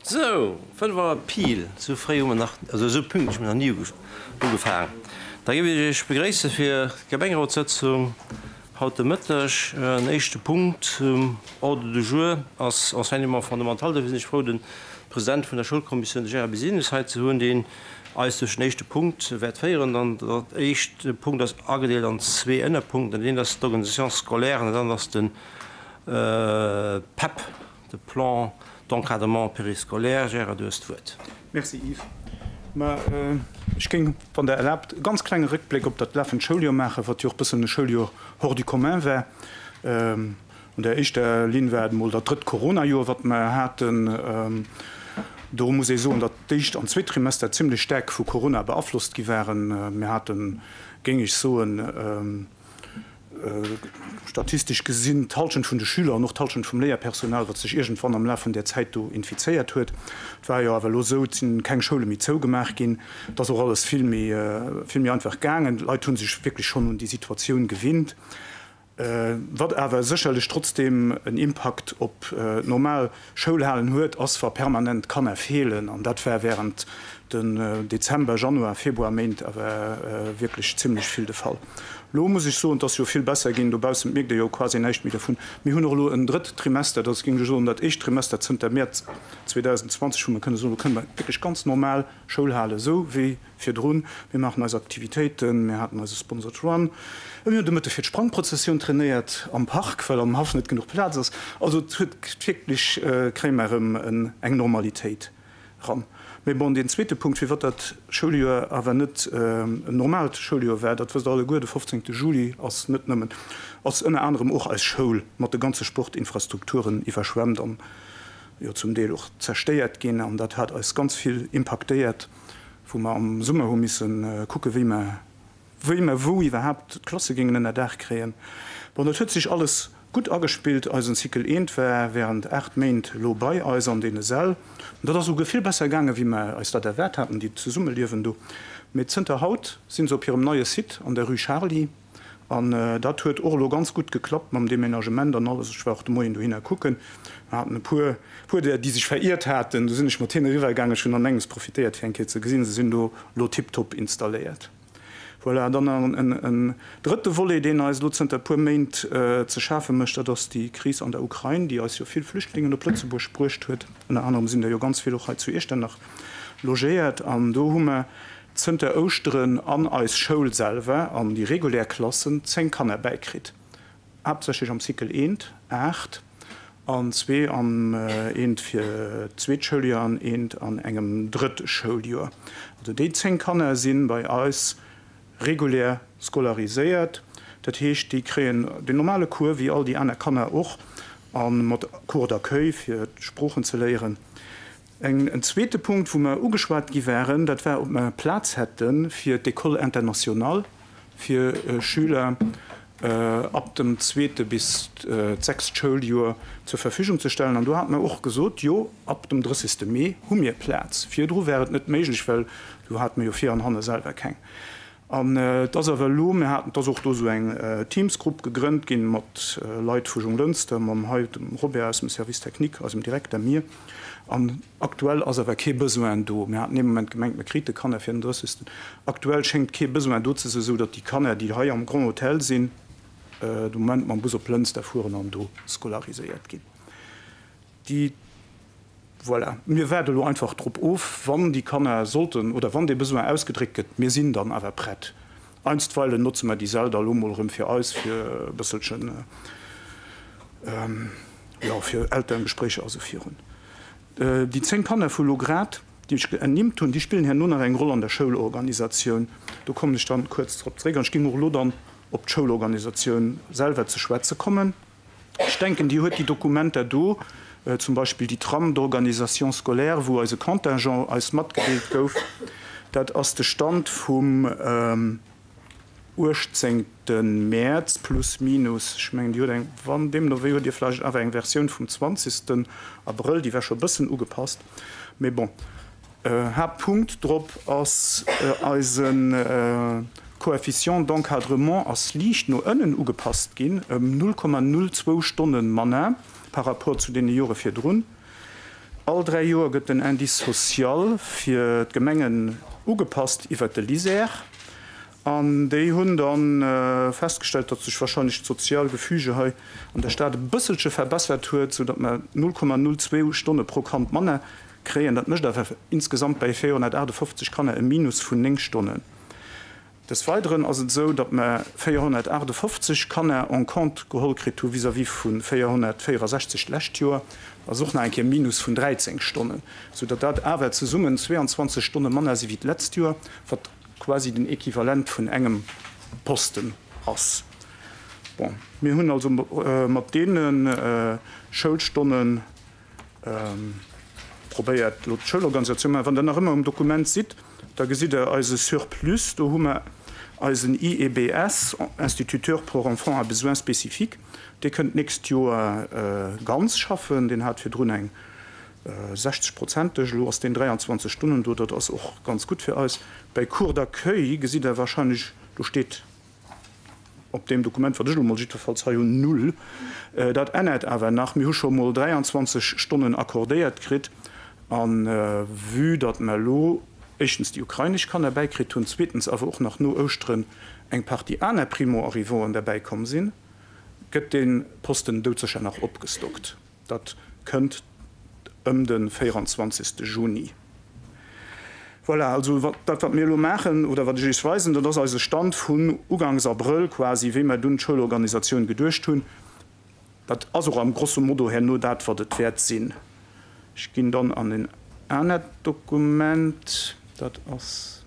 Sou, 5 Auer pile, sou fréi hu mer nach, also esou pünktlech hu mer nach ni ugefaang. Da géif ech Iech begréisse fir d'Gemengerotssëtzung haut de Mëtteg. En éischte Punkt um Ordre du jour ass Enseignement fondamental. Dofir sinn ech frou, de President vun der Schoulkommissioun, de Gérard Bisenius, hei ze hunn, deen eis duerch den éischte Punkt wäert féieren. Dann dat éischt Punkt ass agedeelt an zwee Ënnerpunkten. Dat eent ass d'Organisation scolaire an dat anert ass de PEP. De Plan d'encadrement périscolaire, Gérard, du hues d'Wuert. Merci Yves. Ma ech géing, wann Der erlaabt, e ganz klenge Réckbléck op dat lafend Schouljoer maachen, wat jo och e bëssen e Schouljoer hors du commun war. An der éischter Linn war et emol dat drëtt Coronajoer, wat mer haten. Do muss ee soen, datt d'éischt an zweet Trimester zimlech staark vu Corona beaflosst gi waren. Mir haten, géing ech soen, statistesch gesinn d'Halschent vun de Schüler an och d'Halschent vum Léierpersonal, wat sech iergendwann am Laf vun där Zäit do infizéiert huet. Et war jo awer elo esou, et sinn keng Schoule méi zougemaach ginn, et ass och alles vill méi, vill méi einfach gaangen. D'Leit hu sech wierklech schonn un déi Situatioun gewinnt. Wat awer sécherlech trotzdeem en Impakt op d'normal Schoulhalen huet, ass wa permanent Kanner feelen. An dat war wärend den Dezember, Januar, Februar Méint awer wierklech zimmlech vill de Fall. Lo muss ech soen, et ass jo vill besser ginn, dobaussen mierkt ee jo quasi näischt méi dovun. Mir hunn och elo en drëtt Trimester, dat ass, géing ech soen, dat éischt Trimester zënter Mäerz 2020, wou mer kënne soen, lo kënne mer wierklech ganz normal Schoul halen, esou wéi virdrun. Mir maachen eis Aktivitéiten, mir haten eise Sponsored Run, a mir hunn de Mëtte fir d'Sprangprozessioun trainéiert am Park, well am Haff net genuch Plaz ass. Also et huet wierklech, kréie mer erëm eng Normalitéit. Ran. Mee bon, deen zweete Punkt, firwat dat Schouljoer awer net en normaalt Schouljoer war, dat wësst Der alleguer, de 15. Juli ass net nëmmen, ass ënner anerem och eis Schoul mat de ganze Sportinfrastrukturen iwwerschwemmt an jo zum Deel och zerstéiert ginn. An dat hat eis ganz vill impaktéiert, wou mer am Summer hu misse kucke wéi mer wéi mer wou iwwerhaapt d'Klasse géingen ënner Daach kréien. Bon, dat huet sech alles gutt agespillt. Eisen Cycle eent war während 8 Méint elo bei eis an deene Säll. An dat ass esouguer vill besser gaangen, wéi mer eis dat erwaart haten, déi Zesummeliewen do. Mee zënter haut si se op hirem neie Site an der Rue Charly. An dat huet och elo ganz gutt geklappt mam Deménagement an alles. Ech war och de Moien dohinner kucken. Mer haten e puer, puer där, déi sech veriert haten. Do sinn ech mat hinne eriwwergaangen. Ech hunn an engems profitéiert, fir eng Kéier ze gesinn. Se sinn do elo tiptop installéiert. Voilà, dann en drëtte Volet, deen eis elo zënter e puer Méint ze schafe mécht, dat ass déi Kris an der Ukrain, déi eis jo vill Flüchtlingen op Lëtzebuerg bruecht huet. Ënner anerem sinn der jo ganz vill och hei zu Iechternach logéiert. An do hu mer zënter Ouschteren an eis Schoul selwer, an déi regulär Klassen, 10 Kanner bäikritt. Haaptsächlech am Cycle eent, 8 an zwee am eent fir d'zweet Schouljoer an eent an engem drëtte Schouljoer. Also déi 10 Kanner si bei eis regulär scolariséiert. Dat heescht, déi kréien den normale Cours wéi all déi aner Kanner och a mat Cours d'accueil fir d'Sproochen ze léieren. En zweete Punkt, wou mer ugeschwat gi waren, dat war, ob mer Plaz hätte fir d'École internationale fir Schüler ab dem zweete bis d'sechst Schouljoer zur Verfügung ze stellen. An do hate mer och gesot, Jo, ab dem 30. Mee hu mir Plaz. Virdru war et net méiglech, well do hate mer jo vir an hanne selwer keng. An et ass awer elo, mir haten, et ass och do esou eng Teams-Grupp gegrënnt ginn mat Leit vu Jonglënster, mam hei dem Robert aus dem Service technique, eisem Direkter, mir. An aktuell ass awer kee Besoin do. Mir haten ee Moment gemengt, mir krite Kanner fir den 30. Aktuell schéngt kee Besoin do ze sinn, esou datt déi Kanner, déi hei am Grand Hôtel sinn, de Moment mam Bus op Lënster fueren an do scolariséiert ginn. Déi, voilà, mir waarde elo einfach drop of, wann déi Kanner sollten oder wann dee Besoin ausgedréckt gëtt. Mir sinn dann awer prett. Einstweilen notze mer déi Säll da elo mol erëm fir eis, fir e bësselchen, jo, fir Elterngespréicher a sou virun. Déi 10 Kanner vu lo grad, déi ech ernimmt hunn, déi spillen herno nach eng Roll an der Schoulorganisatioun. Do kommen ech dann kuerz drop zeréck an ech géing och elo dann op d'Schoulorganisatioun selwer ze schwätze kommen. Ech denken, Dir huet déi Dokumenter do, zum Beispill déi Trame d'organisation scolaire, wou eise Contingent eis matgedeelt gouf. Dat ass de Stand vum 18. Mäerz, plus minus. Ech mengen, Dir hutt eng, wann deemno wéi, hutt Dir vläicht awer eng Versioun vum 20. Abrëll, déi war scho e bëssen ugepasst. Mee bon. Haaptpunkt drop ass, eise Coefficient d'encadrement ass liicht no ënnen ugepasst ginn, ëm 0,02 Stonne manner par rapport zu deene Jore virdrun. All 3 Joer gëtt den Indice social fir d'Gemengen ugepasst iwwert de LISER. An déi hunn da festgestellt, datt sech wahrscheinlech d'sozial Gefüge hei an der Stad e bësselche verbessert huet, sou datt mer 0,02 Stonne pro Kand manner kréien. Dat mécht awer insgesamt bäi 458 Kanner e Minus vun 9 Stonnen. Des Weideren ass et esou, datt mer 458 Kanner en compte geholl kritt hu vis-à-vis vu 464 d'lescht Joer. Dat ass och nach eng Kéier e Minus vun 13 Stonnen, soudatt dat awer zesummen 22 Stonne manner si wéi d'letzt Joer, wat quasi den Equivalent vun engem Posten ass. Bon, mir hunn also mat deene Schoulstonnen probéiert elo d'Schoulorganisatioun maachen. Wann Der nach ëmmer um Dokument sidd, da gesitt Der eise Surplus. Do hu mer eisen IEBS, Instituteur pour enfants à besoins spécifiques, dee kënnt d'nächst Joer ganz schaffen. Deen hat virdrun eng 60 prozenteg, elo ass deen 23 Stonnen do. Dat ass och ganz gutt fir eis. Bäi Cours d'accueil gesitt Der wahrscheinlech, do steet, Op deem Dokument, wat ech elo mol jiddwerfalls hei hunn, null. Dat ännert awer nach. Mir hu scho mol 23 Stonnen accordéiert kritt. A vue datt mer elo éischtens déi ukrainesch Kanner bäikritt hunn, zweetens awer och nach no Ouschteren eng Partie aner Primo-arrivanten derbäikomm sinn, gëtt dee Posten doudsécher nach opgestockt. Dat kënnt ëm de 24. Juni. Voilà, also dat wat mir elo maachen oder wat ech Iech weisen, dat ass eise Stand vun ugangs Abrëll quasi, wéi mer dunn d'Schoulorganisatioun geduecht hunn. Dat ass och am grosso modo herno dat, wat et wäert sinn. Ech ginn dann an en anert Dokument, dat ass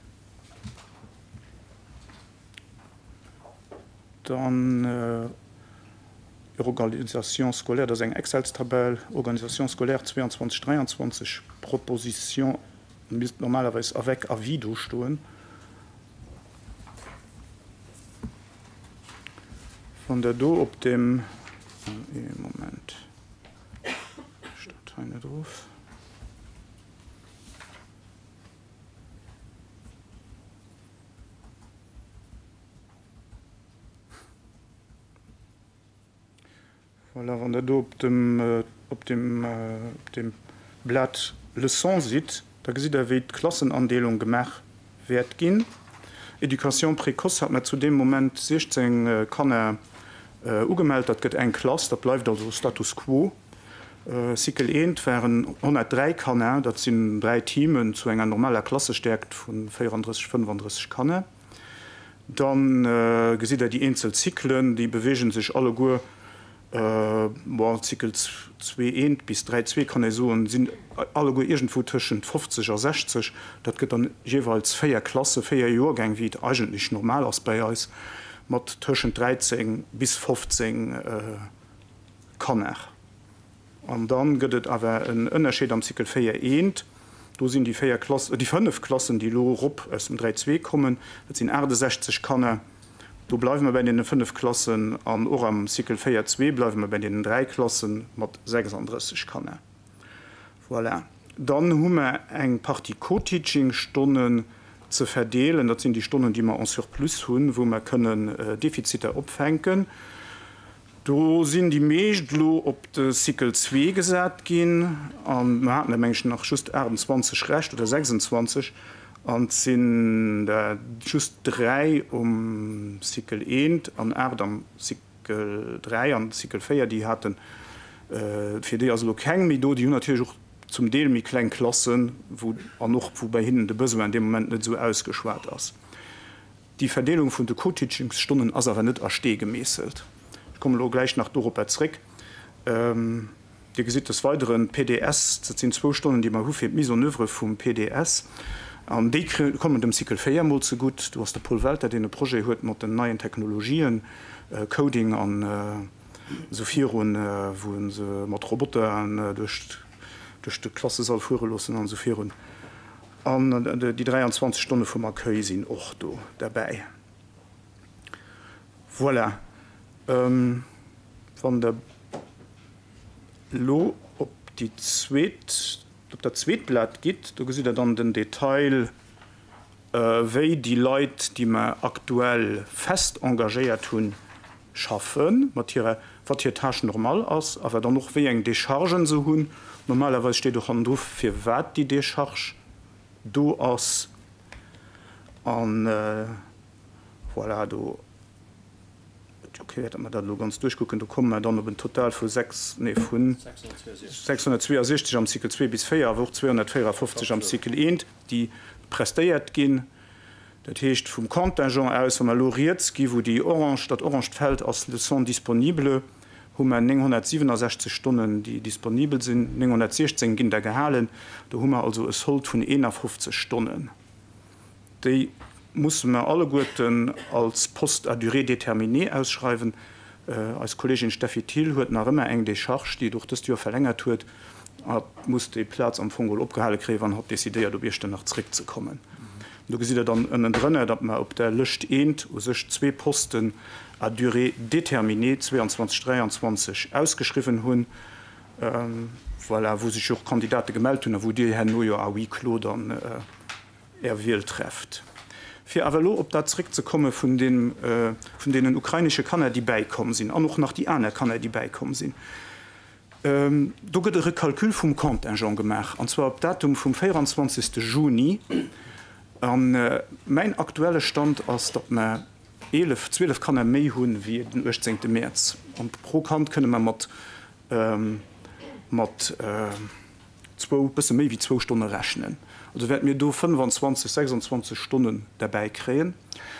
dann. Organisation scolaire, dat ass eng Excelstabell, Organisation scolaire 22, 23, Proposition misst normalerweis avec avis do stoen. Wann Der do op dem, ee Moment, ech dat hei net erof. Voilà, wann Der do op dem, op dem, op dem Blat Leçon sidd, da gesitt Der, wéi d'Klassenandeelung gemaach wäert ginn. Éducation précoce hat mer zu deem Moment 16 Kanner ugemellt. Dat gëtt eng Klass, dat bleift also Status quo. Cycle eent waren 103 Kanner, dat sinn dräi Teamen zu enger normaler Klassestäerkt vu 34, 35 Kanner. Dann gesitt der déi eenzel Zyklen, déi beweegen sech alleguer, bon, Zykel zwee eent bis dräi zwee kann ee soen, sinn alleguer iergendwou tëschent 50 a 60. Dat gëtt dann jeeweils véier Klasse, véier Joergäng, wéi et eigentlech normal ass bäi eis, mat tëschent 13 bis 15 Kanner. An da gëtt et awer en Ënnerscheed am Cycle 4 eent. Do sinn déi véier Klass, déi fënnef Klassen, déi elo erop aus dem 3 zwee kommen, dat sinn 68 Kanner. Do bleiwe mer bäi deene fënnef Klassen. An och am Cycle 4 zwee bleiwe mer bäi deenen dräi Klasse mat 36 Kanner. Voilà. Dann hu mer eng Partie Co-Teaching-Stonnen ze verdeelen. Dat sinn déi Stonnen, déi mer en surplus hunn, wou mer kënnen Defiziter opfänken. Do sinn déi meescht elo op de Cycle zwee gesat ginn an mer haten der meng ech nach just 28 Rescht oder 26 an et sinn der just 3 um Cycle eent an 8 am Cycle 3 an Cycle 4 déi haten, fir déi ass elo keng méi do. Déi hunn natierlech och zum Deel méi kleng Klassen, wou an och wou bei hinnen de Besoin dee Moment net esou ausgeschwat ass. Déi Verdeelung vun de Co-Teachingsstonnen ass awer net a Stee gemeesselt. Ech kommen elo gläich nach doropper zréck. Dir gesitt des Weideren d'PDS, dat sinn zwou Stonnen, déi mer hu fir d'Mise en oeuvre vum PDS. An déi kommen dem Cycle 4 mol zegutt. Do ass de Paul Welter, deen e Projet huet mat den neien Technologien, Coding an esou virun, wou e se mat Roboteren duerch de Klassesall fuere loossen an esou virun. An déi 23 Stonne vum Accueil sinn och do derbäi. Voilà. Wann Der elo op déi zweet, op dat zweet Blat gitt, do gesitt Der dann den Detail, wéi déi Leit, déi mer aktuell fest engagéiert hunn, schaffen, mat hirer. wat hir Tâche normale ass, awer dann och wéi eng Déchargen se hunn. Normalerweis steet och hannendru firwat déi Décharge do ass. An voilà, do, okay, datt mer dat elo ganz duerchkucken, do komme mer dann op en Total vu 6, nee vu 662 am Cycle 2 bis 4, awer och 254 am Cycle 1, déi prestéiert ginn. Dat heescht vum Contingent aus, wa mer elo riets gi wou déi orange, dat oranged Feld ass, Leçons disponibles, hu mer 967 Stonnen, déi disponibel sinn, 916 ginn der gehalen. Do hu mer also e Sold vun 51 Stonnen. Déi musse mer alleguerten als Poste à durée déterminée ausschreiwen. Eis Kolleegin Steffi Thill huet nach ëmmer eng Décharge, déi et och dëst Joer verlängert huet. Hatt muss déi Plaz am Fong geholl opgehale kréien, wann hatt decidéiert, op Iechternach zréckzekommen. Do gesitt Der dann ënnendrënner, datt mer op der Lëscht eent u sech zwee Posten à durée déterminée 22, 23 ausgeschriwwen hunn, voilà, wou sech jo och Kandidate gemellt hunn a wou Dir herno jo à huis clos dann Är Wiel trefft. Fir awer elo op dat zréckzekomme vun deem, vun deenen ukrainesche Kanner, déi bäikomm sinn, an och nach déi aner Kanner, déi bäikomm sinn. Do gëtt e Recalcul vum Contingent gemaach, an zwar op Datum vum 24. Juni. A mäin aktuelle Stand ass, datt mer 11, 12 Kanner méi hunn wéi den 18. Mäerz. An pro Kand kënne mer mat, mat zwou, bësse méi wéi zwou Stonne rechnen. Also wäerte mir do 25, 26 Stonnen derbäi kréien.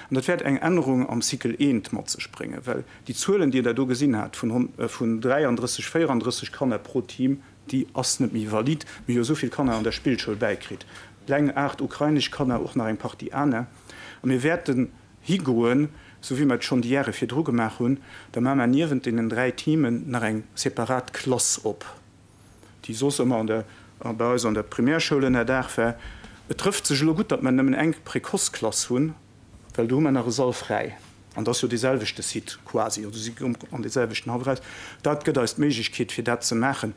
An dat wäert eng Ännerung am Cycle I mat sech bréngen, well déi Zuelen, déi Der do gesinn hat, vun vun 33, 34 Kanner pro Team, déi ass net méi valid. Mir hu jo esou vill Kanner an der Spillschoul bäikritt, eleng 8 ukrainesch Kanner, och nach eng Partie aner. A mir wäerten higoen, esou wéi mer et schonn déi Jahre virdru gemaach hunn, da maache mer niewent deenen dräi Teamen nach eng separat Klass op. déi soss ëmmer an der, bei eis an der Primärschoul ënnerdaach war. Et trëfft sech elo gutt, datt mer nëmmen eng Précoce-Klass hunn, well do hu mer nach e Sall fräi. An dat ass jo dee selwechte Site quasi, also si kommen an dee selwechten Haff eraus. Dat gëtt eis d'Méiglechkeet, fir dat ze maachen.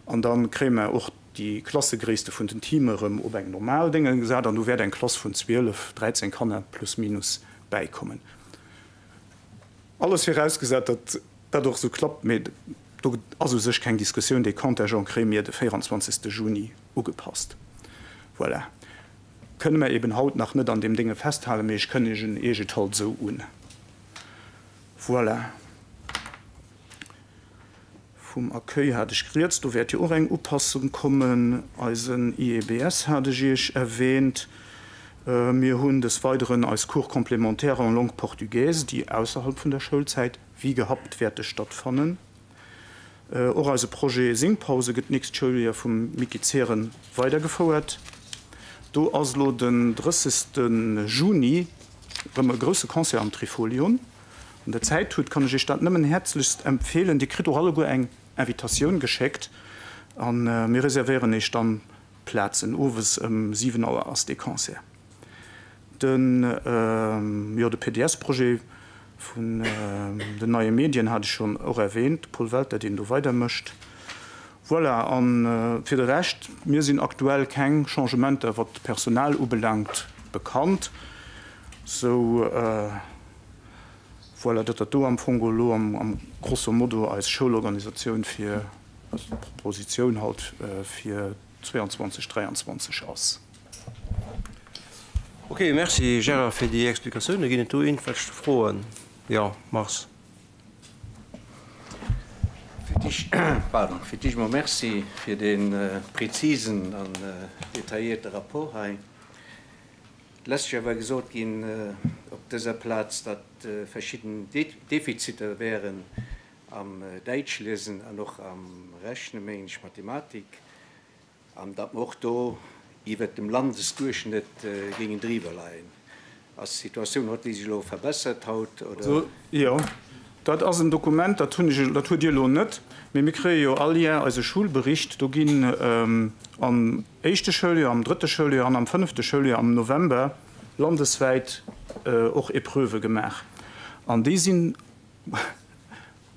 An da kréie mer och déi Klassegréisste vun den Teame erëm op eng normal Dénge gesat an do wäert eng Klass vun 12, 13 Kanner plus minus bäikommen. Alles virausgesat, datt dat och esou klappt, mee do ass u sech keng Diskussioun, dee Contingent kréie mir de 24. Juni ugepasst. Voilà. Kënne mer eben haut nach net an deem Dénge festhalen, mee ech kënnegen Iech et halt esou un. Voilà. Vum Accueil hat ech rieds, do wäert jo och eng Upassung kommen. Eisen IEBS hat ech Iech erwähnt. Mir hunn des Weideren eis Cours complémentaires en langue portugaise, déi ausserhalb vun der Schoulzäit wéi gehabt wäerte stattfannen. Och eise Projet Singpause gëtt d'nächst Schouljoer vum Micky Zehren weidergefouert. Do ass elo den 30. Juni erëm e grousse Concert am Trifolion. Wann der Zäit hutt, kann ech iech dat nëmmen häerzlechst empfeelen. Dir kritt och alleguer eng Invitatioun geschéckt a mir reservéieren iech dann d'Plazen. Owes ëm 7 Auer ass dee Concert. Den, jo, de PDS-Projet vun den neie Medien hat ech schonn och erwähnt, de Paul Welter, deen do weidermécht. Voilà, a fir de Rescht, mir sinn aktuell keng Changementer, wat d'Personal ubelaangt, bekannt. Sou. Voilà, datt dat do am Fong elo am grosso modo eis Schoulorganisatioun fir, also d'Propositioun halt fir 22, 23 ass. Ok, merci Gérard fir déi Explikatiounen. Ginn et do iergendwelch Froen? Jo, Mars. Pardon, fir d'éischt emol Merci fir dee prezisen an detailléierte Rapport hei. D'lescht Joer war gesot ginn op dëser Plaz, datt verschidden Defiziter wären am Däitschliesen an och am Rechnen, mengen ech, Mathematik, an datt mer och do iwwert dem Landesduerchschnëtt géingen driwwer leien. Ass d'Situatioun, huet déi sech elo verbessert haut, oder? Jo, dat ass en Dokument, dat hunn ech, dat hutt Dir elo net, mee mir kréie jo all Jar eise Schulbericht. Do ginn am éischte Schouljoer, am drëtte Schouljoer an am fënnefte Schouljoer am November landeswäit och Epreuvë gemaach. An déi sinn,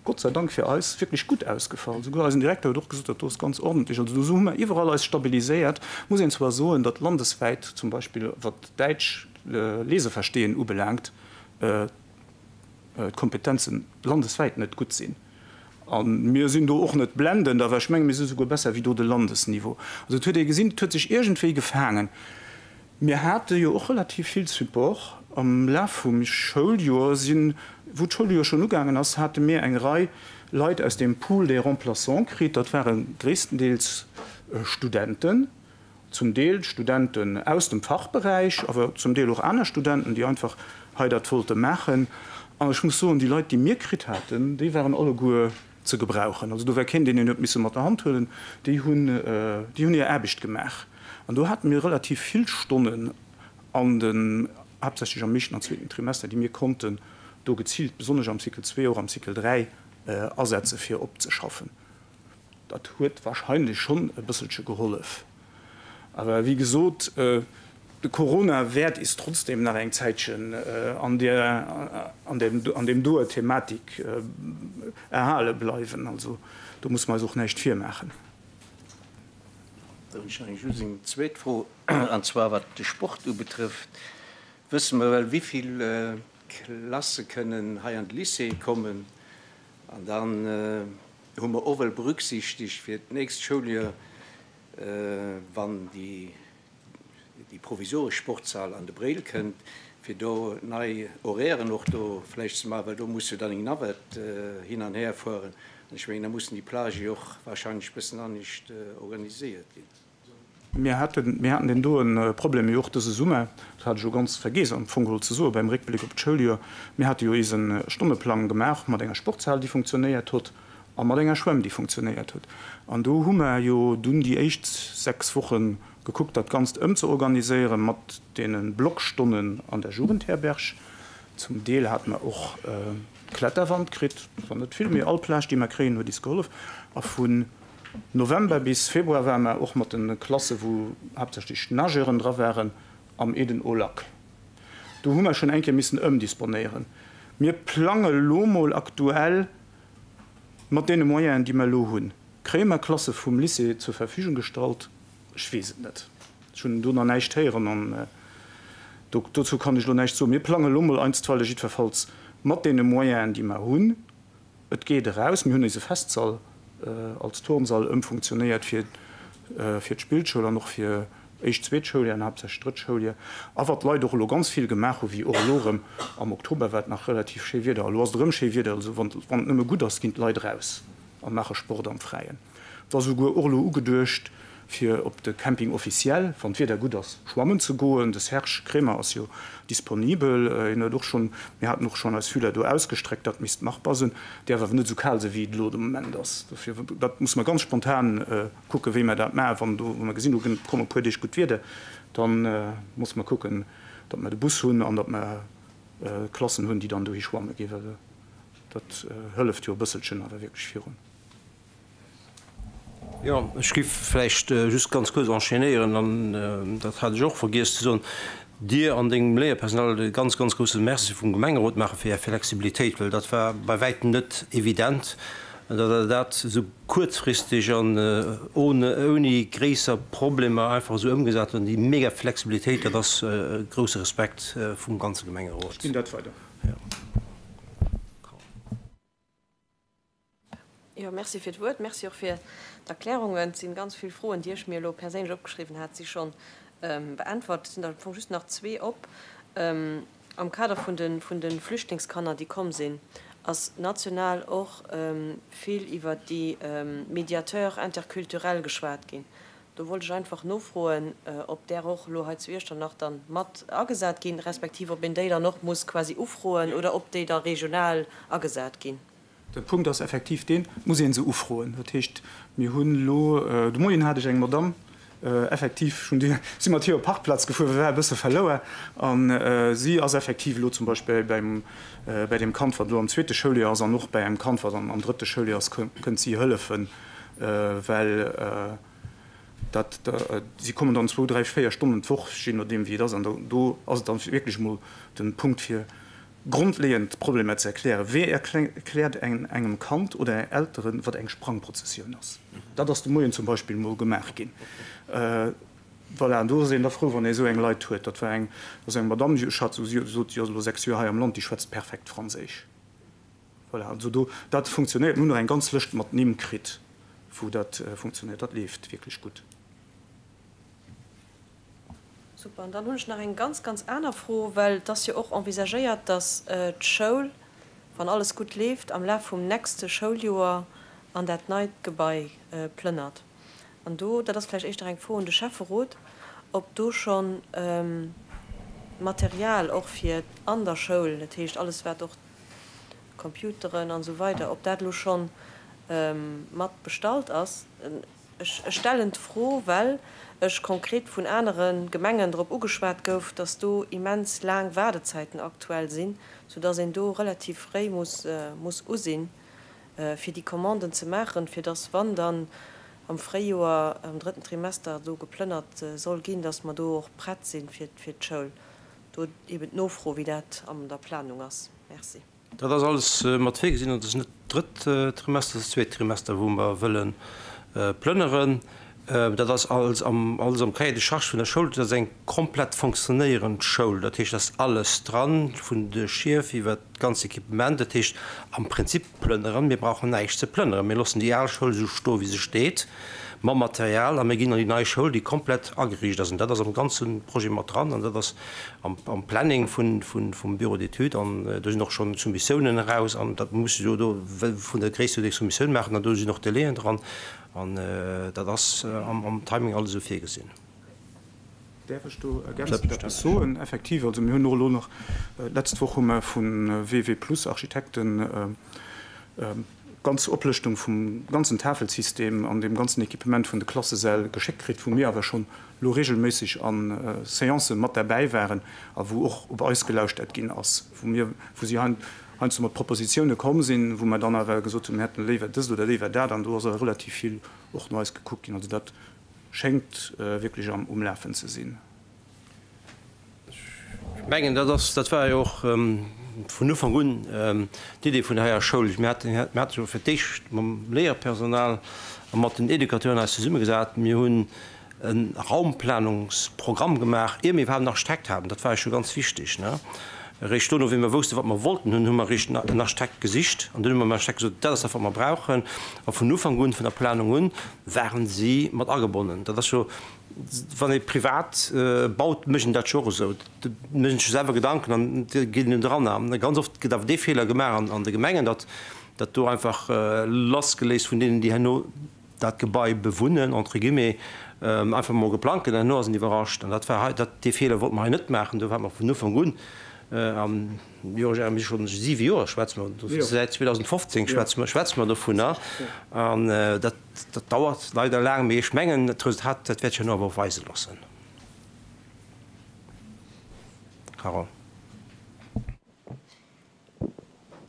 Gott sei Dank fir eis, wierklech gutt ausgefall. Souguer eisen Direkter huet och gesot, dat do ass ganz ordentlech. Also do hu mer iwwerall eis stabiliséiert. Muss een zwar soen, datt landeswäit zum Beispill, wat d'Däitsch Leseverstehen ubelaangt, d'Kompetenzen landeswäit net gutt sinn. A mir sinn do och net blendend, awer ech menge mir si souguer besser wéi do de Landesniveau. Also et huet ee gesinn, et huet sech iergendwéi gefaangen. Mir hate jo och relativ vill Support am Laf vum Schouljoer. Sinn, wou d'Schouljoer schonn ugaangen ass, hate mir eng Rei Leit aus dem Pool des Remplaçants kritt. Dat ware gréisstendeels Studenten, zum Deel Studenten aus dem Fachberäich, awer zum Deel och aner Studenten, déi einfach hei dat wollte maachen. An ech muss soen, déi Leit, déi mir kritt haten, déi waren alleguer ze gebrauchen. Also do war keen, deen een huet misse mat der Hand huelen. Déi hunn, déi hunn hir Aarbecht gemaach. An do hate mir relativ vill Stonnen an den, haaptsächlech am éischten an zweeten Trimester, déi mir konnten do geziilt, besonnesch am Cycle zwee, och am Cycle 3, asetze fir opzeschaffen. Dat huet wahrscheinlech schonn e bësselche gehollef. Awer wéi gesot, de Corona wäert is trotzdem nach eng Zäitchen an där, an deem doer Thematik erhale bleiwen. Also do musse mer eis och näischt virmaachen. Da hunn ech nach eng just eng zweet Fro, an zwar wat de Sport ubetrëfft. Wësse mer well, wéi vill Klasse kënnen hei an de Lycée kommen? An dann hu mer och well berücksichtegt fir d'nächst Schouljoer, wann déi provisoresch Sportshal an de Bréil kënnt, fir do nei Horairen och do vläicht ze maachen, well do muss jo dann eng Navette hin an her fueren. An ech mengen, da mussen déi Plagë jo och wahrscheinlech e bëssen anescht organiséiert ginn. Mir haten, mir haten deen doen Problem jo och dëse Summer, dat hat ech elo ganz vergeess am Fong geholl ze soen beim Réckbléck op d'Schouljoer, mir hate jo eise Stonneplang gemaach mat enger Sportshal, déi funktionéiert hott a mat enger Schwämm, déi funktionéiert huet. An do hu mer jo dunn déi éischt 6 Woche gekuckt, dat Ganzt ëmzeorganiséiere mat deene Blockstonnen an der Jugendherberg. Zum Deel hate mer och d'Kletterwand kritt, zwar net vill, mee all Plage, déi mer kréien, huet is gehollef. A vun November bis Februar ware mer och mat de Klasse wou haaptsächlech Nageuren dra waren am Eden au Lac. Do hu mer schonn eng Kéier missen ëmdisponéieren. Mir plange lo mol aktuell mat deene Moyenen déi mer elo hunn. Kréie mer Klasse vum Lycée zur Verfügung gestallt? Ech weess et net. Ech hunn do nach näischt héieren an dozou kann ech elo näischt soen. Mir plange lo mol einstweile jiddwerfalls mat deene Moyenen déi mer hunn. Et geet eraus. Mir hunn eise Festsall als Turnsall ëmfunktionéiert fir fir d'Spillschoul an och fir éischt, zweet Schouljoer an haaptsächlech drëtt Schouljoer. A wat d'Leit och elo ganz vill gemaach hu wéi och elo erëm am Oktober war et nach relativ schéi Wieder, elo ass et erëm schéi Wieder, also wann et nëmme gutt ass, ginn d'Leit eraus a maache Sport am Fräien. Et ass esouguer och elo ugeduecht, fir op de Camping officiel, wann d'Wieder gutt ass, schwammen ze goen. De Serge Kremer ass jo disponibel. Hien huet och schonn, mir haten och schonn eis Fühler do ausgestreckt, dat misst machbar sinn. Däerf awer net esou kal sinn, wéi et elo de Moment ass. Dofir, dat musse mer ganz spontan kucken, wéi mer dat maachen. Wann do, wa mer gesinn, do kommen e puer Deeg gutt Wieder, da musse mer kucken, datt mer de Bus hunn an datt mer Klassen hunn, déi dann dohi schwamme ginn, well dat hëlleft jo e bësselchen awer wierklech virun. Jo, ech giff vläicht just ganz kuerz enchaînéieren, an dat hat ech och vergiess ze soen, dir an dengem Léierpersonal e ganz, ganz grousse Merci vum Gemengerot maache fir Är Flexibilitéit, well dat war bei wäitem net evident, datt Der dat esou kuerzfristeg an ouni gréisser Problemer einfach esou ëmgesat hutt. Déi mega Flexibilitéit, dat ass e grousse Respekt vum ganze Gemengerot. Ech ginn dat weider. Jo, merci fir d'Wuert. Merci och fir d'Erklärungen. Et sinn ganz vill Froen, déi ech mir elo perséinlech opgeschriwwen hat, si schonn beäntwert. Et sinn der am Fong just nach zwee op. Am Kader vun de vun de Flüchtlingskanner, déi komm sinn, ass national och vill iwwert déi Médiateurs interculturels geschwat ginn. Do wollt ech einfach nofroen, ob där och elo hei zu Iechternach dann mat agesat ginn, respektiv ob een déi dann och muss quasi ufroen oder ob déi da regional agesat ginn. De Punkt ass effektiv deen, et muss ee se ufroen. Dat heescht, mir hunn elo, de Moien hat ech eng Madamm, effektiv, ech hunn déi, si mat hir op d'Parkplaz gefuer, well war e bësse verlouer, a si ass effektiv elo zum Beispill bäi bäi deem Kand, wat elo am zweete Schouljoer ass, an och bäi engem Kand, wat am drëtte Schouljoer ass, kënnt si hëllefen, well dat, si kommen dann zwou, dräi, véier Stonnen d'Woch, jee nodeem wéi et ass, an do ass et dann wierklech emol de Punkt fir Grondleeënd Problemer ze erklären. Wéi erkläert een engem Kand oder Elteren, wat eng Sprangprozessioun ass? Dat ass de Moien zum Beispill mol gemaach ginn. Voilà, an do ass een da frou, wann ee esou eng Leit huet. Dat war eng, dat ass eng Madame, ech hat esou, si sot, si ass elo 6 Joer hei am Land, déi schwätzt perfekt Franséisch. Voilà, also do, dat funktionéiert. Mir hunn och eng ganz Lëscht mat Nimm kritt, wou dat funktionéiert. Dat leeft wierklech gutt. Super. An dann hunn ech nach eng ganz, ganz aner Fro, well et ass jo och envisagéiert, dass d'Schoul, wann alles gutt leeft, am Laf vum nächste Schouljoer an dat neit Gebai plënnert. An do, dat ass vläicht éischter eng Fro un de Schäfferot, ob do schonn Material och fir an der Schoul, dat heescht alles wat och Computeren an esou weider, ob dat elo schonn mat bestallt ass. Ech stellen d'Fro, well ech konkret vun anere Gemengen drop ugeschwat gouf, dass do immens laang Waardezäiten aktuell sinn, soudass een do relativ fréi muss muss usinn, fir déi Commanden ze maachen, fir dass, wann dann am Fréijoer, am drëtten Trimester do geplënnert soll ginn, dass mer do och prett sinn fir d'Schoul. Do eben d'Nofro, wéi dat an der Planung ass. Merci. Dat ass alles mat virgesinn an et ass net d'drëtt Trimester, et ass d'zweet Trimester, wou mer wëlle plënneren. Dat ass alles am, alles am Cahier de charges vun der Schoul. Dat ass eng komplett fonctionnéierend Schoul. Dat heescht, et ass alles dran, vun de Schief iwwert d'ganz Equipement. Dat heescht am Prinzip plënneren, mir brauchen näischt ze plënneren. Mir loossen déi al Schoul esou stoe wéi se steet, mam Material, a mir ginn an déi nei Schoul, déi komplett ageriicht ass. An dat ass am ganze Projet mat dran an dat ass am Planning vum Bureau d'études. An do sinn och schonn Soumissiounen eraus an dat muss jo do vun der Gréisst hier déi Soumissioun maachen an do sinn och Délaiën dran. An dat ass am Timing alles esou virgesinn. Däerf ech do ergänzend eppes soen? Effektiv, also mir hunn och elo nach, d'letzt Woch hu mer vu WW Plus Architekten ganz Oplëschtung vum ganzen Tafelsystem an deem ganzen Equipement vun de Klassesäll geschéckt kritt, wou mir awer schonn elo regelméisseg a Seancë mat derbäi waren a wou och op eis gelauschtert ginn ass, wou mir, wou si heiansdo mat Propositioune komm sinn, wou mer dann awer gesot hunn, mir hätten léiwer dëst oder léiwer dat, an do ass awer relativ vill och no eis gekuckt ginn. Also dat schéngt wierklech am um Lafen ze sinn. Ech mengen, dat ass, dat war jo och vun Ufank un d'Idee vun der heier Schoul. Mir haten, mir hate jo fir d'éischt mam Léierpersonal a mat den Educateuren eis zesummegesat. Mir hunn e Raumplanungsprogramm gemaach, ier mir iwwerhaapt en Architekt haten. Dat war eis scho ganz wichteg. Eréischt dono, wéi mir woussten, wat mer wollten hunn, hu mer eréischt en Architekt gesicht. An dunn hu mer mam Architekt gesot, dat ass dat, wat mer brauchen. A vun Ufank un, vun der Planung un, waren si mat agebonnen. Dat ass jo, wann ee privat baut, mécht een dat jo och esou. Da mécht een sech jo selwer Gedanken an da geet een dran. A ganz oft gëtt awer dee Feeler gemaach an de Gemengen, datt dat do einfach lassgeléist vun deenen, déi herno dat Gebai bewunnen, entre guillemets, einfach mol geplangt gëtt an herno ass een iwwerrascht. An dat war hei, dat, dee Feeler wollte mer hei net maachen. Do ware mer vun Ufank un, an jo, Jeremy, si schonn siwe Joer schwätze mer, säit 2015 schwätze mer, schwätze mer dovunner. An dat, dat dauert leider laang, mee ech mengen, d'Resultat, dat wäert sech herno awer och weise loossen. Carole.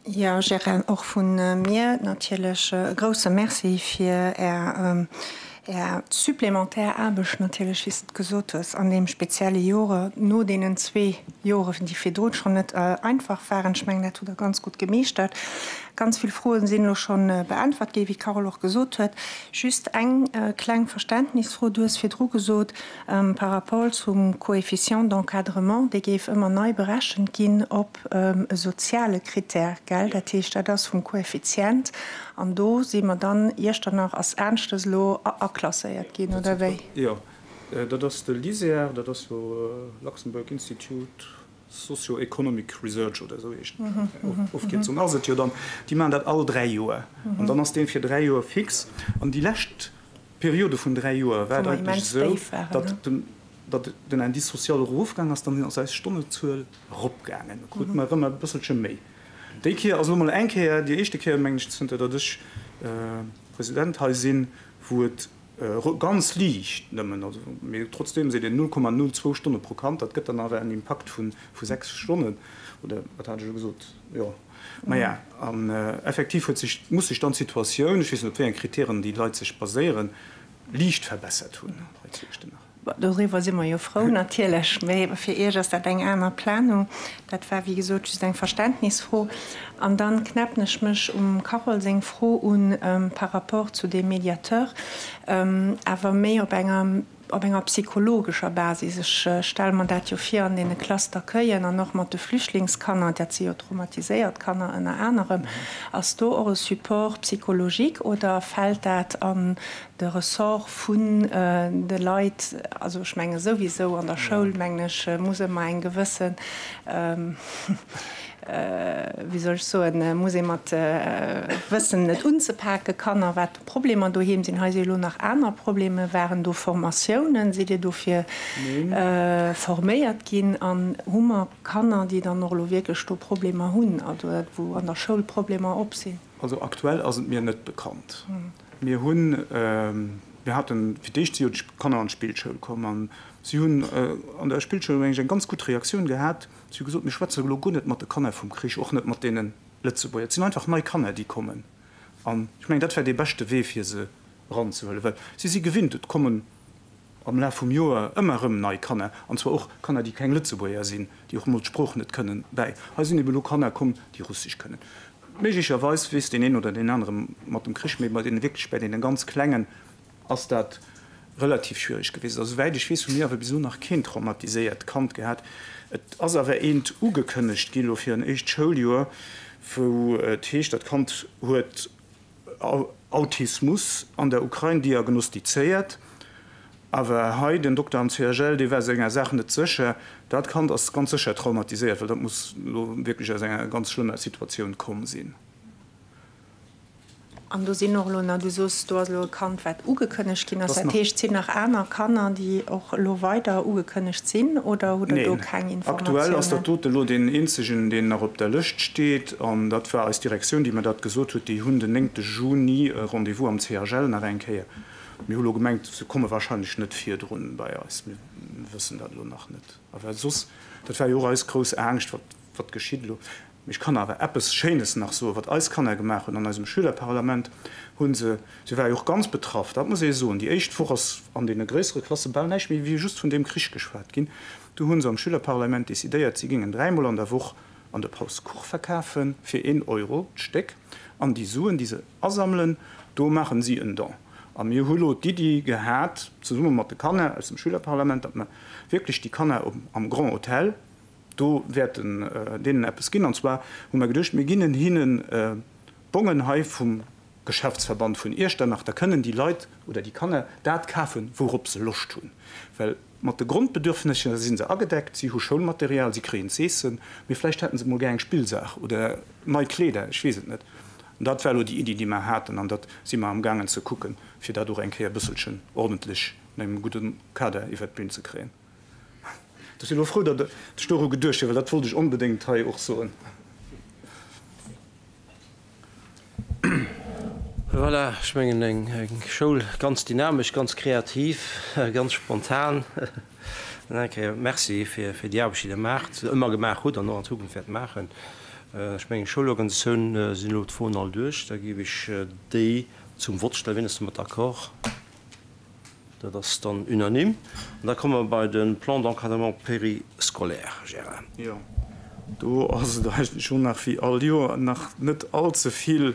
Jo, Gérard, och vu mir natierlech e grouse Merci fir Är, Är supplémentaire Aarbecht natierlech, wéi s de et gesot hues, an deem spezielle Jore no deenen zwee Joren, déi virdrun schonn net einfach waren. Ech mengen, dat hutt Der ganz gutt gemeeschtert. Ganz vill Froen sinn elo schonn beäntwert ginn, wéi d'Carole och gesot huet. Just eng kleng Verständnisfro, Du hues virdru gesot, par rapport zum Coefficient d'encadrement, dee géif ëmmer nei berechent ginn op, e soziale Critère, gell? Dat heescht, dat ass vum Koeffizient an do si mer dann, Iechternach ass aneschtes elo aklasséiert ginn, oder wéi? Jo, dat ass de LISER, dat ass jo Luxembourg Institute Socio-Economic Research oder esou heescht d'Ofkierzung ass et jo dann. Déi maachen dat all dräi Joer an dann ass dee fir dräi Joer fix. An déi lescht Periode vun dräi Joer war et eigentlech esou, datt den, datt den Indice social erofgaang ass, dann ass eis Stonnezuel eropgaangen. Da krute mer erëm e bësselche méi. Déi Kéier ass elo mol eng Kéier, déi éischte Kéier, mengen ech, zënter datt ech President hei sinn, wou et ganz liicht nëmmen, also, mee trotzdeem seet een 0,02 Stonne pro Kand, dat gëtt dann awer en Impakt vu 6 Stonnen, oder wat hat ech elo gesot? Jo, maja, an effektiv huet sech, muss sech dann d'Situatioun, ech weess net op wéi eng Kritären déi Leit sech baséieren, liicht verbessert hunn hei zu Iechternach. Bon, doriwwer si mer jo frou natierlech, mä fir Iech ass dat eng aner Planung. Dat war, wéi gesot, just eng Verständnisfro. An dann knäppen ech mech um Carole seng Fro un par rapport zu deem Médiateur, awer méi op enger. op enger psychologescher Basis? Ech stelle mer dat jo vir an deene Classes d'accueillen an och mat de Flüchtlingskanner, dat si jo traumatiséiert Kanner ënner anerem. Ass do och e Support psychologique oder fält dat an de Ressort vun de Leit? Also ech menge souwisou an der Schoul, mengen ech, muss ëmmer eng gewësse, wéi soll ech soen, muss ee mat wëssen et unzepake Kanner, wat Problemer doheem sinn. Hei si elo nach aner Problemer. Waren do Formatiounen? Sidd Dir dofir forméiert ginn? An hu mer Kanner, déi dann och elo wierklech do Problemer hunn, also wou an der Schoul Problemer op sinn? Also aktuell ass et mir net bekannt. Mir hunn, mir haten, fir d'éischt si jo d'Kanner an d'Spillschoul komm an si hunn an der Spillschoul, meng ech, eng ganz gutt Reaktioun gehat. Si hu gesot, mir schwätze elo guer net mat de Kanner vum Krich, och net mat deene Lëtzebuerger. Et sinn einfach nei Kanner, déi kommen. An ech mengen, dat wär dee beschte Wee, fir se eranzehuelen, well si si gewinnt, et kommen am Laf vum Joer ëmmer erëm nei Kanner, an zwar och Kanner, déi keng Lëtzebuerger sinn, déi och emol d'Sprooch net kënnen, bäi. Hei sinn ebe lo Kanner komm, déi Russesch kënnen. Méiglecherweis weess deen een oder deen anere mat dem Krich, mee bei deene wierklech, bei deene ganz Klengen ass dat relativ schwierig gewiescht. A souwäit ech weess, hu mir awer bis elo nach keen traumatiséiert Kand gehat. Et ass awer eent ugekënnegt gi lo fir en éischt Schouljoer, wou et heescht, dat Kand huet Autismus an der Ukrain diagnostizéiert. Awer hei den Dokter am CHL, dee war senger Saach net sécher. Dat Kand ass ganz sécher traumatiséiert, well dat muss elo wierklech aus enger ganz schlëmmer Situatioun komm sinn. An do sinn och elo nach, du soos, do ass elo e Kand, wat ugekënnegt ginn ass. Dat heescht, et sinn nach aner Kanner, déi och elo weider ugekënnegt sinn, oder hutt Der do keng Neen, aktuell ass dat Informatiounen? dote elo deen eenzegen, deen nach op der Lëscht steet. An dat war eis Direktioun, déi mer dat gesot huet. Déi hunn den néngte Juni e Rendez-vous am CHL nach eng Kéier. Mir hu elo gemengt, se komme wahrscheinlech net virdrun bei eis. Mir wëssen dat elo nach net. Awer soss, dat war jo och eis grouss Angscht, wat, wat geschitt elo? Mee ech kann awer eppes Schéines nach soen, wat eis Kanner gemaach hunn an eisem Schülerparlament, hu se, si ware jo och ganz betraff, dat muss ee soen, déi éischt Woch ass an deene gréissere Klasse bal näischt méi wéi just vun deem Krich geschwat ginn, du hu se am Schülerparlament decidéiert, si géingen dräimol an der Woch an der Paus Kuch verkafe fir een Euro d'Stéck an déi Suen, déi se asammelen, do maachen si en Don. A mir hu lo d'Iddi gehat, zesumme mat de Kanner aus dem Schülerparlament, datt mer wierklech déi Kanner am Grand Hôtel, Do wäerten deenen eppes ginn. An zwar hu mer geduecht, mir ginnen hinne Bongen hei vum Geschäftsverband vun Iechternach. Da kënnen déi Leit oder déi Kanner dat kafen, wourop se Loscht hunn. Well mat de Grondbedürfnisser si se agedeckt, si hu Schoulmaterial, si kréien z'eessen, mee vläicht hätte se mol gär eng Spillsaach oder nei Kleeder, ech weess et net. An dat war elo déi Iddi, déi mer haten, an dat si mer amgaangen ze kucken, fir dat och eng Kéier e bësselchen ordentlech an engem gudde Kader iwwert d'Bün ze kréien. Ech sinn elo frou, datt ech doru geduecht hunn, well dat wollt ech onbedéngt hei och soen. Voilà, ech mengen eng Schoul ganz dynamesch, ganz kreativ, ganz spontan. Nach eng Kéier Merci fir déi Aarbecht, déi Der maacht, ëmmer gemaach hutt an och an Zukunft wäert maachen. Ech mengen, Schoulorganisatioun sinn elo d'Froen all duerch. Da géif ech déi zum Vott stellen. Wien ass domat d'accord? Dat ass dann unanime. An da komme mer bei de Plan d'encadrement périscolaire, Gérard. Jo, do ass et eigentlech och nach wéi all Joer nach net all ze vill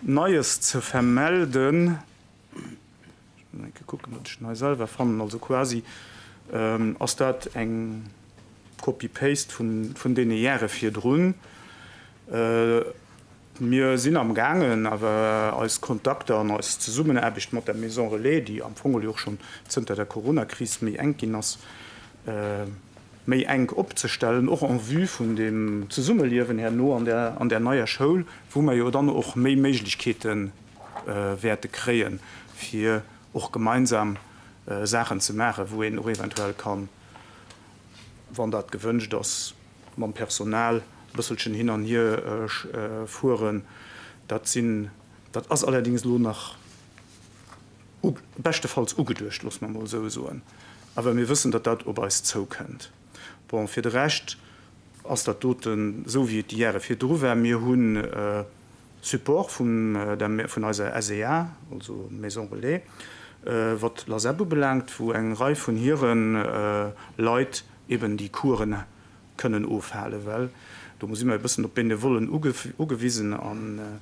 Neies ze vermelden. Ech muss eng Kéier kucken, datt ech en hei selwer fannen. Also quasi ass dat eng Copy-paste vun deene Jahre virdrun. Mir sinn am gaangen awer eis Kontakter an eis Zesummenaarbecht mat der Maison Relais, déi am Fong jo och schonn zënter der Coronakris méi enk ginn ass, méi enk opzestellen, och en vue vun dem Zesummeliewen herno an der an der neier Schoul, wou mer jo dann och méi Méiglechkeete wäerte kréien, fir och gemeinsam Saachen ze maachen, wou een och eventuell kann, wann dat gewënscht ass, mam Personal e bësselchen hin an hier fueren. Dat sinn, dat ass allerdings elo nach beschtefalls ugeduecht, loosse mer emol esou soen. Awer mir wëssen, datt dat op eis zoukënnt. Bon, fir de Rescht ass dat doten esou, wéi et déi Jahre virdru war. Mir hu Support vun der, vun eiser SEA, also Maison Relais, wat d'LASEP ubelaangt, wou eng Rei vun hire Leit eben déi Coursen kënnen ofhalen, well do si mer e bëssen op Benevollen ugewisen an.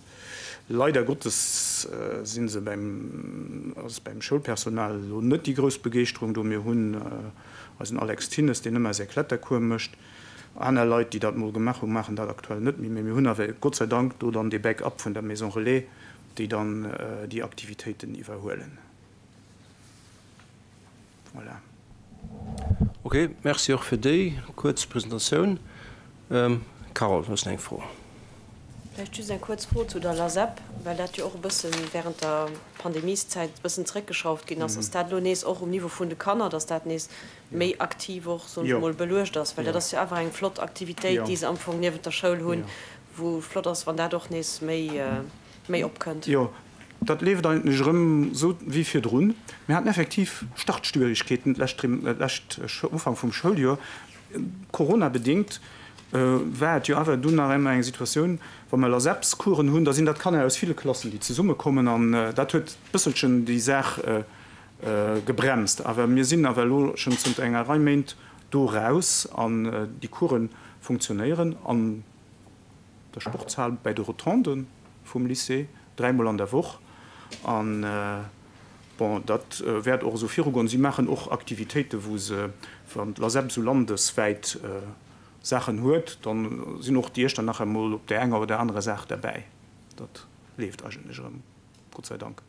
Leider Gottes si se beim, ass beim Schoulpersonal elo net déi grouss Begeeschterung do. Mir hunn eisen Alex Thinnes, deen ëmmer säi Klettercours mécht. Aner Leit, déi dat mol gemaach hunn, maachen dat aktuell net méi. Mee mir hunn awer Gott sei Dank do dann dee Back-up vun der Maison Relais, déi dann déi Aktivitéiten iwwerhuelen. Voilà. Ok, merci och fir déi kuerz Presentatioun. Carole, du hues nach eng Fro. Vläicht just eng kuerz Fro zu der LASEP, well dat jo och e bësse während der Pandemieszäit e bëssen zréckgeschrauft ginn ass. Ass dat elo nees och um Niveau vun de Kanner, datt dat nees méi aktiv och, soen ech mol, beluecht ass? Well dat ass jo awer eng flott Aktivitéit, déi se am Fong niewent der Schoul hunn, wou et flott ass, wann dat och nees méi, méi opkënnt. Jo, dat leeft eigentlech erëm esou wéi virdrun. Mir haten effektiv Startschwierigkeeten d'lescht, Ufank vum Schouljoer. Corona-bedingt war et jo awer dunn nach ëmmer eng Situatioun, wa mer LASEPS-Coursen hunn, da sinn dat Kanner aus ville Klassen, déi zesummekommen an dat huet e bësselchen déi Saach gebremst. Awer mir sinn awer elo schonn zënter enger Rei Méint do raus an déi Course funktionéieren an der Sportshal bäi de Rotonden vum Lycée, dräimol an der Woch. An bon, dat wäert och esou virugoen. Si maachen och Aktivitéiten, wou se, wann d'LASEP esou landeswäit Saachen huet, da sinn och déi Iechternacher emol op där enger oder anerer Saach derbäi. Dat leeft eigentlech erëm, Gott sei Dank.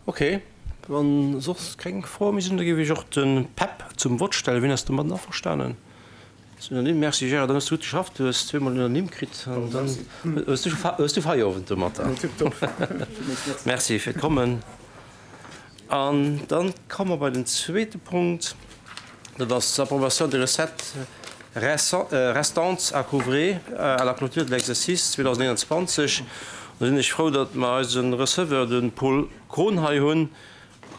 Ok, wann soss keng Froe méi sinn, da géif ech och de PEP zum Vott stellen. Wien ass domadden averstanen? Ass unanime. Merci Gérard, dann hues de gutt geschafft, du hues zweemol unanime kritt an dann hues du hues du Feierowend domatter. Merci fir d'Kommen. An dann komme mer bei den zweete Punkt, dat ass d'Approbation des recettes restantes à couvrir à la clôture de l'exercice 2021. Do sinn ech frou, datt mer eise Receveur, de Paul Kohn, hei hunn.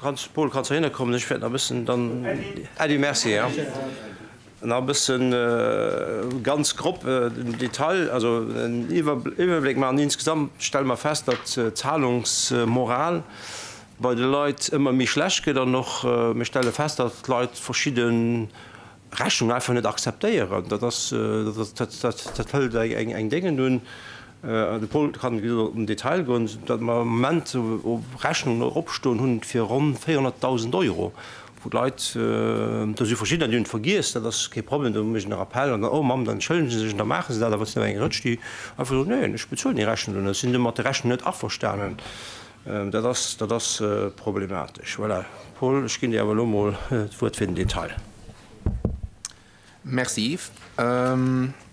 Kanns, Paul, kanns heihinner kommen? Ech wäert nach e bëssen dann, Äddi, merci, ja. Nach e bëssen ganz grob den Detail, also en Iwwerbléck maachen. Insgesamt stelle mer fest, datt d'Zahlungsmoral bei de Leit ëmmer méi schlecht gëtt an och mir stelle fest, datt d'Leit verschidde Rechnungen einfach net akzeptéieren. Dat ass, dat hëlt eng Déngen un. De Paul kann op den Detail goen, datt mer am Moment Rechnungen opstoen hunn fir ronn 400.000 Euro, wou d'Leit, do si verschiddener, déi hunn et vergiess, dat ass kee Problem, do mécht een e Rappel an dann, oh Mamm, dann entschëllegen se sech an da maache se dat. Awer et sinn awer eng Rëtsch, déi einfach soen, neen, ech bezuelen déi Rechnung net, ech sinn mat der Rechnung net averstanen. Dat ass, dat ass problematesch. Voilà, Paul, ech ginn dir awer elo mol d'Wuert fir den Detail. Merci Yves.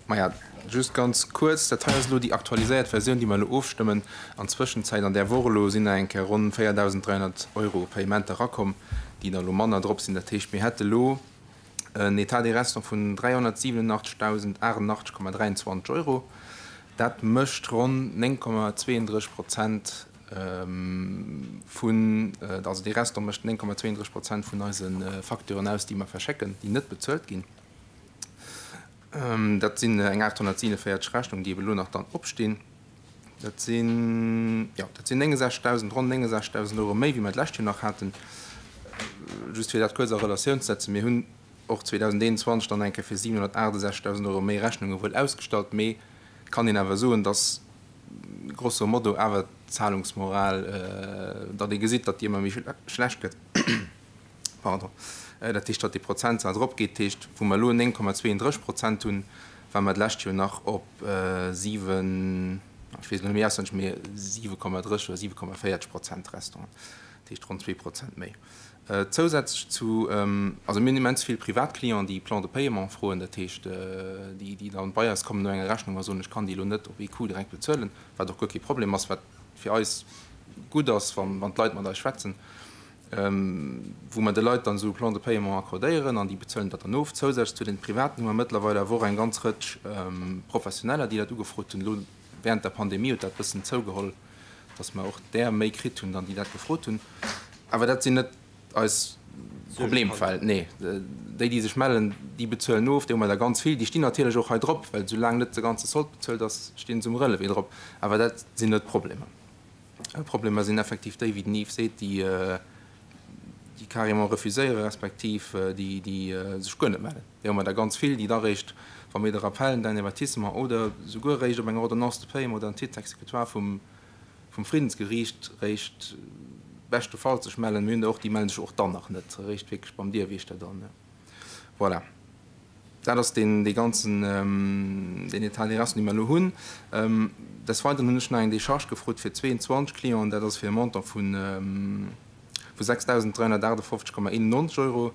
Maja, just ganz kuerz, dat hei ass elo déi aktualiséiert Versioun, déi mer elo ofstëmmen. An Zwëschenzäit, an där Woch elo, sinn nach eng Kéier ronn 4.300 Euro Payementer erakomm, déi da elo manner drop sinn. Dat heescht, mir hätte elo en État des restants vun 387.088,23 Euro. Dat mécht ronn 9,32 Prozent vun, also dee Restant mécht 9,32 Prozent vun eise Facturen aus, déi mer verschécken, déi net bezuelt ginn. Dat sinn eng 847 Rechnungen, déi ebe elo nach dann opstinn. Dat sinn, jo, dat sinn 69.000, ronn 69.000 Euro méi, wéi mer d'lescht Joer nach haten. Just fir dat kuerz a Relatioun ze setzen, Mir hunn och 2021 dann eng Kéier fir 768.000 Euro méi Rechnunge wuel ausgestallt, mee et kann een awer soen, dass grosso modo awer d'Zahlungsmoral, datt ee gesitt, datt déi ëmmer méi schlecht gëtt, pardon, dat heescht, datt dee Prozentsaz eropgeet. Dat heescht, wou mer elo 9,32 Prozent hunn, ware mer d'lescht Joer nach op 7, ech weess elo net méi auswenneg, mee 7,30 oder 7,40 Prozent Restant, dat heescht ronn 2 Prozent méi. Zousätzlech zu, also mir hunn immens vill privat Clienten, déi Plan de paiement froen, dat heescht, déi déi dann bei eis kommen no enger Rechnung a soen, ech kann déi elo net op ee Coup direkt bezuelen, wat och guer kee Problem ass, wat fir eis gutt ass, wann wann d'Leit mat eis schwätzen, wou mer de Leit dann esou e Plan de paiement accordéieren an déi bezuelen dat dann of. Zousätzlech zu den Privaten hu mer mëttlerweil awer och eng ganz Rëtsch Professioneller, déi dat ugefrot hunn. Elo während der Pandemie huet dat e bëssen zougeholl, dass mer och där méi kritt hunn dann, déi dat gefrot hunn. Awer dat sinn net eis Problemfäll. Nee, déi, déi sech mellen, déi bezuelen of. Déi hu mer der ganz vill. Déi stinn natierlech och hei drop, well soulaang net de ganze Sold bezuelt ass, stinn se um Relevé drop. Awer dat sinn net d'Problemer. D'Problemer sinn effektiv déi, wéi den Yves seet, déi, déi carrément refuséieren, respektiv déi, déi sech guer net mellen. Déi hu mer der ganz vill, déi da réischt, Wa mir de Rappel, den Avertissement oder souguer eréischt op eng Ordonnance de paiement oder en Titre exécutoire vum Friddensgeriicht réischt beschtefalls sech mellen. Mir hunn der och, déi melle sech och dann nach net, eréischt wierklech beim Dierwiechter dann. Voilà, dat ass deen dee ganzen deen État des restes, dee mir elo hunn. Des Weideren hunn ech nach eng Décharge gefrot fir 22 Clienten, dat ass fir e Montant vun vu 6.358,91 Euro.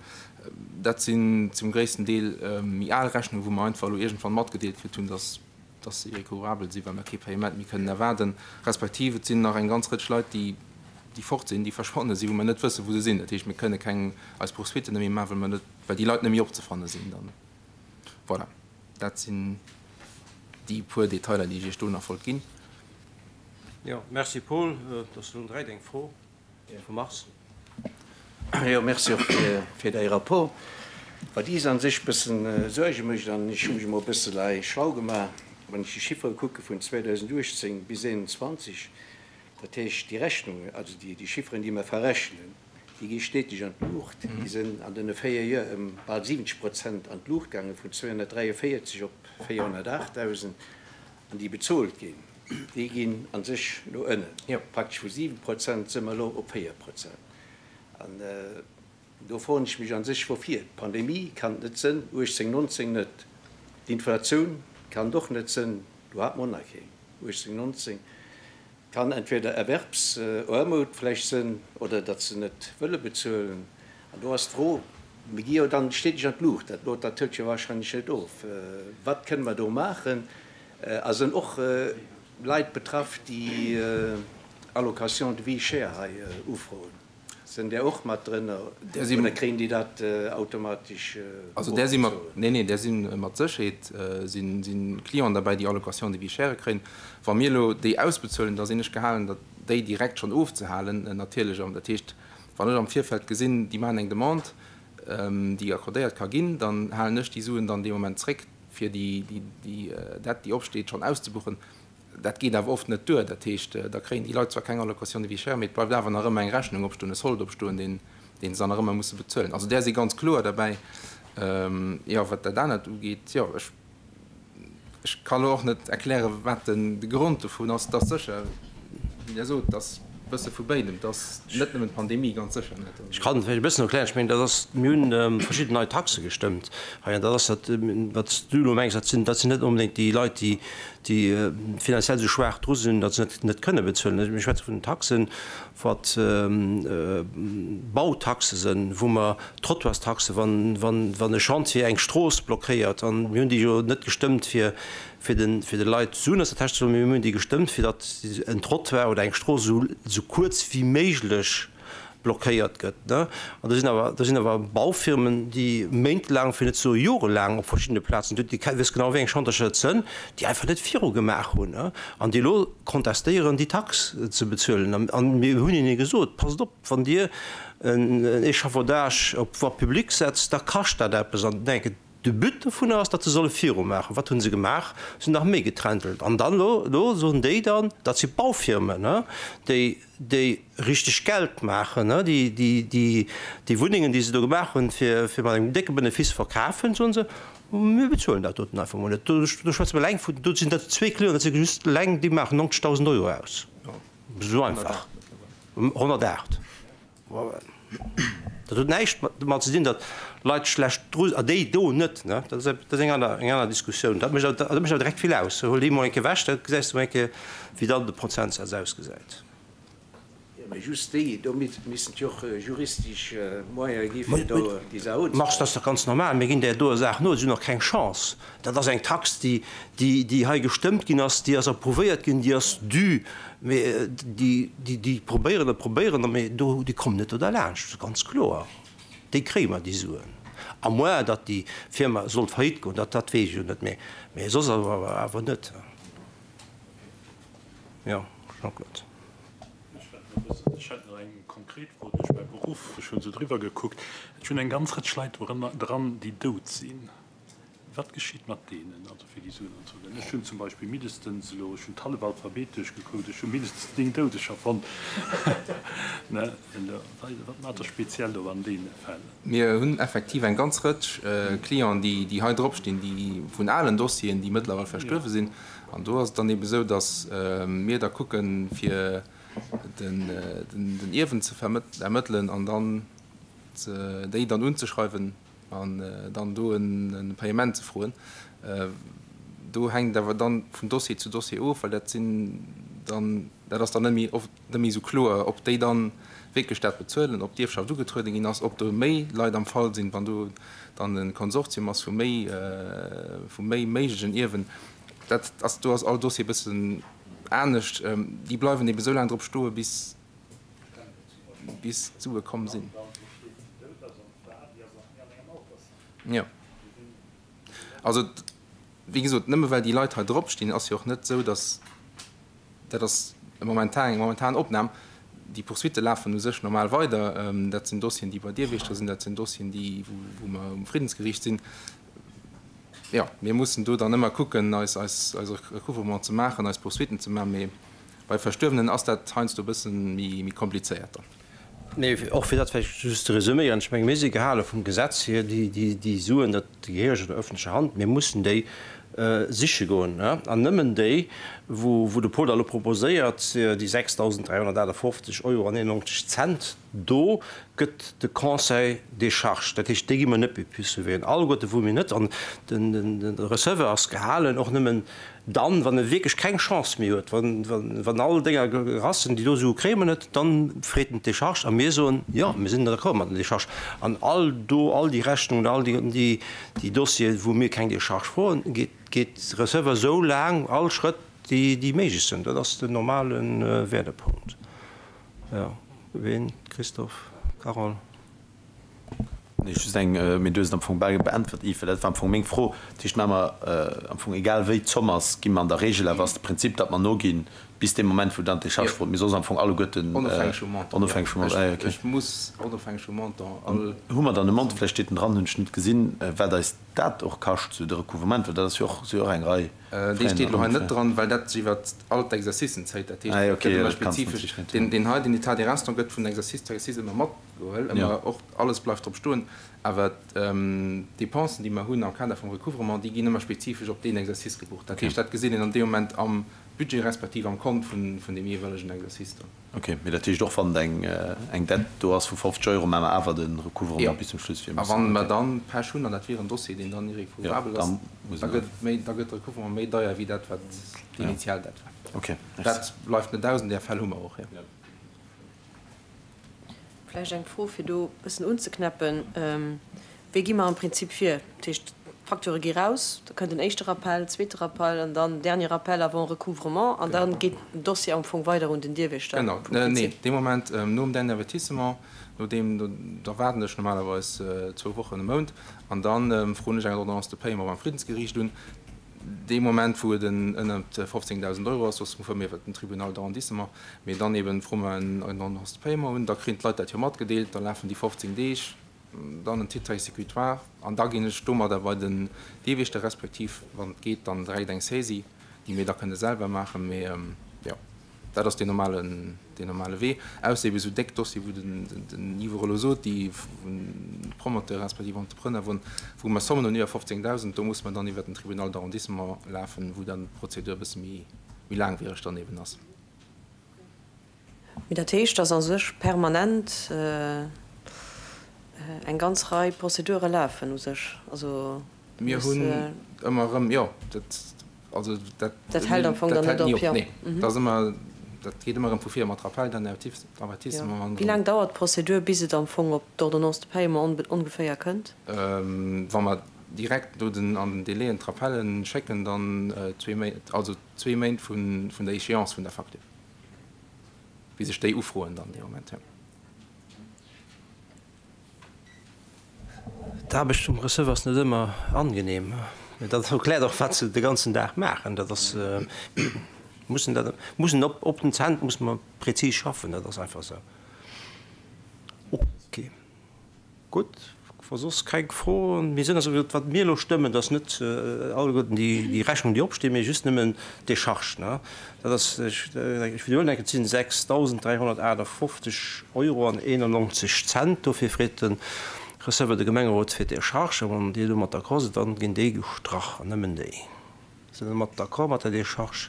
Dat sinn zum gréissten Deel méi al Rechnungen, wou mer einfach elo iergendwann matgedeelt kritt hunn, dass dass se irrecouvrabel sinn, well mer kee Paiement méi kënnen erwaarden, respektiv et sinn nach eng ganz Rëtsch Leit, déi déi fort sinn, déi verschwonne sinn, wou mer net wëssen, wou se sinn. Dat heescht, mir kënne keng eis Poursuitten net méi maachen, well mer net, well déi Leit net méi opzefanne sinn dann. Voilà, dat sinn déi puer Detailer, déi ech Iech do nach wollt ginn. Jo, merci Paul. Et ass elo direkt eng Fro vum Mars. Jo, merci och fir däi Rapport. Wat iis an sech bëssen Suerge mécht, an ech hu mech emol e bëssel hei schlau gemaach, wann ech déi Chiffere kucke vun 2018 bis 2021, dat heescht déi Rechnungen, also déi Chifferen, déi mer verrechnen, déi gi steeteg an d'Luucht, déi sinn an deene véier Joer ëm bal 70 Prozent an d'Luucht gaangen, vun 243 op 408.000. An déi bezuelt ginn, déi ginn a sech no ënnen. Praktesch vu 7 Prozent si mer elo op 4 Prozent. An do froen ech mech a sech, woufir. D'Pandemie kann et net sënn, 18, 19 net. D'Inflatioun kann et och net sënn, do hat mer och nach keng, 18, 19. Kann entweder Erwerbsaarmut vläicht sënn oder datt se net wëlle bezuelen. An do ass d'Fro, mir gi jo dann steeteg an d'Luucht, dat do, dat hëlt jo wahrscheinlech net of. Wat kënne mer do maachen? A sënn och Leit betraff, déi Allocation de vie chère hei ufroen? Sënn där och mat drënner oder kréien déi dat automatesch Also där si mat, nee, nee, där si mat Sécherheet si Clienten derbäi, déi Allocation de vie chère kréien. Wa mir elo déi ausbezuelen, da sinn ech gehalen, dat déi direkt schonn ofzehalen natierlech. An dat heescht, wann ech am Virfeld gesinn, déi maachen eng Demande, déi accordéiert ka ginn, dann halen ech déi Suen dann dee Moment zréck, fir déi Dette, déi opsteet, schonn auszebuchen. Dat geet awer oft net duer. Dat heescht, da kréien déi Leit zwar keng Allocation de vie chère, mee et bleift awer nach ëmmer eng Rechnung opstoen, e Solde opstoen, deen deen se dann nach ëmmer musse bezuelen. Also där si ganz kloer derbäi. Jo, wat dat anert ugeet, jo, ech ech ka lo och net erklären, wat den de Grond dovun ass. Et ass sécher, wéi Der sot, et ass e bësse vu béidem. Et ass net nëmmen d'Pandemie, ganz sécher net. Ech kann et vläicht e bëssen erklären. Ech mengen, dat ass, mir hunn verschidden nei Taxe gestëmmt hei an dat ass dat, wat s du elo mengs, dat sinn dat sinn net onbedéngt déi Leit, déi déi finanziell esou schwaach dru sinn, datt se net net kënne bezuelen. Mir schwätze vun den Taxen, wat Bautaxe sinn, wou mer Trottoirstaxe, wann wann wann e Chantier eng Strooss blockéiert, an mir hunn déi jo net gestëmmt fir fir de fir de Leit Suen aus der Täsch ze huelen, mee mir hunn déi gestëmmt fir datt en Trottoir oder eng Strooss esou esou kuerz wéi méiglech blockéiert gëtt. An do sinn awer, do sinn awer Baufirmen, déi méintelaang, fir net ze soe jorelaang op verschiddene Plazen, déi wëss genau wéi eng Chantercher et sënn, déi einfach net virugemaach hunn an déi elo kontestéieren, déi Tax ze bezuelen. An mir hunn hinne gesot, Passt op, wann Dir en Échafaudage op d'Voie publique setzt, da kascht dat eppes. An denken, de But dovunner ass, datt se solle virumaachen. Wat hu se gemaach? Se hunn nach méi geträntelt. An dann elo, elo soen déi dann, dat si Baufirmen, déi, déi richteg Geld maachen, déi, déi, déi, déi Wunnengen, déi se do gemaach hunn, fir, fir mat engem décke Benefice verkafen, soen se, mir bezuelen dat doten einfach mol net. Do, do schwätze mer eleng vun, do sinn dat zwee Clienten, dat si just eleng, déi maachen 90.000 Euro aus. Esou einfach. 108. Dat huet näischt domat ze dinn, datt Leit schlecht dru sinn, déi do net, ne? Dat ass eng aner, eng aner Diskussioun. Dat mécht awer, dat mécht awer direkt vill aus. Huel déi emol eng Kéier ewech, da gesäis de emol eng Kéier, wéi dann de Prozentsaz ausgesäit. Jo, mä just déi, do missten et jo och juristesch Moyene gi fir do déi Saach unzepaken. Mars, dat ass dach ganz normal. Mir ginn där doer Saach no. Si hunn och keng Chance. Dat ass eng Tax, déi, déi, déi hei gestëmmt ginn ass, déi ass approuvéiert ginn, déi ass dû. Mee déi probéieren a probéieren, mee do, déi kommen net do derlaanscht, dat ass ganz kloer. Déi kréie mer, déi Suen, à moins datt déi Firma sollt faillite goen, dat, dat weess ech jo net, mee, mee soss awer, awer net. Jo, Jean-Claude. Ech hätt nach eng konkret Fro duerch mäi Beruff, ech hunn esou driwwer gekuckt, ech hunn eng ganz Rëtsch Leit dorënner dran, déi dout sinn. Wat geschitt mat deenen, also fir déi Suen anzehuelen? Ech hunn zum Beispill mindestens elo, ech hunn d'hallef Alphabet duerchgekuckt, ech hu mindestens 9 Doudeger fonnt. Wat maacht Der speziell do an deene Fäll? Mir hunn effektiv eng ganz Rëtsch Clienten, déi hei dropstinn, déi vun alen Dossieren, déi mëttlerweil verstuerwe sinn. An do ass et dann eebe sou, datt mir da kucken, fir den Ierwen ze ermëttelen an dann déi dann unzeschreiwen an dann do e Paiement ze froen. Do hänkt et awer dann vun Dossier zu Dossier of, well dat sinn dann, dat ass dann net méi oft net méi esou kloer, ob déi dann wierklech dat bezuelen, ob d'Ierfschaft ugetrueden ginn ass, ob do méi Leit am Fall sinn, wann do dann e Konsortium ass vu méi vu méi méiglegen Ierwen. Dat ass, do ass all Dossier e bëssen anescht. Déi bleiwen ebe esou laang drop stoe bis bis d'Sue komm sinn. Jo. Also, wéi gesot, nëmme well déi Leit hei drop stinn, ass jo och net esou, datt, dat ass momentan eng momentan Opnam, déi Poursuitte lafen u sech normal weider. Dat sinn Dossieren, déi bei Dierwiechter sinn, dat sinn Dossieren, déi, wou mer um Friddensgeriicht sinn. Jo, mir mussen do dann ëmmer kucken, eis, eis, eise Recouvrement ze maachen, eis Poursuitten ze maachen, mee bei Verstuerwenen ass dat heiansdo e bësse méi, méi komplizéiert dann. Nee, och fir dat vläicht just ze resüméieren, ech menge mir si gehale vum Gesetz hier, déi, déi, déi Suen, dat gehéiert jo der öffentlecher Hand, mir mussen déi siche goen. An nëmmen déi, wou, wou de Paul da elo proposéiert, déi 6.358 Euro an 91 Cent, do gëtt de Conseil décharge, dat heescht, déi gi mer net méi poursuivéieren, alleguerte wou mir net, an den, den, de Receveur ass gehalen, och nëmmen Dann, wann e wierklech keng Chance méi huet, wann all Dénger gerass sinn, déi do Sue kréie mer net, dann freet en d'Décharge a mir soen, jo, mir sinn d'accord mat der Décharge. An all do, all déi Rechnungen, all déi Dossieren, wou mir keng Décharge froen, geet de Receveur esou laang all Schrëtt, déi méiglech sinn. Dat ass den normale Werdepunkt. Jo, ween? Christophe, Carole? Nee, just eng, mee du hues et am Fong bal beäntwert, Yves, well dat war am Fong meng Fro. Dat heescht, maache mer am Fong, egal wéi d'Zomm ass, gi mer an der Regel awer, ass de Prinzip, datt mer noginn bis dee Moment, wou dann d'Décharge gefrot. Mir soss am Fong alleguerten Onofhängeg vum Montant, onofhängeg vum Montant, ah jo, okay. Ech muss onofhängeg vum Montant all. Hu mer dann e Montant, vläicht steet en dran, hunn ech net gesinn, wat eis dat och kascht, sou de Recouvrement, well dat ass jo och, si jo och eng Rei Dee Fräen steet elo hei net dran, well dat sech iwwer all d'Exercicen zéit. Dat heescht, Ah jo, et okay, gëtt jo, ëmmer dat kanns de spezifesch, natierlech net deen, hunn. deen hei, den État des restants gëtt vun Exercice zu Exercice ëmmer mat. Geholl, ëmmer och alles bleift drop stoen, awer d'Dépensen, déi mer hunn am Kader vum Recouvrement, déi ginn ëmmer spezifesch op deen Exercice gebucht. Dat heescht, dat gesäit een an deem Moment am Budget respektiv am Kont vun deem jeeweilegen Exercice dann. Ok, mee dat heescht, och wann et eng Dette do ass vu 50 Euro, maache mer awer de Recouvrement bis zum Schluss fir. A wa mer dann Pech hunn, an dat wier en Dossier, deen dann irrécouvrabel ass, da gëtt et méi, da gëtt de Recouvrement méi deier wéi dat, wat d'initial Dette war. Ok, merci. Dat bleift net aus, an där Fäll hu mer och, jo. Vläicht eng Fro, fir do e bëssen unzeknäppen, Wéi gi mer am Prinzip vir? Dat heescht, d'Facturë gi raus, da kënnt en éischte Rappel, zweete Rappel an dann dernier Rappel avant recouvrement an da geet den Dossier am Fong weider un den Dierwächter Genau, vum nee, Prinzip. dee Moment nom dernier Avertissement, nodeem, da waarden ech normalerweis zwou Wochen, e Mount an da froen ech eng Ordonnance de paiement beim Friddensgeriicht un. Dee Moment, wou et ënnert 15.000 Euro ass, soss fuere mir iwwert den Tribunal d'arrondissement, mee dann eben froe mer en Ordonnance de paiement un, da kréien d'Leit dat jo matgedeelt, da lafen déi 15 Deeg, dann en Titre exécutoire an da ginn ech domadder bei den Dierwiechter respektiv, wann et geet, dann direkt eng Saisie, déi mir da kënne selwer maachen. Mee jo. Dat ass deen normalen, deen normale Wee. Ausser ebe sou déck Dossiere wou den, den Yves elo sot, déi vun Promoteur respektiv Entrepreneur, wou, wou mer Sommen hunn iwwer 15.000, do muss mer dann iwwert den Tribunal d'arrondissement lafen, wou dann d'Prozedur e bësse méi, méi laangwiereg dann eben ass. Mee dat heescht, dass a sech permanent eng ganz Rei Prozedure lafen u sech. Also Mir hunn ëmmer erëm, jo, dat, also dat, Dat hält am Fong dann net op, jo. Nee, dat ass ëmmer, dat geet ëmmer erëm vu vir mat Rappel, dann Avertissement an. Wéi laang dauert d'Prozedur, bis et am Fong op d'Ordonnance de paiement ongeféier kënnt? Wa mer direkt no den, an den Délaiën d'Rappellen schécken, dann zwee Méint, also zwee Méint vun der Échéance vun der Facture, bis ech déi ufroen dann dee Moment, jo. D'Aarbecht vum Receveur ass net ëmmer angenehm, mä dat erkläert och, wat se de ganzen Dag maachen. Dat ass, mussen dat, mussen op, op den Cent musse mer prezis schaffen, dat ass einfach esou. Ok, gutt. Wa soss keng Froen méi sinn, also wat mir elo stëmmen, dat ass net alleguerten déi Rechnungen, déi opstinn, mee just nëmmen d'Décharge. Dat ass, ech widderhuelen eng Kéier, et sinn 6.358 Euro an 91 Cent. Dofir freet de Receveur de Gemengerot fir d'Décharge. A wann Dir domat d'accord sidd, dann ginn déi gestrach an nëmmen déi. Sidd Der mat d'accord mat der Décharge?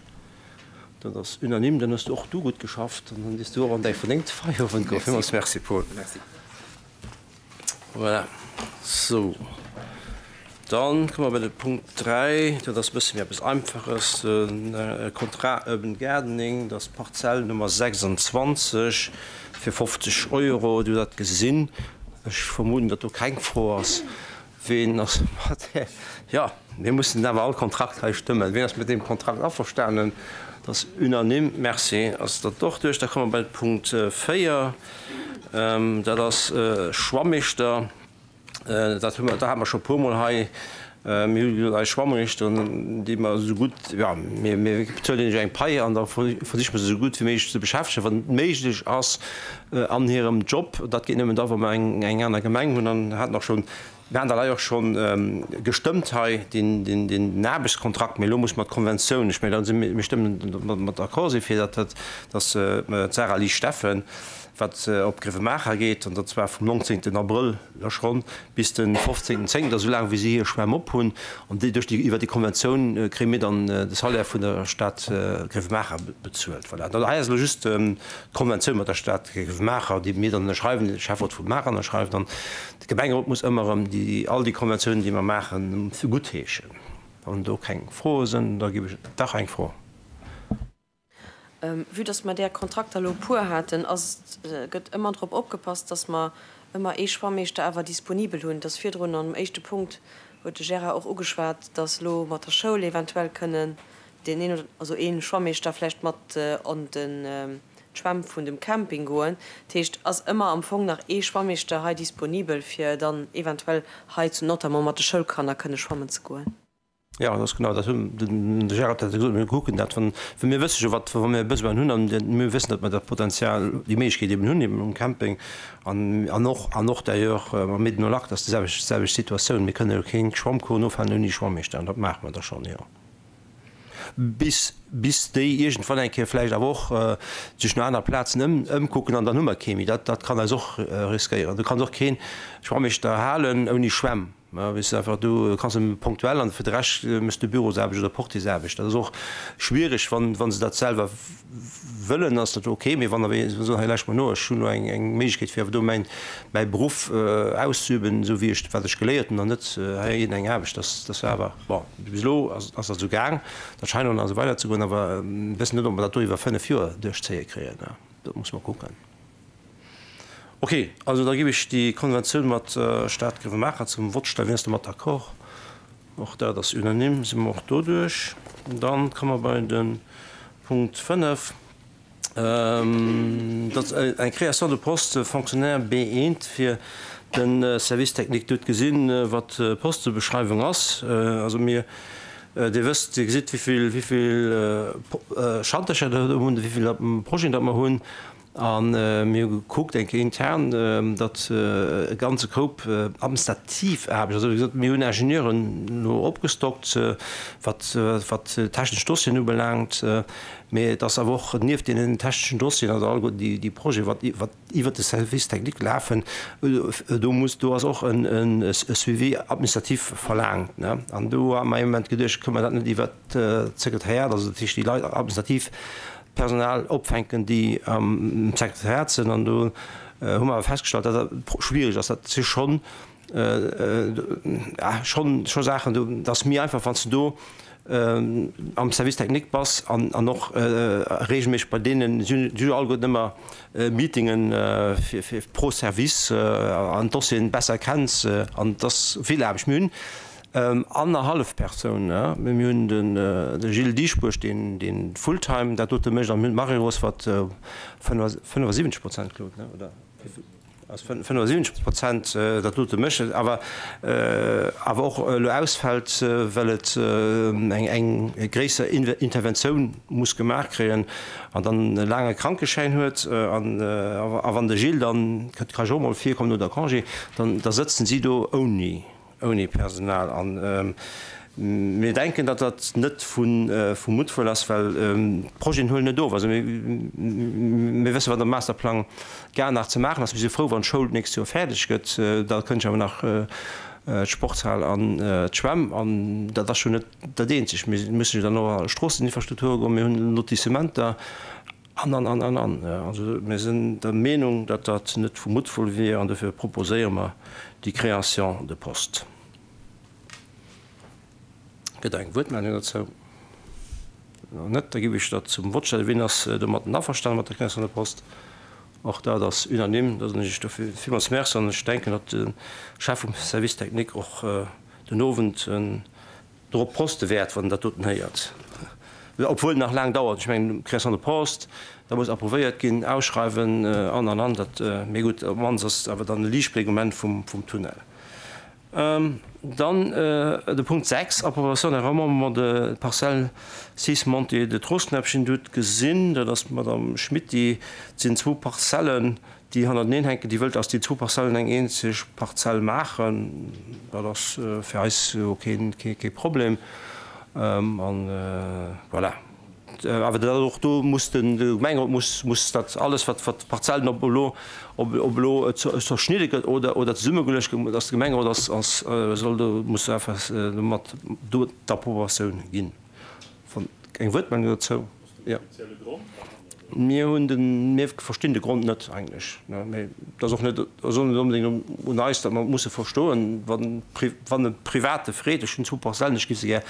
Dat ass unanime. Dann hues du och du gutt geschafft an dann dierfs du och an däi verdéngte Feierowend goen. Villmools Merci, Paul. Voilà. Sou, dann komme mer bei de Punkt 3. Dat ass e bësse méi eppes Einfaches, de Contrat Urban Gardening. Dat ass d'Parzell Nummer 26 fir 50 Euro. Dir hutt dat gesinn. Ech vermuten, datt do keng Fro ass. Ween ass mat där, jo, mir mussen awer all Kontrakt hei stëmmen. Ween ass mat deem Kontrakt averstanen? Dat ass unanime. Merci. Ass dat och duerch. Da komme mer bei de Punkt 4. Dat ass Schwammeeschter. Dat hu mer, dat hate mer scho e puermol hei. Mir hu jo eis Schwammeeschteren, déi mer esou gutt, jo, mir, mir bezuelen hinnen jo eng Pai an da versiche mer se esou gutt wéi méiglech ze beschäftegen, wann et méiglech ass an hirem Job. Dat geet nëmmen da, wa mer eng, eng aner Gemeng hunn. An haten och schonn, mir haten dat hei och schonn gestëmmt hei, deen, deen, deen Aarbechtskontrakt. Mee elo musse mer d'Konventioun, ech mengen, da si mir, mir stëmmen mat d'accord si fir dat, dat, dass d'Sarah Lee Steffen, wat op Grevenmacher geet, an dat zwar vum 19 Abrëll da schonn bis de 15 Zéngter, esou laang wéi si hir Schwämm op hunn. An déi duerch déi iwwer déi Konventioun kréie mir dann de Salaire vun der Stad Grevenmacher bezuelt. Voilà, dat hei ass elo just d'Konventioun mat der Stad Grevenmacher, déi mir dann ënnerschreiwen, de Schäfferot vu Maacher ënnerschreift an de Gemengerot muss ëmmer erëm déi all déi Konventiounen, déi mer maachen, guttheeschen. Wann do keng Froe sinn, da ginn ech dach eng Fro. Vue dass mer där Kontrakter elo e puer haten, ass et, gëtt ëmmer drop opgepasst, dass mer ëmmer ee Schwammeeschter awer disponibel hunn. Dass virdrun am éischte Punkt huet de Gérard och ugeschwat, dass elo mat der Schoul eventuell kënnen deen een oder, also ee Schwammeeschter vläicht mat an den, d'Schwämm vun dem Camping goen. Dat heescht, ass ëmmer am Fong nach ee Schwammeeschter hei disponibel, fir dann eventuell hei zu, notamment mat de Schoulkanner kënne schwammen ze goen? Jo, dat ass genau dat. De Gérard huet dat gesot, mir kucken dat, wann, well mir wësse jo, wat, wa mir e Besoin hunn an mir wëssen, datt mer dat Potenzial, déi Méiglechkeet eben hunn eben um Camping an, an och, an och d'ailleurs am Médine au Lac, dat ass déi selwecht, selwecht Situatioun. Mir kënne jo keen Schwammcours ofhalen ouni Schwammeeschter an dat maache mer da schonn, jo. Bis, bis déi iergendwann eng Kéier vläicht awer och sech no aner Plazen ëm, ëmkucken an dann hu mer kee méi. Dat, dat kann eis och riskéieren. Du kanns och kee Schwammeeschter halen ouni Schwämm. Mä weess de einfach, du kanns em ponktuell an fir de Rescht méchs de Bürosaarbecht oder Portiersaarbecht. Dat ass och schwiereg, wann, wa se dat selwer wëllen, ass dat ok, mee wann awer se soen, hei lauscht mol no, ech hunn elo eng, eng Méiglechkeet fir awer do mäin, mäi Beruff auszeüben, esou wéi ech, wat ech geléiert hunn an net hei iergendeng Aarbecht, dat, dat war awer, bon, bis elo ass, ass dat esou gaang, dat scheint och nach esou weiderzegoen, awer wëssen net, ob mer dat do iwwer 5 Joer duerchzéie kréien, dat muss mer kucken. Ok, also da géif ech déi Konventioun mat der Stad Grevenmacher zum Vott stellen. Wien ass domat d'accord? Och dat ass unanime. Si mer och do duerch. Dann komme mer bei de Punkt 5. Dat ass eng Création de poste fonctionnaire B1 fir de Service technique. Dir hutt gesinn, wat d'Postebeschreiwung ass. Also mir, Dir wësst, Dir gesitt, wéi vill Schantercher der do hunn, wéi vill Projeten datt mer hunn. A mir hu gekuckt eng Kéier intern, datt e ganze Koup administrativ Aarbecht, also wéi gesot, mir hunn Ingenieuren elo opgestockt, wat wat technesch Dossieren ubelaangt, mee et ass awer och nieft deenen techneschen Dossieren, also alleguerten déi déi Projete wat wat iwwert de Service technique lafen, do muss do ass och en e Suivi administratif verlaangt, ne. An do hu mer ee Moment geduecht, kënne mer dat net iwwert d'Sekretariat, also dat heescht déi Leit administrativ Personal opfänken, déi am Sekretariat sinn. An do hu mer awer festgestallt, datt dat schwierig ass. Dat si schonn, schonn, scho Saachen, do dat ass méi einfach, wann s de do am Service technique bass an, an och regelméisseg bei deenen, si hunn jo alleguerten ëmmer Meetingen fir, fir pro Service an d'Dossieren besser kenns an et ass vill Aarbecht. Mir hunn Annerhallef Persoun, mir hunn de Gilles Dieschbourg, deen fulltime dat dote mécht, an mir hunn d'Marie-Rose, wat 75 Prozent, Claude, ne, oder? Ass 75 Prozent dat dote mécht, awer awer och elo ausfält, well et eng eng gréisser Interventioun muss gemaach kréien an dann e laange Krankeschäin huet. An a wann de Gilles dann, ka jo och mol virkommen, oder Congé, dann da sëtzen si do ouni. Ouni Personal. A mir denken, datt dat net vu Muttwëll ass, well d'Projeten huelen net of. Also mir wëssen, wat am Masterplang gar nach ze maachen ass. Mir si frou, wann d'Schoul d'nächst Joer fäerdeg gëtt. Da kënnt jo awer nach d'Sportshal an d'Schwämm. An dat ass jo net dat Eenzegt. Mir mussen jo dann och a Stroosseninfrastrukture goen. Mir hunn Lotissementer. An, an, an, an, an. Also mir sinn der Meenung, datt dat net vu Muttwull wier an dofir proposéiere mer déi Création de poste. Gëtt eng Wuertmeldung dozou? Net? Da géif ech dat zum Vott stellen. Wien ass domatten averstanen, mat der Création de poste? Och dat ass unanime. Da soen ech Iech dofir villmools Merci an ech denken, datt de Chef vum Service technique och den Owend Drop poste wäert, wann en dat doten héiert. Obwuel et nach laang dauert. Ech mengen, Création de poste, dat muss approuvéiert ginn, ausschreiwen an, an, an. Dat, mee gutt, op d'mannst ass et awer dann e Liichtbléck um Enn vum, vum Tunnel. Dann de Punkt 6, Approbation d'un remembrement de parcelle 6 montée de Trostknäppchen. Dir hutt gesinn, dat ass d'Madame Schmit, déi, et sinn zwou Parzellen, déi hannerteneen hänken, déi wëllt aus deenen zwou Parzellen eng eenzeg Parzell maachen. Dat ass fir eis jo kee Problem. An voilà. Awer dat och do muss de Gemengerot muss, muss dat alles, wat wat d'Parzellen ob elo, ob ob elo zerschnidde gëtt oder oder zesummegeluecht gëtt, dass de Gemengerot ass, ass soll do muss einfach domat do d'Approbatioun ginn. Eng Wuertmeldung dozou? Jo. Mir hunn den, mir verstinn de Grond net eigentlech. Mee et ass och net, ass och net onbedéngt un eis, datt mer et musse verstoen. Wann, wann e Private freet, ech hunn zwou Parzellen, ech géif se gär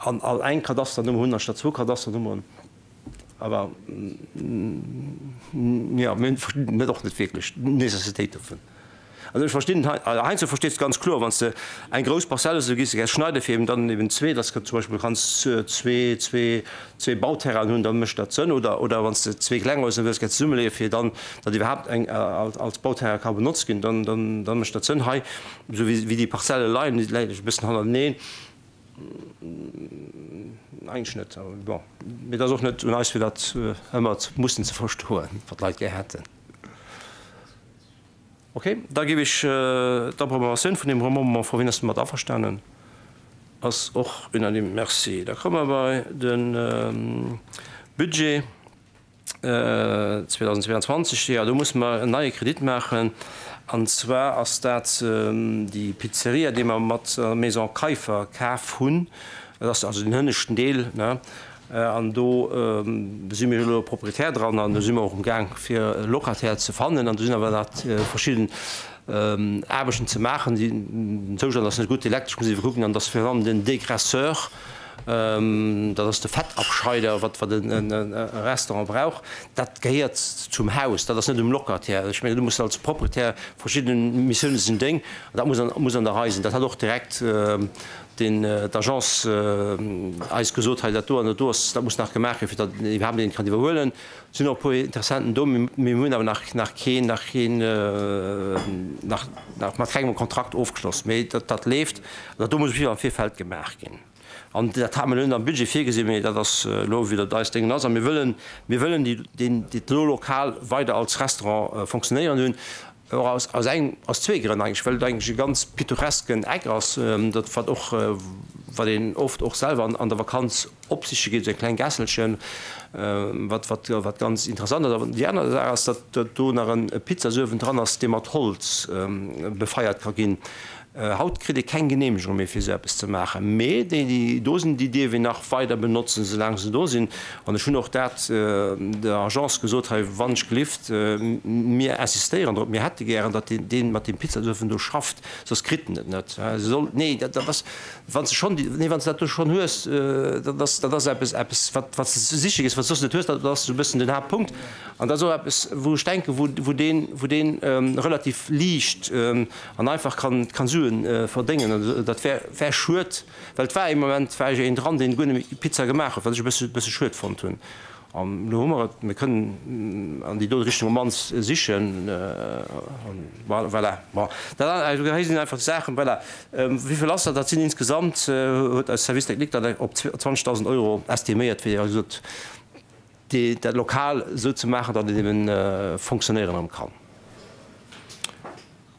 an all eng Kadasternummer hunn anstatt zwou Kadasternummeren. Awer jo, mir verstinn net och net wierklech d'Necessitéit dovun. Also ech verstinn, heiansdo verstees de ganz kloer, wann s de eng grouss Parzell hues, du gees se gär schneiden, fir eben dann eben zwee, dass de zum Beispill kanns zwee, zwee, zwee Bauterrainen hunn, da mécht dat Sënn. Oder, oder wann s de zwee kleng hues an wëlls gär zesummeleeën, fir dann, datt iwwerhaapt eng als Bauterrain ka benotzt ginn, dann, dann, dann mécht dat Sënn. Hei, esou wéi, wéi déi Parzelle leien, déi leien e bëssen hannerteneen, eigentlech net. Awer bon, mee et ass och net un eis, fir dat ëmmer mussen ze verstoen, wat d'Leit gär hätten. Ok, da géif ech d'Approbatioun vun deem Remembrement froen. Wien ass domat averstanen? Ass och unanime. Merci. Da komme mer bei de Budget 2022. Jo, do musse mer en neie Kredit maachen. An zwar ass dat déi Pizzeria, déi mer mat der Maison Kaiffer kaf hunn. Dat ass also den hënneschten Deel, ne? An do si mir elo Proprietär dran an do si mer och um Gaang fir e Locataire ze fannen. An do sinn awer nach verschidden Aarbechten ze maachen. Den Zoustand ass net gutt, d'Elektresch muss ee kucken an dass virun allem den Dégraisseur, dat ass de Fettabscheider, wat wat e Restaurant brauch, dat gehéiert zum Haus, dat ass net um Locataire. Ech mengen, du muss als Proprietär verschidden Missioune sinn deng an dat muss an muss an der Rei sinn. Dat hat och direkt deen d'Agence eis gesot, hei dat do an dat do ass, dat muss nach gemaach ginn, fir datt een iwwerhaapt een kann iwwerhuelen. Et sinn och e puer Interessenten do, mee mir hunn awer nach nach keen, nach keen, nach nach mat kengem e Kontrakt ofgeschloss. Mee dat dat leeft an dat do muss op jidde Fall am Virfeld gemaach ginn. An dat hate mer elo net am Budget virgesinn, mee dat ass elo, wéi dat eist Déngen ass. A mir wëllen, mir wëllen déi deen dat elo Lokal weider als Restaurant fonctionnéieren hunn. Och aus, aus engem, aus zwee Grënn eigentlech, well et eigentlech e ganz pittoresken Eck ass, dat wat och, wat een oft och selwer an, an der Vakanz opsiche geet, esou eng kleng Gässelchen, wat, wat, wat ganz interessant ass. An déi aner Saach ass, datt, datt do nach en Pizzasuewen dran ass, dee mat Holz befeiert ka ginn. Haut kritt ee keng Geneemegung méi fir esou eppes ze maachen, mee déi, déi do sinn, déi dierf een nach weider benotzen, soulaang se do sinn. An ech hunn och dat der Agence gesot, hei wann ech gelift, mir insistéieren drop, mir hätte gären, datt deen, dee mat deem Pizzaduewen do schafft, soss kritt en et net. Se soll, nee, dat ass, wann s de schonn déi, nee, wann s de dat do schonn hues, dat ass, dat ass eppes, eppes wat, wat s de siche gees, wat s de soss net hues, dat ass esou e bëssen den Haaptpunkt. An dat ass och eppes, wou ech denken, wou, wou deen, wou deen relativ liicht, An einfach kann kann Suen verdéngen. An dat wär wär schued, well et war ee Moment war jo een dran, deen guer net méi Pizza gemaach huet, wat ech e bësse bësse schued fonnt hunn. An elo hu mer et, mir kënnen an déi do Richtung op d'mannst sichen. Voilà, bon, dat also hei sinn einfach d'Saachen, voilà. Wéi vill ass dat? Dat sinn insgesamt, huet eis Service technique dat op 20.000 Euro estiméiert, fir, wéi gesot, déi, dat Lokal esou ze maachen, datt et eben fonctionnéieren erëm kann.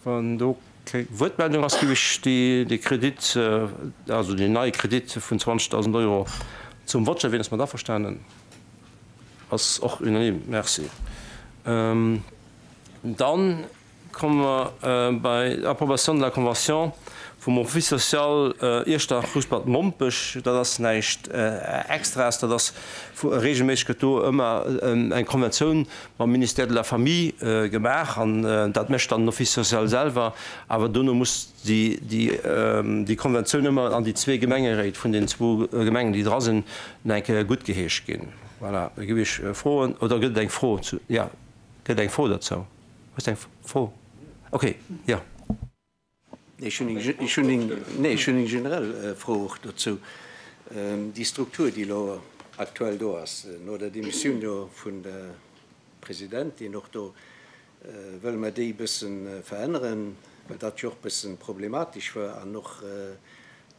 Wann do keng Wuertmeldung ass, géif ech dee Kredit, also deen neie Kredit vun 20.000 Euro zum Vott stellen. Wien ass mat averstanen? Ass och unanime. Merci. Dann komme mer bei d'Approbation de la convention vum Office social Iechternach Rouspert Mompech. Dat ass näischt Extraes, dat ass regelméisseg gëtt do ëmmer eng Konventioun mam Ministère de la Famille gemaach an dat mécht dann den Office social selwer, awer dono muss déi Konventioun ëmmer an déi zwee Gemengeréit vun den zwou Gemengen, déi dra sinn, nach eng Kéier guttgeheescht ginn. Voilà, da géif ech froen, oder gëtt et eng Fro zu, jo, gëtt et eng Fro dozou? Hues de eng Fro? Okay, jo. Ech hunn eng generell Fro och dozou. Déi Struktur, déi elo aktuell do ass, no der Demissioun jo vun der Presidentin och do, wëlle mer déi e bësse veränneren, well dat jo och e bësse problematesch war an och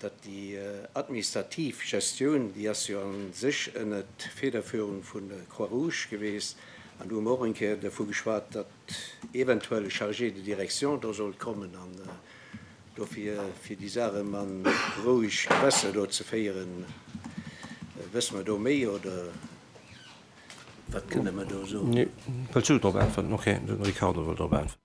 datt déi administrativ Gestioun, déi ass jo a sech ënnert Federführung vun der Croix-Rouge geweest an do hu mer och eng Kéier dervu geschwat, datt eventuell e Chargé de direction do sollt kommen an dofir, fir déi Saach erëm a roueg Gewässer do ze féieren. Wësse mer do méi oder wat kënne mer do soen? Wëlls du drop äntweren? Ok, de Ricardo wëll drop äntweren.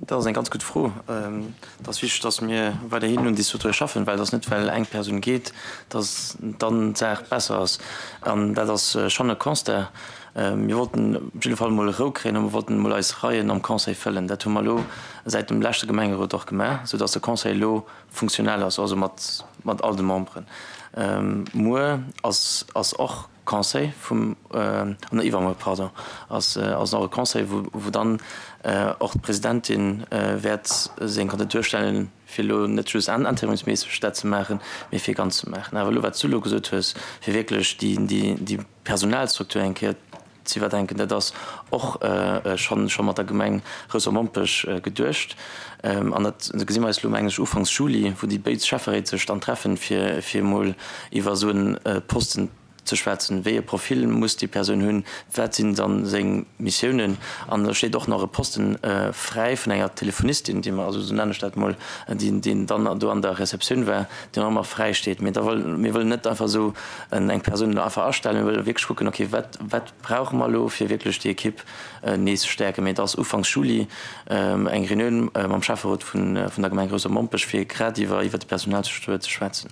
Dat ass eng ganz gutt Fro. Et ass wichteg, datt mir weiderhin un déi Strukture schaffen, well et ass net, well eng Persoun geet, datt dann d'Saach besser ass. An dat ass schonn e Constat. Mir wollten op jidde Fall emol Rou kréien a mir wollten emol eis Reien am Conseil fëllen. Dat hu mer elo säit dem leschte Gemengerot och gemaach, esou datt de Conseil elo funktionell ass, also mat mat all de Memberen. Muer ass ass och Conseil vum, oder iwwermuer, pardon, ass ass och e Conseil, wou wou dann och d'Presidentin wäert seng Kandidatur stellen, fir elo net just interimsméisseg dat ze maachen, mee fir ganz ze maachen. Awer elo wat s du elo gesot hues, fir wierklech déi déi déi Personalstruktur eng Kéier ze iwwerdenken, dat ass och schonn scho mat der Gemeng Rouspert-Mompech geduecht. An dat gesi mer eis elo, mengen ech, ufanks Juli, wou déi béid Schäfferéit sech dann treffen, fir fir emol iwwer esou e Posten ze schwätzen. Wéi e Profil muss déi Persoun hunn? Wat sinn dann seng Missiounen? An da steet och nach e Posten fräi vun enger Telefonistin, déi mer, also esou nennen ech dat emol, déi dann do an der Receptioun war, déi nach ëmmer fräi steet. Mee da wëll, mir wëllen net einfach esou eng Persoun elo einfach astellen, mir wëlle wierklech kucken, okay, wat, wat brauche mer elo, fir wierklech déi Ekipp nees ze stäerken. Mee et ass ufanks Juli eng Reunioun mam Schäfferot vun der Gemeng Groussert-Mompech, fir grad iwwer iwwer déi Personalstruktur ze schwätzen.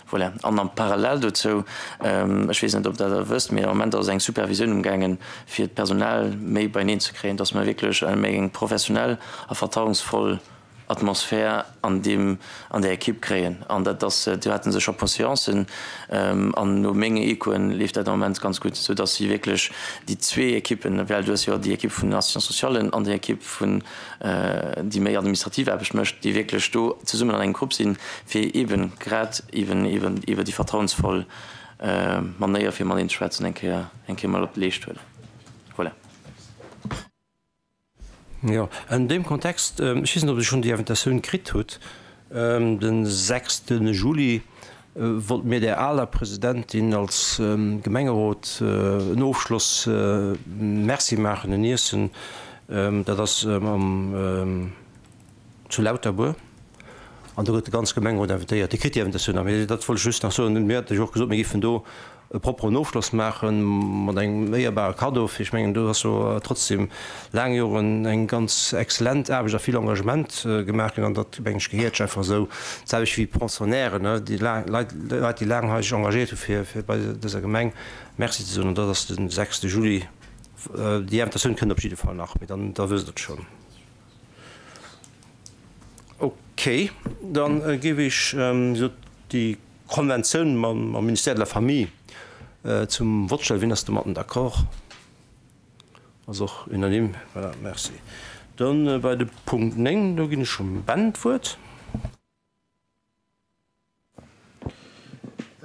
Voilà. An am Parallel dozou, ech weess net, ob Der dat wësst, mee am Moment ass eng Supervisioun umgaangen, fir d'Personal méi beineen ze kréien, dass mer wierklech méi eng professionell a vertrauensvoll Atmosphär an deem, an där Ekipp kréien. An dat ass, do hate se scho Poséancen an no menge Echoen leeft dat am Moment ganz gutt, esou dass si wierklech déi zwee Ekippen, well du hues jo déi Ekipp vun den Assistants-socialen an déi Ekipp vun, déi méi administrativ Aarbecht mécht, déi wierklech do zesummen an engem Grupp sinn, fir eeben grad eeben eeben iwwer déi vertrauensvoll Manéier fir mateneen ze schwätzen eng Kéier, eng Kéier mol op de Leescht huelen. Voilà. Jo, an deem Kontext, ech weess net, ob Dir schonn déi Invitatioun kritt hutt, de sechste Juli wollte mir där aler Presidentin als Gemengerot en Ofschloss Merci maachen, en Iessen. Dat ass am. Zu Lauterbuer, an do gëtt de ganze Gemengerot invitéiert. Dir kritt déi Invitatioun nach, mee dat wollt ech just nach soen. Mir hate jo och gesot, mir géifen do e propperen Ofschloss maache mat engem éierbare Kaddo, fir ech mengen, do ass jo trotzdem laang Joren eng ganz exzellent Aarbecht a vill Engagement gemaach ginn an dat, mengen ech, gehéiert sech einfach esou. D'selwecht wéi d'Pensionnairen, déi laang Leit, Leit, déi laang hei sech engagéiert hu fir, fir bei dëser Gemeng Merci ze soen. An dat ass de sechste Juli. Déi Invitatioun kënnt op jidde Fall nach, mee dann, da wësst Der et schonn. Ok, dann géif ech déi Konventioun mam Ministère de la Famille zum Vott stellen. Wien ass domatten d'accord? Ass och unanime. Voilà, merci. Dann bei de Punkt 9, do ginn ech dem Ben d'Wuert.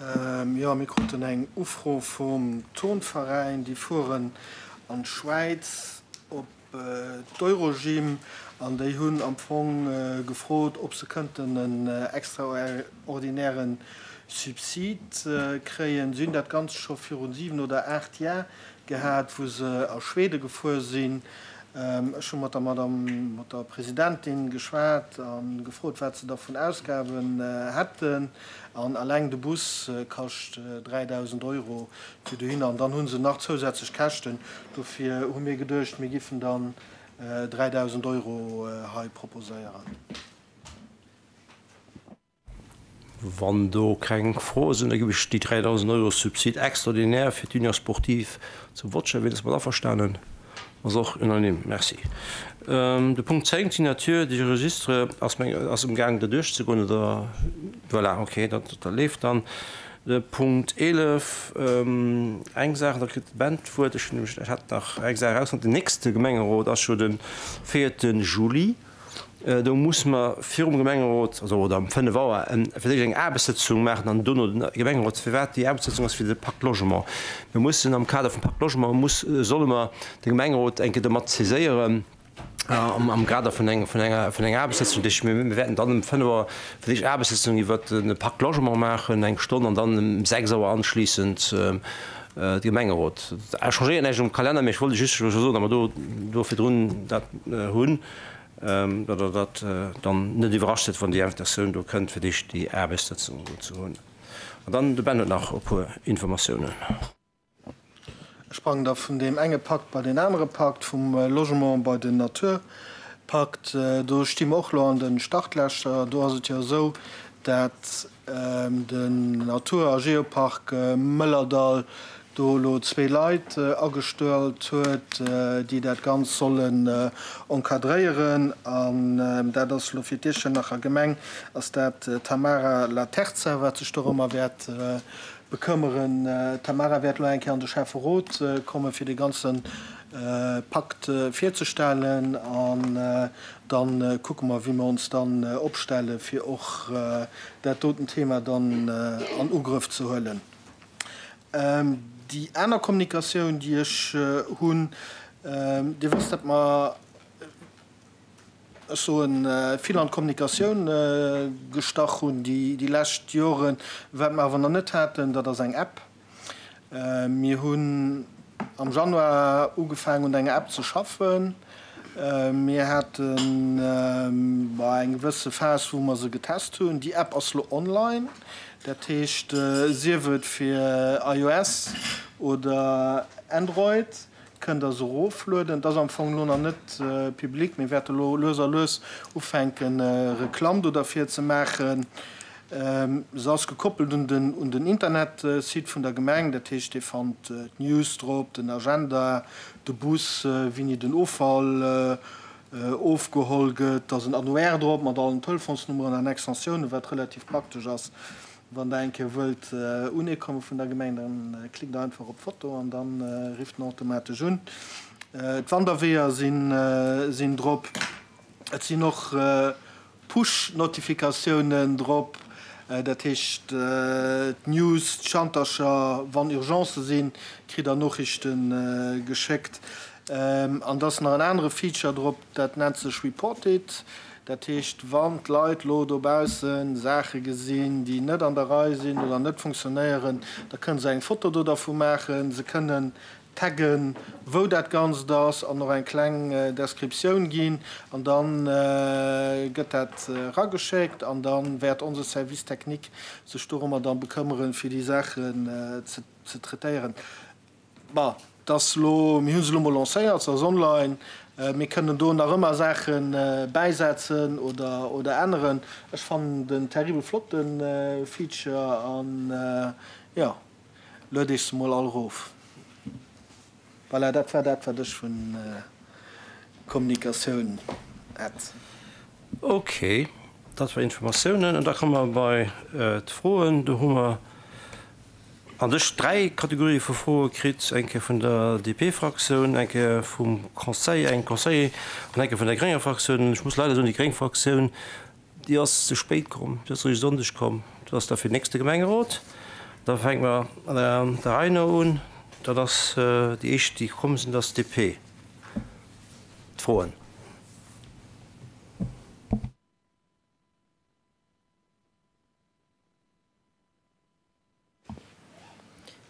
Jo, mir kruten eng Ufro vum Turnveräin. Déi fueren an d'Schwäiz op d'Eurogym an déi hunn am Fong gefrot, ob se kënnten en extraordinäre Subsid kréien. Si hunn dat Ganzt scho virun 7 oder 8 Jar gehat, wou se a Schwede gefuer sinn. Ech hu mat der Madame, mat der Presidentin geschwat a gefrot, wat se da vun Ausgaben hätten. An alleng de Bus kascht 3.000 Euro fir dohinner. An dann hu se nach zousätzlech Käschten. Dofir hu mir geduecht, mir giffen dann 3.000 Euro hei proposéieren. Wann do keng Froe sinn, da ginn ech déi 3.000 Euro Subside extraordinaire fir d'Union sportive zu Wotschel. Wien ass mat averstanen? Ass och unanime. Merci. De Punkt 10, d'Signature des registres, ass meng, ass amgaang derduerch ze goen, oder? Voilà, okay, dat, dat leeft dann. De Punkt 11, eng Saach, da kritt de Ben d'Wuert. Ech hunn nämlech, ech hat nach eng Saach erausfonnt. Den nächste Gemengerot ass jo de véierte Juli. Do musse mer virum Gemengerot, also oder um 5 Auer, fir d'éischt eng Aarbechtssëtzung maachen an dono den Gemengerot. Firwat déi Aarbechtssëtzung ass fir de Pacte Logement. Mir mussen am Kader vum Pacte Logement muss, solle mer de Gemengerot eng Kéier domat saiséieren am Kader vun eng, vun enger, vun enger Aarbechtssëtzung. Dat heescht, mir wäerten dann um 5 Auer fir d'éischt Aarbechtssëtzung iwwert de Pacte Logement maachen, eng Stonn, an dann um 6 Auer anschliissend de Gemengerot. Dat changéiert näischt um Kalenner, mee ech wollt just scho soen, datt mer do, do virdrun dat hunn, datt Der dat dann net iwwerrascht sidd, wann déi Invitatioun do kënnt, fir d'éischt déi Aarbechtssëtzung do ze hunn. An dann, de Ben huet nach e puer Informatiounen. Ech sprangen da vun deem enge Pakt bei deen anere Pakt, vum Logement bei den Naturpakt. Do sti mer och elo an de Startlächer. Do ass et jo esou, dat den Natur a Geopark Mëllerdall do elo zwee Leit agestallt huet, déi dat Ganzt sollen encadréieren. An dat ass elo fir d'Iechternacher Gemeng ass dat d'Tamara Laterza, wat sech dorëmmer wäert bekëmmeren. D'Tamara wäert elo eng Kéier an de Schäfferot kommen, fir dee ganze Pakt virzestellen. An Dann kucke mer, wéi mer ons dann opstellen, fir och dat doten Thema dann an Ugrëff ze huelen. Déi aner Kommunikatioun, déi ech hunn, Dir wësst, datt mer, ech soen, vill an d'Kommunikatioun gestach hunn déi lescht Joren. Wat mer awer nach net haten, dat ass eng App. Mir hunn am Januar ugefaangen un enger App ze schaffen. Mir haten eng gewësse Phas wou mer se getest hunn. Déi App ass lo online, dat heescht sief et fir iOS oder Android kënnt der se eroflueden. Et ass am Fong lo nach net public. Mir wäerte lo lues a lues ufänken Reklamm do derfir ze maachen. Se ass gekoppelt un den un den Internetsite vun der Gemeng, dat heescht dir fannt d'News drop, den Agenda, de Bus, wéini den Offall ofgeholl gëtt. Et ass en Annuaire drop mat allen Telefonsnummeren an Extensiounen, wat relativ praktesch ass, wann der eng Kéier wëllt uneekomme vun der Gemeng, dann klickt der einfach op d'Foto an dann rifft en automatesch un. D'Wanderweeër sinn sinn drop. Et sinn och Push-Notifikatiounen drop, dat heescht d'News, d'Schantercher, wann Urgencë sinn, kritt der Noriichte geschéckt. An et ass nach en anere Feature drop, dat nennt sech Report it. Dat heescht, wann d'Leit lo dobausse Saache gesinn, déi net an der Rei sinn oder net funktionéieren, da kënne se eng Foto do dervu maachen. Se kënnen taggen wou dat Ganzt ass an och eng kleng Descriptioun ginn an da gëtt dat erageschéckt an da wäert onse Service technique sech dorëmmer da bekëmmeren, fir déi Saachen ze traitéieren. Bon, et ass elo, mir hu se elo mol lancéiert, se ass online, mir kënnen do nach ëmmer Saache bäisetzen oder oder änneren. Ech fannen et en terribel flotte Feature an jo. Lued iech se mol all erof. Voilà, dat war dat, wat ech vun Kommunikatioun hätt. Ok, dat war Informatiounen. An da komme mer bei d'Froen. Do hu mer a sech dräi Kategorië vu Froe kritt, eng Kéier vun der DP-Fraktioun, eng Kéier vum Conseil, engem Conseiller an eng Kéier vun der grénger Fraktioun. Ech muss leider soen, déi gréng Fraktioun, Déi ass ze spéit komm, déi ass eréischt e Sonndeg komm. Dat ass da fir den nächste Gemengerot. Da fänke mer der Rei no un. Dat ass déi éischt, déi komm sinn, dat ass d'DP. D'Froen.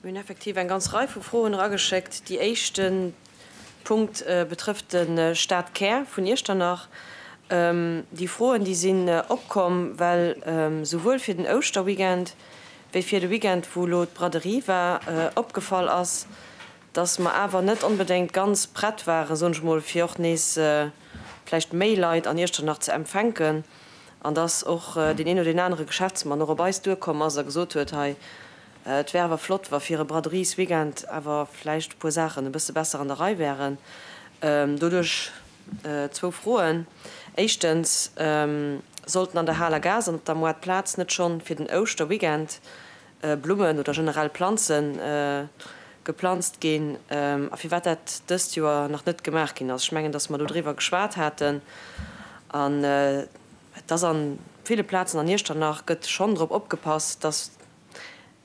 Mir hunn effektiv eng ganz Rei vu Froen erageschéckt. Déi éischte Punkt betrëfft de Stadkär vun Iechternach. Déi Froen, déi sinn opkomm, well souwuel fir den Ouschterweekend wéi fir de Weekend, wou elo d'Braderie war, opgefall ass, dass mer awer net onbedéngt ganz prett waren, soen ech mol, fir och nees vläicht méi Leit an Iechternach ze empfänken an dass och deen een oder deen anere Geschäftsmann och op eis duerkomm ass a gesot huet, hei, et wär awer flott, wa fir e Braderies-Weekend awer vläicht e puer Saachen e bësse besser an der Rei wären. Doduerch zwou Froen. Éischtens, Sollten an der Haler Gaass an op der Moartplaz net schonn fir den Ouschterweekend Blummen oder generell Planze geplanzt ginn a firwat dat dëst Joer nach net gemaach ginn ass. Ech mengen, datt mer do driwwer geschwat haten an et ass a ville Plazen an Iechternach gëtt schonn drop opgepasst, datt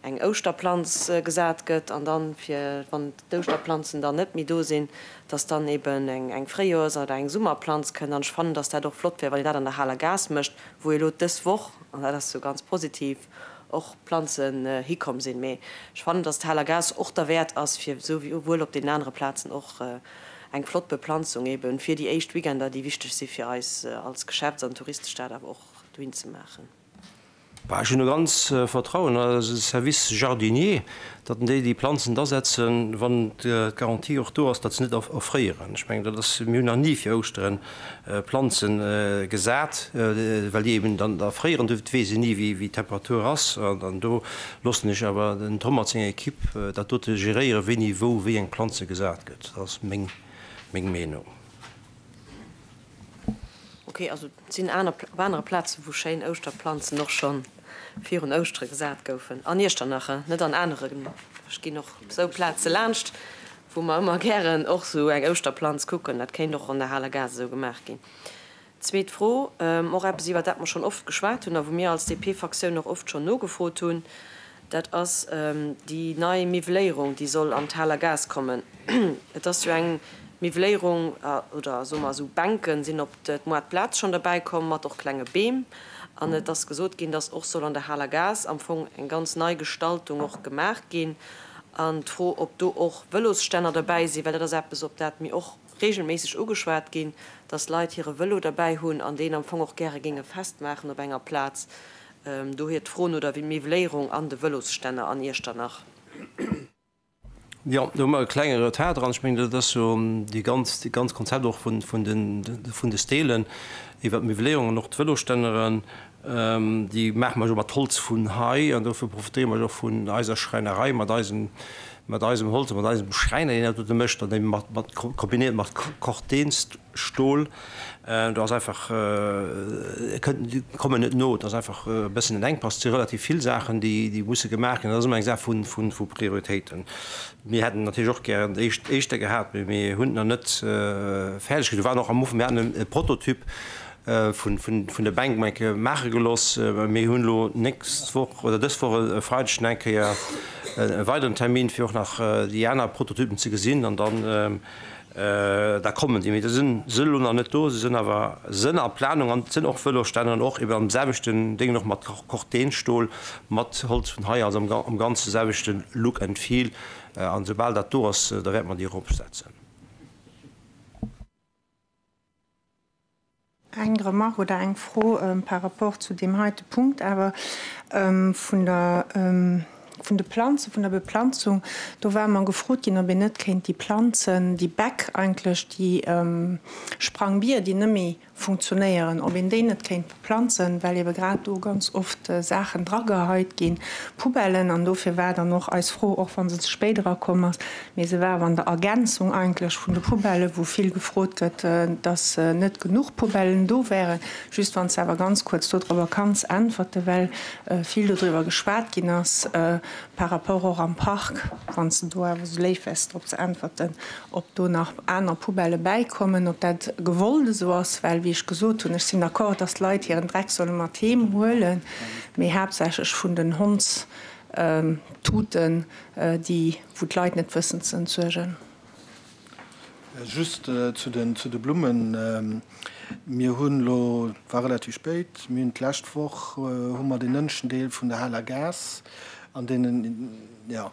eng Ouschterplanz gesat gëtt an dann, fir wann d'Ouschterplanzen dann net méi do sinn, datt dann eben eng Fréijoers oder eng Summerplanz kënnt. An ech fannen, datt dat och flott wär, wann een dat an der Haler Gaass mécht, wou elo dës Woch, an dat ass jo ganz positiv, och Planzen hikomm sinn. Mee ech fannen, dass d'Haler Gaass och derwäert ass, fir esou wéi wuel op deenen anere Plazen och eng flott Beplanzung eebe fir déi éischt Weekender, déi wichteg si fir eis als Geschäfts an Touristestad, awer och dohin ze maachen. Bah, ech hunn do ganz Vertrauen an eise Service jardinier, datt en déi déi Planzen da setzen, wann d'Garantie och do ass, datt se net erfréieren. Ech mengen, dat ass, mir hunn nach ni fir Ouschteren Planzen gesat, well déi eben dann erfréieren, do weess een ni wéi d'Temperatur ass an do loossen ech awer den Tom mat senger Equipe dat dote geréieren, wéini wou wéi eng Planze gesat gëtt. Dat ass meng meng Meenung. Ok, also et sinn aner op anere Plaze wou schéin Ouschterplanzen och scho virun Ouschtere gesat goufen, an Iechternach, net an aneren. Ech ginn och op esou Plaze laanscht. Wou mer ëmmer gären och esou eng Ouschterplanz kucken. Dat kéint och an der Haler Gaass esou gemaach ginn. Zweet Fro, och eppes iwwert dat mer schonn oft geschwat hunn a wou mir als DP-Fraktioun och oft schonn nogefrot hunn, dat ass déi nei Miwweléierung, déi soll an d'Haler Gaass kommen. Et ass jo eng Miwweléierung oder soe mer esou Bänke sinn op d'Moartplaz schonn derbäi komm, mat och klenge Beem. An et ass gesot ginn, dass och soll an der Haler Gaass am Fong eng ganz nei Gestaltung och gemaach ginn. An d'Fro, ob do och Vëlosstänner derbäi sinn, well dat ass eppes, op dat mir och regelméisseg ugeschwat ginn, dass Leit hire Vëlo derbäi hunn an deen am Fong och gäre géinge festmaachen op enger Plaz. Dohier d'Fro no der Miwweléierung an de Vëlosstänner an Iechternach. Jo, do hu mer e klenge Retard dran. Ech mengen, dat ass jo déi ganz, déi ganz Konzept och vun, vun den, vun de Stelen iwwert d'Miwweléierung an och d'Vëlosstänneren. Déi maache mer jo mat Holz vun hei an dofir profitéiere mer jo och vun eiser Schräinerei mat eisem, mat eisem Holz a mat eisem Schräiner, deen dat dote mécht an dee mat, mat kombinéiert mat Cortenststol. Do ass einfach, kënnt, kommen net no. Et ass einfach e bëssen en Enkpass. Et si relativ vill Saachen, déi, déi musse gemaach ginn. Dat ass ëmmer eng Saach vu, vu, vu Prioritéiten. Mir hätten natierlech och gären d'éischt, éischter gehat, mee mir hunn et nach net fäerdeg kritt. Do waren och am Ufank, mir haten e Prototyp, vun der Bänk eng Kéier maache gelooss. Mir hunn elo d'nächst Woch oder dës Woch e Freideg nach eng Kéier e weideren Termin, fir och nach déi aner Prototypen ze gesinn an dann da kommen déi. Mee se sinn elo nach net do, se sinn awer sënn a Planung an et sinn och Vëlosstänner an och eben am selwechten Déngen och mat Cortenstol, mat Holz vun hei, also am ganze selwechte Look and Feel. An soubal dat do ass, da wäerte mer déi eropsetzen. Eng Remarque oder eng Fro par rapport zu deem heite Punkt awer vun der, vun de Planzen, vun der Beplanzung. Do war mer gefrot ginn, ob een net kéint déi Planzen, déi Bäck eigentlech, déi Sprangbier, déi net méi funktionéieren, ob een déi net kéint beplanzen, well ebe grad do ganz oft Saachen drageheit ginn, Poubellen. An dofir war dann och eis Fro, och wa se ze spéit erakomm ass, Mee se war awer an der Ergänzung eigentlech vun de Poubellen, wou vill gefrot gëtt, dass net genuch Poubellen do wären. Just wann s de awer ganz kuerz dodrobber kanns äntwerten, well vill dodriwwer geschwat ginn ass par rapport och am Park, wann s de do awer esou léif wäers drop ze äntwerten, ob do nach aner Poubellë bäikommen, ob dat gewollt esou ass. Well, wéi ech gesot hunn, ech sinn d'accord, dass d'Leit hiren Dreck solle mat heem huelen, mee haaptsächlech vun den Honds. Tuten, déi, wou d'Leit net wëssen ze entsuergen. Just zu den, zu de Blummen. Mir hunn elo, et war relativ spéit, mir hunn d'lescht Woch hu mer deen ënneschten Deel vun der Haler Gaass an deenen, jo,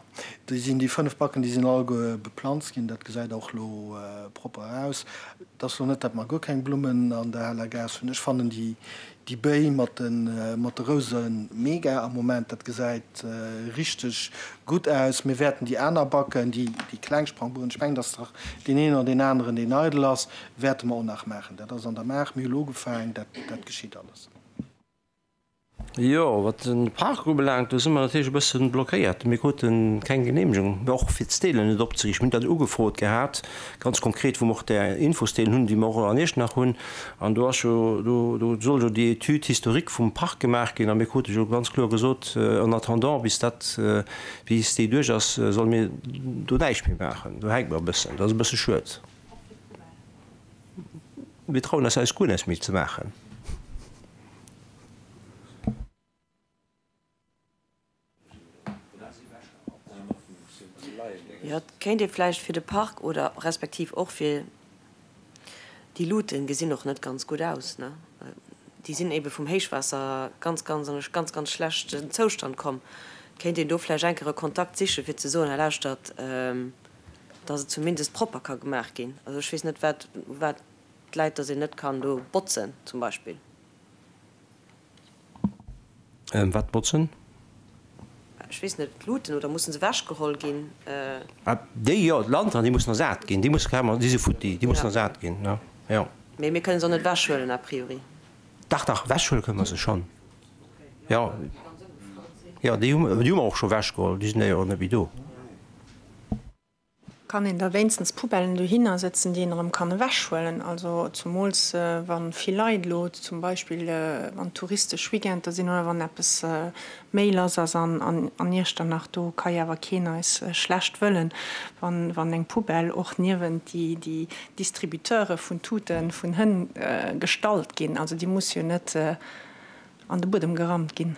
déi sinn, déi 5 Backen, déi sinn alleguer beplanzt ginn. Dat gesäit och elo propper aus. Et ass elo net, datt mer guer keng Blummen an der Haler Gaass hunn. Ech fannen déi, Déi Béi mat de Rousen mega am Moment, dat gesäit richteg gutt aus. Mir wäerten déi aner Backen, déi kleng Sprangburen, ech mengen dass nach deen een oder deen aneren deen eidel ass, wäerte mer och nach maachen. Dat ass an der Maach, mir hu lo ugefaangen, dat geschitt alles. Jo, wat de Park ubelaangt, do si mer natierlech e bësse blockéiert. Mir krute keng Geneemegung, och fir d'Stelen net opzeriichten. Mir hunn dat ugefrot gehat, ganz konkret, wou mer och där Infostelen hunn, déi mer och an Iechternach hunn. An do ass jo, do, do soll jo déi Étude historique vum Park gemaach ginn a mir krute jo ganz kloer gesot, en attendant, bis dat, bis déi duerch ass, solle mir do näischt méi maachen. Do hänke mer e bëssen. Dat ass e bësse schued. Mir trauen eis eis guer näischt méi ze maachen. Jo, et kéint ee vläicht fir de Park oder respektiv och fir déi Luuten gesinn och net ganz gutt aus, ne? Déi sinn ebe vum Héichwaasser ganz, ganz an e ganz, ganz schlechten Zoustand komm. Et kéint een do vläicht enker e Kontakt siche fir ze soen, hei lauschtert, dass et zumindest propper ka gemaach ginn. Also ech weess net, wat u wat et läit, dass een net kann do botzen zum Beispill. Wat botzen? Ech weess net, d'Luuten, oder mussen se ewechgeholl ginn? Déi jo, d'Lanteren, déi mussen ersat ginn. Déi musse carrément, déi si futti, déi mussen ersat ginn, jo. Mee mir kënne se och net ewechhuelen a priori. Dach, dach, ewechhuele kënne mer se schonn, jo. Jo, déi hu mer och scho ewechgeholl, déi sinn jo net méi do. Kann een da wéinstens Poubellen dohinner sëtzen, déi een erëm kann ewechhuelen? Also zumools wa vill Leit elo zum Beispill wann touristesch Weekender sinn oder wann eppes méi lass ass an Iechternach, do ka jo awer keen eis schlecht wëllen, wann eng Poubelle och niewent déi Distributeure vun Tuten vun Hënn gestallt ginn. Also déi muss jo net an de Buedem gerammt ginn.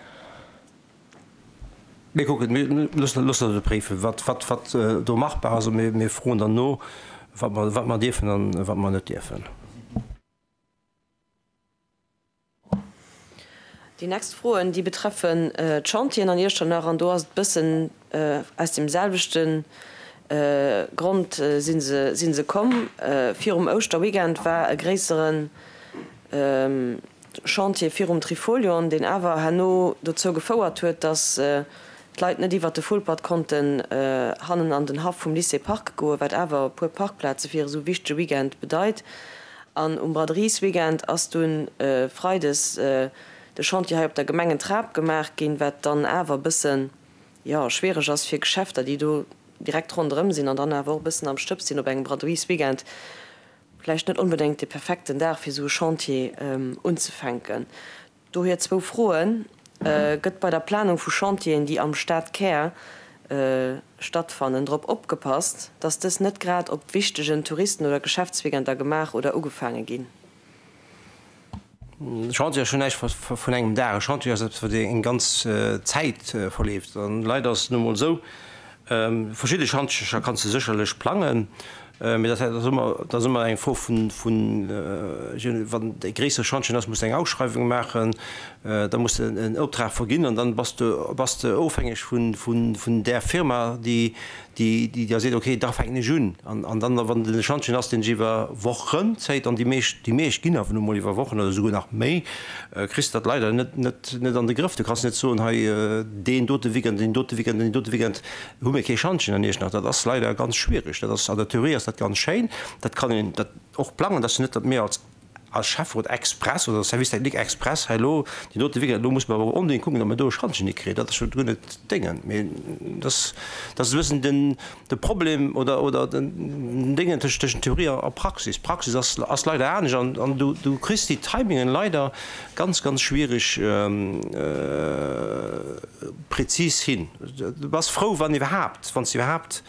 Mir kucken, mir loossen dat préifen, wat, wat, wat do machbar ass, a mir, mir froen dann no, wat mer, wat mer dierfen an wat mer net dierfen. Déi nächst Froen, déi betreffen d'Chantieren an Iechternach, an do ass et bëssen aus deem selwechte Grond si se, si se komm. Virum Ouschterweekend war e gréisseren Chantier virum Trifolion, deen awer herno dozou gefouert huet, datt d'Leit net iwwert de Vulpert konnten hannen an den Haff vum Lycée parke goen, wat awer e puer Parkplaze fir esou wichtege Weekend bedeit. An um Braderiesweekend ass dunn freides de Chantier hei op der Gemengentrap gemaach ginn, wat dann awer e bëssen, jo, schwiereg ass fir Geschäfter, déi do direkt ronderëm sinn an dann awer och e bëssen am Stëbs sinn op engem Braderiesweekend. Vläicht net onbedéngt de perfekten Dag fir esou e Chantier unzefänken. Dohier zwou Froen, Gëtt bei der Planung vu Chantieren, déi am Stadkär stattfannen, drop opgepasst, datt dës net grad op wichtegen Touristen oder Geschäftsweekender gemaach oder ugefaange ginn? E Chantier ass jo näischt vun engem Dag. E Chantier ass eppes, wat eng ganz Zäit verleeft. An leider ass et nu emol esou, verschidde Chantiercher kanns de sécherlech plangen, mee dat ass ëmmer, dat ass ëmmer eng Fro vun, vun, wann et e gréissere Schantjen ass, muss de eng Ausschreiwung maachen, da muss de en Optrag verginn an dann bass de, bass de ofhängeg vun, vun, vun där Firma, déi, déi, déi da seet, okay, da fänken ech un. An, an dann, wann et e Schantjen ass, deen sech iwwer Wochen zéit, an déi meescht, déi meescht ginn awer nu mol iwwer Wochen oder esouguer nach méi, kriss de dat leider net, net, net an de Grëff. Du kanns net soen, hei deen dote Weekend, deen dote Weekend, deen dote Weekend hu mir kee Schantjen an Iechternach. Dat ass leider ganz schwierig. Dat ass, an der Theorie ass dat ganz schéin, dat kann een dat och plangen, dat ass jo net, datt mir als als Schäfferot express oder Service technique express hei elo déi dote Weekend, elo musse mer awer onbedéngt kucken, datt mer do e Schantjen hikréien. Dat ass jo guer net d'Déngen. Mee dat ass e bëssen den de Problem oder oder den Déngen tëschent tëschent Theorie a Praxis. D'Praxis ass ass leider anescht an an du du kriss déi Timingen leider ganz ganz schwierig prezis hin. Du bass frou wann iwwerhaapt wann s de iwwerhaapt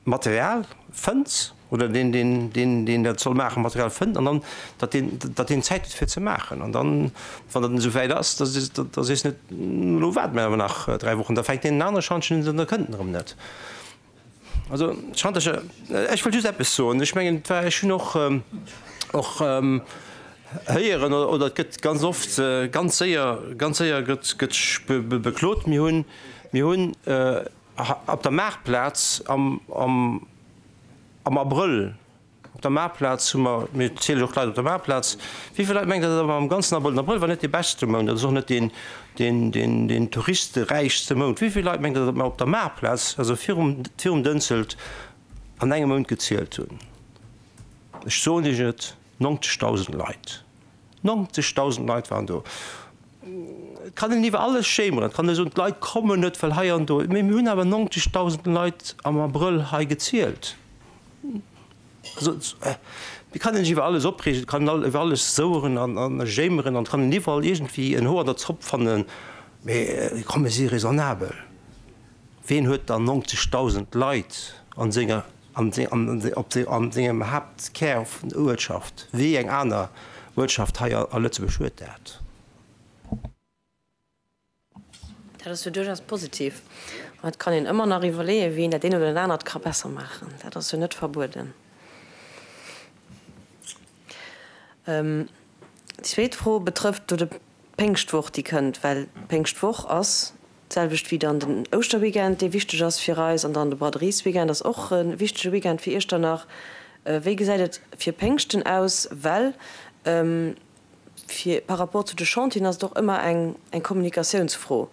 Material fënns. Oder deen, deen, deen, deen dat soll maachen, Material fënnt an dann, datt deen, datt deen Zäit huet fir ze maachen. An dann, wann dat esou wäit ass, da sees, da sees net, elo waarde mir awer nach 3 Wochen, da fänkt deen en anere Schantjen un an da kënnt en erëm net. Also d'Schantercher, ech wëll just eppes soen, ech mengen, et war, ech hunn och, och héieren, oder et gëtt ganz oft ganz séier, ganz séier gëtt, gëtt beklot, mir hunn, mir hunn op der Maartplaz am, am, am Abrëll, Op der Maartplaz hu mer, mir zielen och d'Leit op der Maartplaz, wéi vill Leit mengt Der, datt mer am ganzen Abrëll, den Abrëll war net dee beschte Mount, dat ass och net deen, deen, deen, deen touristeräichste Mount, wéi vill Leit mengt Der, datt mer op der Maartplaz, also virum, virum Dënzelt, an engem Mount gezielt hunn? Ech soen Iech et, 90.000 Leit. 90.000 Leit waren do. Et kann een iwwer alles schéimeren, et kann ee soen, d'Leit kommen net, well hei an do, mee mir hunn awer 90.000 Leit am Abrëll hei gezielt. Also, et kann een sech iwwer alles opreegen, et kann een iwwer alles soueren an jéimeren an et kann een iwwerall iergendwéi en Hoer an der Zopp fannen, mee komm mir si raisonnabel. Ween huet dann 90.000 Leit an senger, an op sengem Haaptkär vun der Uertschaft? Wéi eng aner Uertschaft hei a Lëtzebuerg huet dat? Dat ass jo duerchaus positiv. Mä et kann een ëmmer nach iwwerleeën, wéi een dat eent oder dat anert ka besser maachen. Dat ass jo net verbueden. Déi zweet Fro betrëfft do de Péngschtwoch, déi kënnt, well d'Péngschtwoch ass d'selwecht wéi dann den Ouschterweekend, dee wichteg ass fir eis, an dann de Braderies-Weekend ass och e wichtege Weekend fir Iechternach. Wéi gesäit et fir Péngschten aus? Well Fir par rapport zu de Chantieren ass et och ëmmer eng eng Kommunikatiounsfro.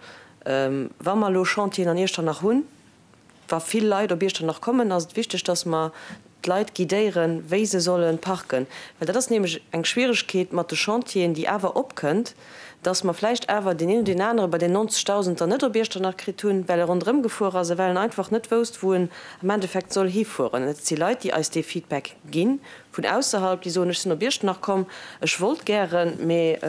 Wa mer elo Chantieren an Iechternach hunn, wa vill Leit op Iechternach kommen, ass et wichteg, dass mer d'Leit guidéieren, wéi se solle parken. Well dat ass nämlech eng Schwieregkeet mat de Chantieren, déi awer opkënnt, dass mer vläicht awer deen een oder deen anere bei den 90.000 dann net op Iechternach kritt hunn, well e ronderëm gefuer ass a well en einfach net wousst, wou en am Endeffekt soll hifueren. Et si Leit, déi eis dee Feedback ginn, Vun ausserhalb, déi soen, ech sinn op Iechternach komm, ech wollt gären, mee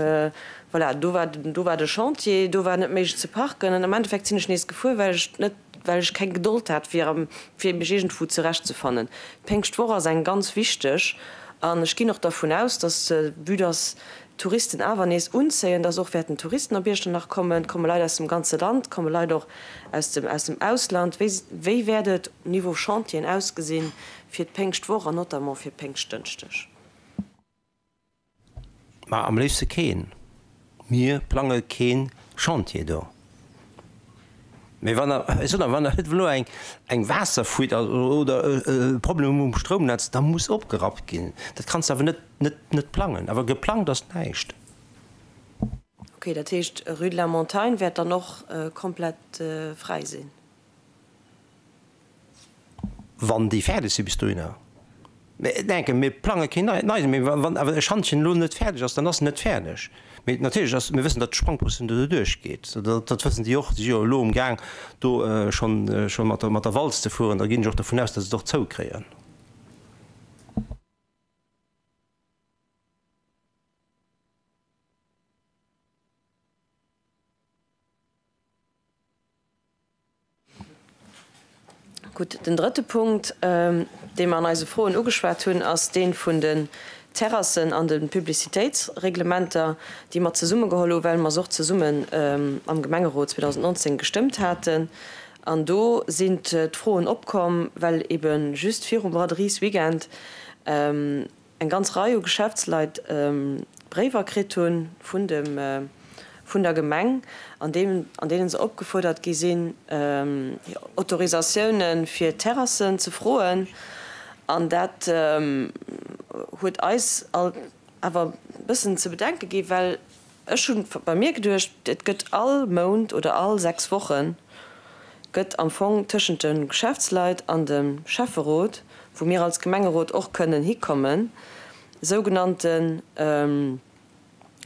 voilà, do war, do war de Chantier, do war net méiglech ze parken an am Endeffekt sinn ech nees gefuer, well ech net, well ech keng Gedold hat, fir am, fir mech iergendwou zurechtzefannen. D'Péngschtwoch ass eng ganz wichteg an ech ginn och dervun aus, dass, vue dass d'Touristen awer nees unzéien, dass och wäerten Touristen op Iechternach kommen, et komme Leit aus dem ganze Land, et komme Leit och aus dem, aus dem Ausland. Wéi, wéi wäert et niveau Chantieren ausgesinn Fir d'Péngschtwoch an notamment fir Péngschtdënschdeg. Ma am léifste keen. Mir plange kee Chantier do. Mee wann der, ech soen der, wann der elo eng eng Waasserfuite ass oder e Problem um Stroumnetz, da muss opgerappt ginn. Dat kanns de awer net net net plangen. Awer geplangt ass näischt. Ok, dat heescht Rue de la Montagne wäert dann och komplett fräi sinn? Wann déi fäerdeg si bis dohinner. Mä denken, mir plange keen neien, mee wann awer e Schantjen elo net fäerdeg ass, dann ass en net fäerdeg. Mee natierlech ass, mir wëssen, datt d'Sprangprëssioun do doduerch geet. Dat wëssen déi och, déi si jo elo umgaang do schonn mat der Walz ze fueren. Da ginn ech och dervun aus, datt se et och zoukréien. Gutt, den drëtte Punkt, dee mer an eise Froen ugeschwat hunn, ass dee vun den Terrassen an de Publicitéitsreglementer, déi mer zesummegeholl hu well mer se och zesummen am Gemengerot 2019 gestëmmt haten. An do sinn d'Froen opkomm, well ebe just virum Braderies-Weekend eng ganz Rei u Geschäftsleit Bréiwer kritt hu vun dem, vun der Gemeng, an deem, an deene se opgefuerdert gi sinn, hir Autorisatioune fir Terrassen ze froen. An dat huet eis all awer e bëssen ze bedenke gi, well Ech hu bei mir geduecht, et gëtt all Mount oder all 6 Woche gëtt am Fong tëschent de Geschäftsleit an dem Schäfferot, wou mir als Gemengerot och kënnen hikommen, sougenannte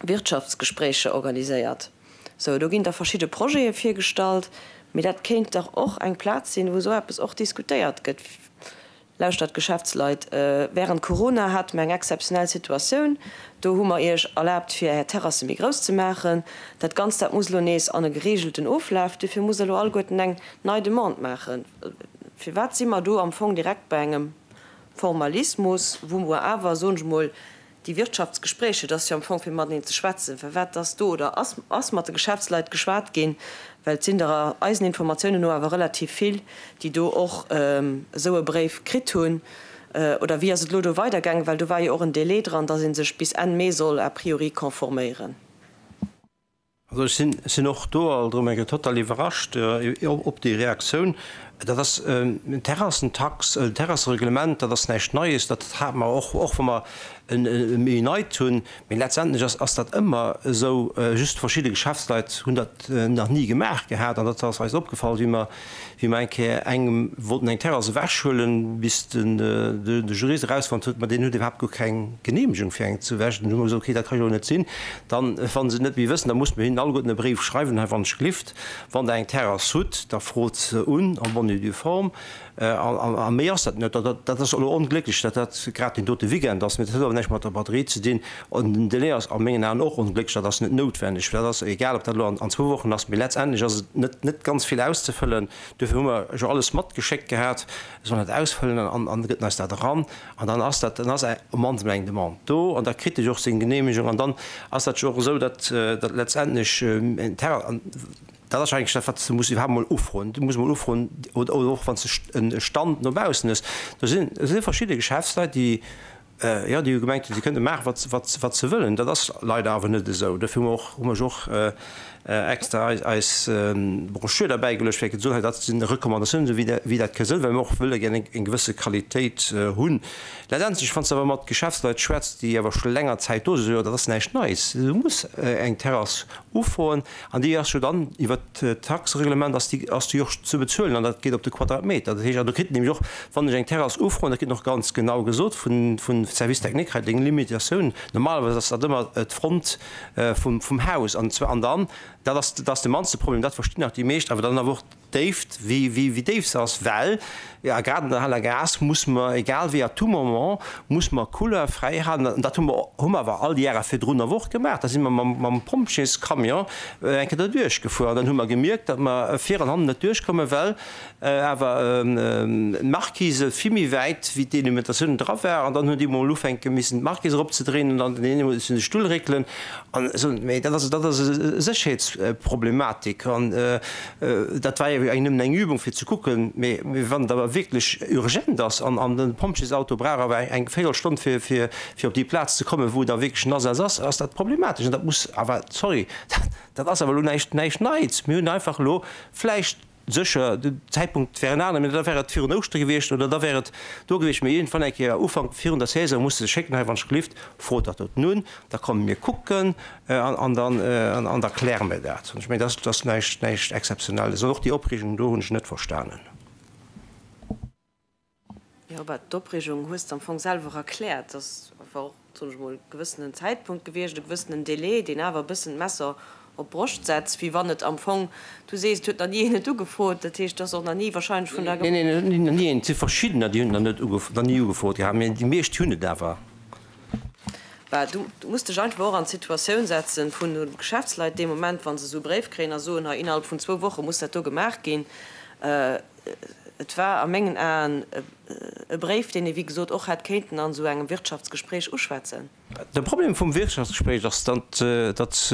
Wirtschaftsgespréicher organiséiert. Sou, do ginn da verschidde Projete virgestallt, mee dat kéint dach och eng Plaz sinn, wou esou eppes och diskutéiert gëtt. Lauschtert Geschäftsleit, während Corona hate mer eng exzeptionell Situatioun. Do hu mer Iech erlaabt fir Är Terrasse méi grouss ze maachen. Dat Ganzt dat muss elo nees an e geregelten Oflaf. Dofir musst Der elo alleguerten eng nei Demande maachen. Firwat si mer do am Fong direkt bei engem. Formalismus, wou mer awer, soen ech emol, déi Wirtschaftsgespréiche, dat ass jo am Fong fir mateneen ze schwätzen, firwat dass do oder ass ass mat de Geschäftsleit geschwat ginn, well et sinn der eisen Informatiounen no awer relativ vill, déi do och esou e Bréif kritt hunn. Oder wéi ass et elo do weidergaangen, well do war jo och en Délai dran, dass ee sech bis Enn Mee soll a priori conforméieren. Also ech sinn, sinn och do alt erëm eng Kéier total iwwerrascht op déi Reaktioun. Dat ass en Terrassentax, en Terrassereglement, dat ass näischt Neies, dat hate mer och, och wa mer en méi neit hunn. Mee letztendlech ass, ass dat ëmmer esou, just verschidde Geschäftsleit hunn dat nach ni gemaach gehat. An dat ass eis opgefall, wéi mer, wéi mer eng Kéier engem wollten eng Terrass ewechhuelen, bis den de Jurist erausfonnt huet, ma deen huet iwwerhaapt guer keng Geneemegung fir eng ze ewech. Dann hu mer gesot, okay, dat ka jo net sinn. Dann, wa se et net méi wëssen, da musse mer hinnen alleguerten e Bréif schreiwen, hei wann ech glift, wann Der eng Terrass hutt, da frot se un en bonne et due forme. A méi ass dat net. Dat ass elo onglécklech, datt dat grad deen dote Weekend ass, mee dat huet awer näischt mat der Batterie ze dinn. An den Délai ass a mengen Aen och onglécklech. Dat ass net noutwenneg. Dat ass egal, ob dat elo an zwou Wochen ass, mee letztendlech ass et net net ganz vill auszefëllen. Duerfir hu mer jo alles matgeschéckt gehat, sollen dat ausfëllen an an da gëtt en eis dat eran. An dann ass dat, dann ass op mannst emol eng Demande do an da kritt e jo och seng Genehmegung. An dann ass dat jo och esou, datt datt letztendlech en Terrain, dat ass eigentlech dat, wat s de muss iwwerhaapt emol ufroen. Du muss emol ufroen, oder och wann s de e Stand no baussen hues, do sinn, do si verschidde Geschäftsleit, déi, jo, déi hu gemengt, si kënnte maachen, wat, wat, wat se wëllen. Dat ass leider awer net esou. Dofir hu mer och, hu mer jo och extra eis, eis Broschür derbäigeluecht, fir ze soen, hei dat sinn Recommandatiounen, esou wéi dat, wéi dat ka sinn, well mer och wëlle gär eng, eng gewësse Qualitéit hunn. Letztendlech, wann s de awer mat Geschäftsleit schwätz, déi awer scho länger Zäit do sinn, soe jo, dat ass näischt Neies, du muss eng Terrass ufroen. An déi ass jo dann iwwert d'Taxereglement ass déi ass déi och ze bezuelen an dat geet op de Quadratmeter. Dat heescht, an do kritt en nämlech och, wann ech eng Terrass ufroen, dat kritt en och ganz genau gesot vun vun Service technique hei deng Limitatioun. Normalerweis ass dat ëmmer d'Front vum vum Haus an zwar an dann, dat ass dat ass de mannste Problem, dat verstinn nach déi meescht, awer dann awer och d'Déift, wéi wéi wéi déif se ass, well a grad an der Haler Gaass muss mer, egal wéi à tout moment, muss mer Couleur fräi halen. An dat hu mer hu mer awer all déi Jahre virdrun awer och gemaach. Da si mer mam mam Pompjeescamion eng Kéier derduerch gefuer an dann hu mer gemierkt, datt mer vir an hannen net duerchkommen, well awer d'Marquise vill méi wäit wéi d'Délimitatioun dra war. An dann hunn déi emol ufänke missen d'Marquise eropzedréinen an dann den een huet missen de Stull réckelen an esou. Mee dat ass dat ass e Sécherheetsproblematik an Dat war jo eng nëmmen eng Übung fir ze kucken, mee wann et awer wierklech urgent ass an de Pompjeesauto brauch awer eng Véierelstonn fir fir op déi Plaz ze kommen, wou da wierklech en Asaz ass, ass dat problematesch. An dat muss awer, sorry, dat ass awer elo näischt näischt Neits. Mir hunn einfach elo vläicht, sécher, den Zäitpunkt wär en anere, mee da wär et virun Ouschtere gewiescht oder da wär et do gewiescht, mee iergendwann eng Kéier Ufank virun der Saison muss se schécken, hei wann ech gelift, frot dat doten un, da komme mir kucken. An dann, an da kläre mir dat. Ech mengen, dat ass näischt, näischt Exzeptionelles. An och déi Opreegung do hunn ech net verstanen. Jo, bah, d'Opreegung hues de am Fong selwer erkläert. Dat ass einfach och, soen ech emol, e gewëssenen Zäitpunkt gewiescht, e gewëssenen Délai, deen awer e bëssen d'Messer op d'Broscht setzt, wéi wann et am Fong, du sees, et huet nach ni een et ugefrot, dat heescht, et ass och nach ni wahrscheinlech vun der. Neen, neen, nach ni een. Et si verschiddener, déi hunn et nach net ugef, nach ni ugefrot gehat, mä déi meescht hunn et awer. Bah, du muss dech einfach och an d'Situatioun setzen vun de Geschäftsleit dee Moment, wa se esou e Bréif kréien a soen, hei innerhalb vun zwou Woche muss dat do gemaach ginn. Et war a mengen Aen e Bréif, deen ee wéi gesot och hätt kéinten an esou engem Wirtschaftsgespréich uschwätzen. De Problem vum Wirtschaftsgespréich ass, datt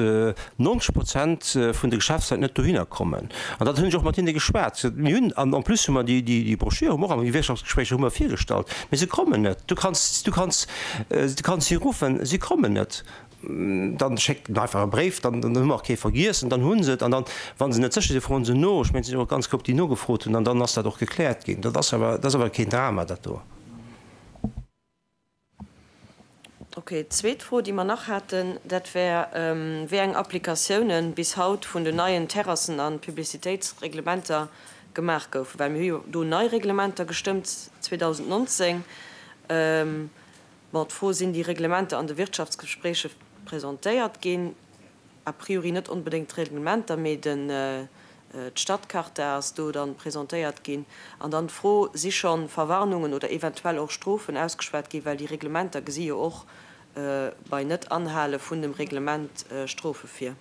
90 Prozent vun de Geschäftsleit net dohinner kommen. An dat hunn ech och mat hinne geschwat. Mir hunn, an en plus hu mer déi Broschür hu mer och am Wirtschaftsgespréich hu mer virgestallt, mee se kommen net. Du kanns, du kanns, du kanns si ruffen, si kommen net. Dann schéckt en einfach e Bréif, dann hu mer och kee vergiess an dann hu se et. An dann, wa se net sécher sinn, froen se no. Ech mengen, et sinn och ganz Koup, déi nogefrot hunn an dann ass dat och gekläert ginn. Dat ass awer, dat ass awer keen Drama, dat do. Ok, d'zweet Fro, déi mer nach haten, dat wär, wéi eng Applikatiounen bis haut vun den neien Terrassen a Publicitéitsreglementer gemaach goufen. Well mir hu jo do nei Reglementer gestëmmt 2019. Bon, d'Fro, Sinn déi Reglementer an de Wirtschaftsgespréiche presentéiert ginn? A priori net onbedéngt d'Reglementer, mee den, d'Stadcharta ass do dann presentéiert ginn. An dann d'Fro, Si scho Verwarnungen oder eventuell och Strofen ausgeschwat ginn? Well déi Reglementer gesi jo och bei Net-Anhale vun dem Reglement Strofe vir.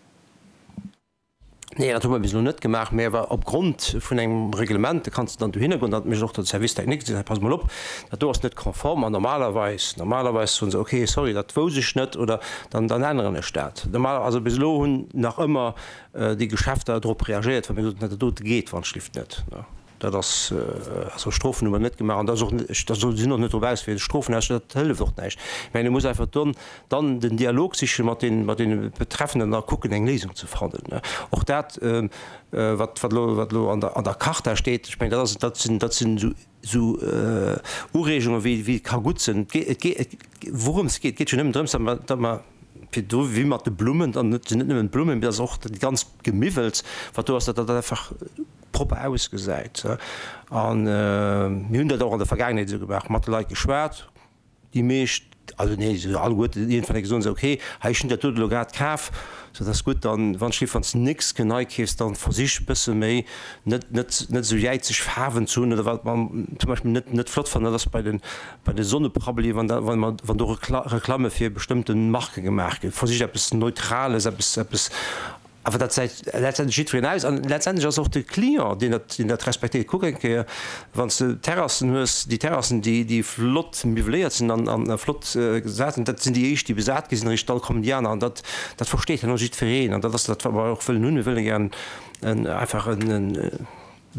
Nee, dat hu mer bis elo net gemaach, mä awer opgrond vun engem Reglement, da kanns de dann dohinner goen, dat mécht och den Service technique, dee seet, pass mol op, dat do ass net konform. An normalerweis, normalerweis soen se, okay, sorry, dat wousst ech net oder dann, dann änneren ech dat. Normal, also bis elo hunn nach ëmmer déi Geschäfter drop reagéiert, wa mir gesot hunn, dat dote geet wannschlift net. Dat ass, also Strofen hu mer net gemaach an dat ass och, ech sinn och net drop aus fir Strofen aus, dat hëlleft och näischt. Ech mengen, et muss einfach dann, dann den Dialog siche mat den, mat deene Betreffenden a kucken eng Léisung ze fannen. Och dat, wat, wat elo, wat elo an der, an der Charta steet, ech mengen, dat ass, dat sinn, dat sinn esou, esou Ureegungen, wéi, wéi et ka gutt sinn. Et geet, et geet, wourëms et geet, et geet jo nëmmen drëms, datt mer, datt mer, fir do wéi mat de Blummen, an et sinn net nëmmen d'Blummen, mee et ass och dat ganzt Gemiwwels, wat do ass, datt dat einfach propper ausgesäit. A mir hunn dat och an der Vergaangenheet esou gemaach, mat de Leit geschwat, déi meescht, also nee, se alleguerten, iergendwann eng Kéier soen se, okay, hei ech hunn dat dote elo grad kaf, sou dat ass gutt, dann wann ech, wann s de néchst Kéier nei keefs, dann versich e bësse méi net, net, net esou jäizeg Faarwen ze hunn oder wat mer zum Beispill net, net flott fannen, dat ass bei de, bei de Sonneprabbeli, wann da, wann mer, wann do Reklamme fir bestëmmte Marke gemaach ginn, versicht eppes Neutrales, eppes, eppes Awer dat säit letztendlech jiddwereen aus. An letztendlech ass och de Client, deen dat, deen dat respektéiert. Kuck eng Kéier, wann s de Terrassen hues, déi Terrassen, déi, déi flott miwweléiert sinn an, an flott gesat sinn, dat sinn déi éischt, déi besat gi sinn. Eréischt da kommen déi aner. An dat, dat versteet herno jiddwereen. An dat ass dat, wat mer och wëllen hunn. Mir wëlle gären en, einfach en, en,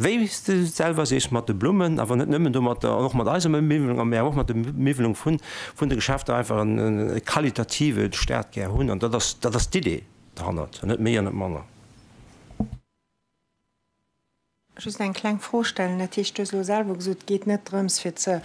wéi s de selwer sees, mat de Blummen, awer net nëmmen domatter, och mat eiser Miwwelung, mä och mat der Miwwelung vun, vun de Geschäfter einfach en, e qualitative Stad gär hunn. An dat ass, dat ass d'Idee. Derhannert, net méi an net manner. Just eng kleng Fro stellen. Dat heescht, du hues elo selwer gesot, et geet net drëms, fir ze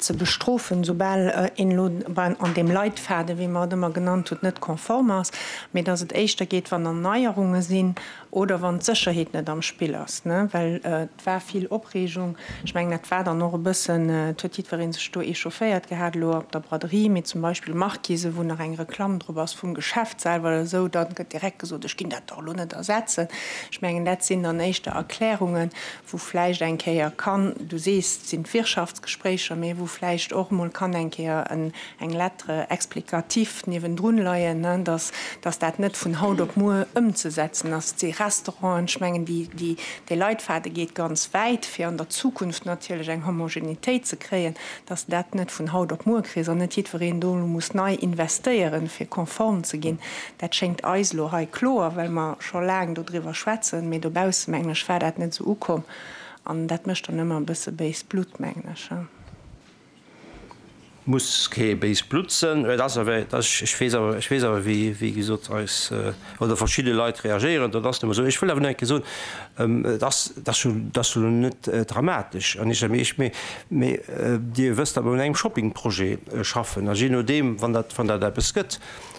ze bestrofen, soubal een elo bei an deem Leitfaden, wéi mer et ëmmer genannt hutt, net konform ass, mee datt et éischter geet, wann Erneierunge sinn oder wann d'Sécherheet net am Spill ass, ne? Well et war vill Opreegung. Ech mengen, dat war dann och e bëssen, et huet jiddweree sech do echaufféiert gehat elo op der Braderie, mee zum Beispill Markise, wou nach eng Reklamm drop ass vum Geschäft selwer oder esou, da gëtt direkt gesot, ech ginn dat dach elo net ersetzen. Ech mengen, dat sinn dann éischter Erklärungen, wou vläicht eng Kéier kann, du sees, et sinn d'Wirtschaftsgespréicher, mee wou vläicht och emol kann eng Kéier en eng Lettre explicative niewendrun leien, dass, dass dat net vun haut op muer ëmzesetzen ass. Et si Restauranten, ech mengen, déi, déi, dee Leitfade geet ganz wäit, fir an der Zukunft natierlech eng Homogenitéit ze kréien, dass de dat net vun haut op muer kriss an net jiddwereen do elo muss nei investéieren, fir konform ze ginn. Dat schéngt eis elo hei kloer, well mer scho laang dodriwwer schwätzen, mee dobausse, mengen ech, war dat net esou ukomm an dat mécht dann ëmmer e bësse béist Blutt, mengen ech. Muss kee béist Blutt sënn, et ass awer, ech weess awer, ech weess awer wéi, wéi gesot eis oder verschidde Leit reagéieren, dat ass nu mol esou. Ech wëll awer nach eng Kéier soen, et ass, et ass jo, et ass jo elo net dramatesch an ech, mee ech, mee, mee Dir wësst, datt mer un engem Shoppingprojet schaffen a jee nodeem, wann dat, wann dat eppes gëtt,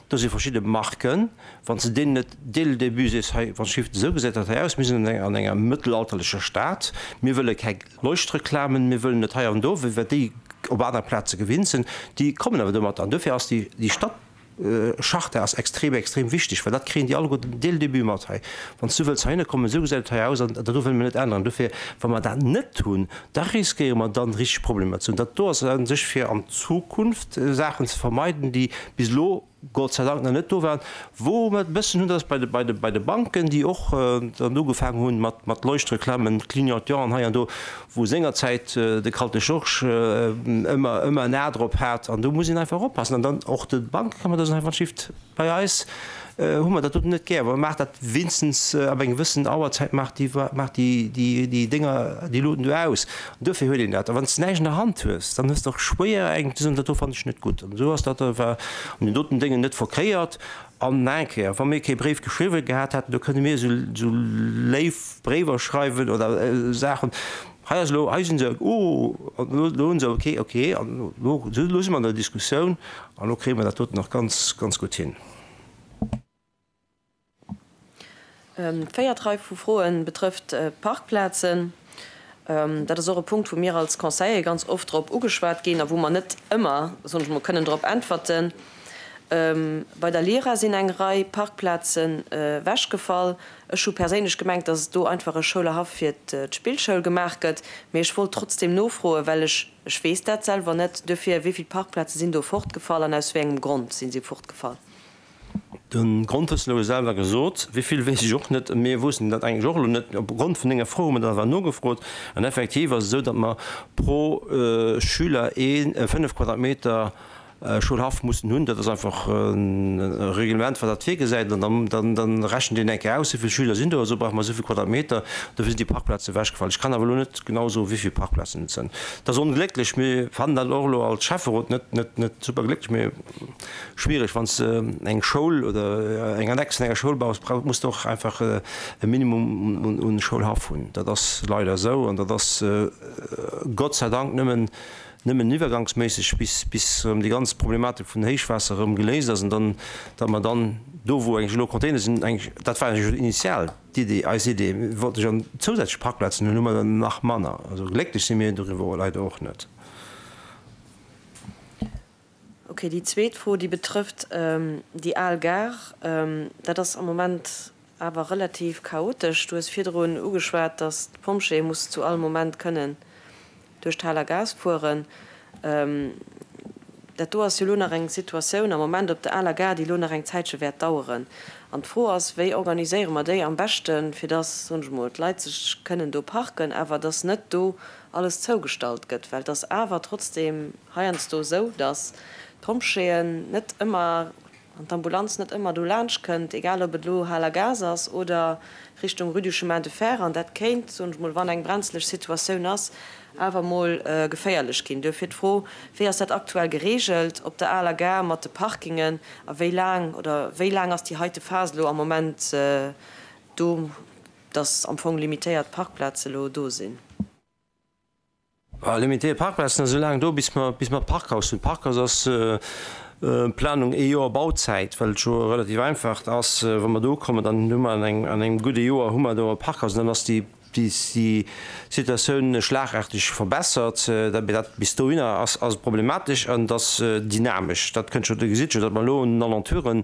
do si verschidde Marken, wann s de deenen net dès le début sees, hei, wann d'Schrift esou gesäit dat hei aus, mir sinn an enger, an enger mëttelalterlecher Stad, mir wëlle keng Leuchtreklamen, mir wëllen net hei an do, wéi wat déi op aner Plaze gewinnt sinn, déi kommen awer domatter. An dofir ass déi, déi Stadcharta ass extrem, extrem wichteg, well dat kréien déi alleguerten dès le début mat hei. Wann s du wëlls heihinne kommen, esou gesäit et hei aus an dat do wëlle mir net änneren. Dofir, wa mer dat net hunn, da riskéiere mer dann richteg Problemer ze hunn. Dat do ass a sech fir an Zukunft Saachen ze vermeiden, déi bis elo, Gott sei Dank nach net do waren. Wou mer et e bëssen hunn, dat ass bei de, bei de, bei de Banken, déi och dann ugefaangen hunn mat, mat Leuchtreklammen, Clignotants an hei an do, wou sengerzäit de Kalte Georges ëmmer, ëmmer en A drop hat. An do muss een einfach oppassen. An dann och de Banke kann mer da soen, hei wann d'Schiff bei eis hu mer dat doten net gär, mä maacht dat wéinstens ab eng gewëssen Auerzäit, maacht déi, maacht déi, déi, déi Dénger, déi Luuten do aus. An duerfir huet een dat. A wann s de näischt an der Hand hues, dann hues de och schwéier eng ze soen, dat do fannen ech net gutt. An esou ass dat, war an den doten Déngen net verkéiert. An nach eng Kéier, wa mir kee Bréif geschriwwen gehat hätten, do kënne mir esou, esou léif Bréiwer schreiwen oder Saachen, hei ass elo, hei sinn se, oh, an elo, elo hunn se, okay, okay, an elo, elo si mer an der Diskussioun an elo kréie mer dat doten och ganz, ganz gutt hin. D'véiert Rei vu Froe betrëfft d'Parkplazen. Dat ass och e Punkt, wou mir als Conseiller ganz oft drop ugeschwat ginn a wou mer net ëmmer, soen ech mol, kënnen drop äntwerten. Bei der Lira sinn eng Rei Parkplazen ewechgefall. Ech hu perséinlech gemengt, dass do einfach e Schoulerhaff fir d'Spillschoul gemaach gëtt, mee ech wollt trotzdem nofroen, well ech, ech weess dat selwer net. Duerfir, wéi vill Parkplaze sinn do fortgefall an aus wéi engem Grond si si fortgefall? De Grond hues de elo selwer gesot. Wéi vill weess ech och net. Mir woussten dat eigentlech och elo net. Op Grond vun denger Fro hu mer dat awer nogefrot. An effektiv ass et esou, datt mer pro Schüler ee 5 Quadratmeter Schoulhaff mussen hunn. Dat ass einfach e Reglement, wat dat virgesäit. An dann da rechent een eng Kéier aus, esou vill Schüler sinn do, also brauche mer esou vill Quadratmeter. Dofir sinn déi Parkplazen ewechgefall. Ech kann awer elo net genau soen, wéi vill Parkplazen et sinn. Dat ass onglécklech. Mir fannen dat och elo als Schäfferot net, net, net superglécklech, mee schwiereg. Wann s de eng Schoul oder eng Annex vun enger Schoul baus, muss de och einfach e Minimum un Schoulhaff hunn. Dat ass leider esou an dat ass Gott sei Dank nëmmen nëmmen iwwergangsméisseg, bis bis erëm déi ganz Problematik vun Héichwaasser erëm geléist ass an dann, datt mer dann do, wou eigentlech elo Container sinn, eigentlech, dat war eigentlech initial d'Idee, eis Idee, mir wollten jo zousätzlech Parkplazen hunn, hu mer der nach manner. Also glécklech si mir doriwwer leider och net. Ok, déi zweet Fro, déi betrëfft déi al Gare. Dat ass am Moment awer relativ chaotesch. Du hues virdrun ugeschwat, datt d'Pompjeeë muss zu all Moment kënnen duerch d'Haler Gaass fueren. Dat do ass jo elo nach eng Situatioun am Moment op der aler Gare, déi elo nach eng Zäitche wäert daueren. An d'Fro ass, Wéi organiséiere mer déi am beschten, fir datt, soen ech emol, d'Leit sech kënnen do parken, awer datt net do alles zougestallt gëtt? Well et ass awer trotzdeem heiansdo esou, datt d'Pompjeeën net ëmmer an d'Ambulanz net ëmmer do laanscht kënnt, egal ob et elo Haler Gaass ass oder Richtung Rue du Chemin de Fer, an dat kéint, soen ech mol, wann eng brenzeleg Situatioun ass, awer mol geféierlech ginn. Duerfir d'Fro, Wéi ass dat aktuell geregelt op der aler Gare mat de Parkingen a wéi laang oder wéi laang ass déi heite Phas elo am Moment do, dass am Fong limitéiert Parkplaze elo do sinn? Limitéiert Parkplazen ass esou laang do, bis mer, bis mer d'Parkhaus hunn. D'Parkhaus ass Planung ee Joer Bauzäit, well et jo relativ einfach ass. Wa mer do ukommen, dann hu mer an engem, an engem gudde Joer hu mer do e Parkhaus an dann ass déi, déi Situatioun schlagarteg verbessert. Dat, mee dat bis dohinner ass, ass et problematesch an et ass dynamesch. Dat kënnt jo, Dir gesitt jo, datt mer elo un den Alentoure vun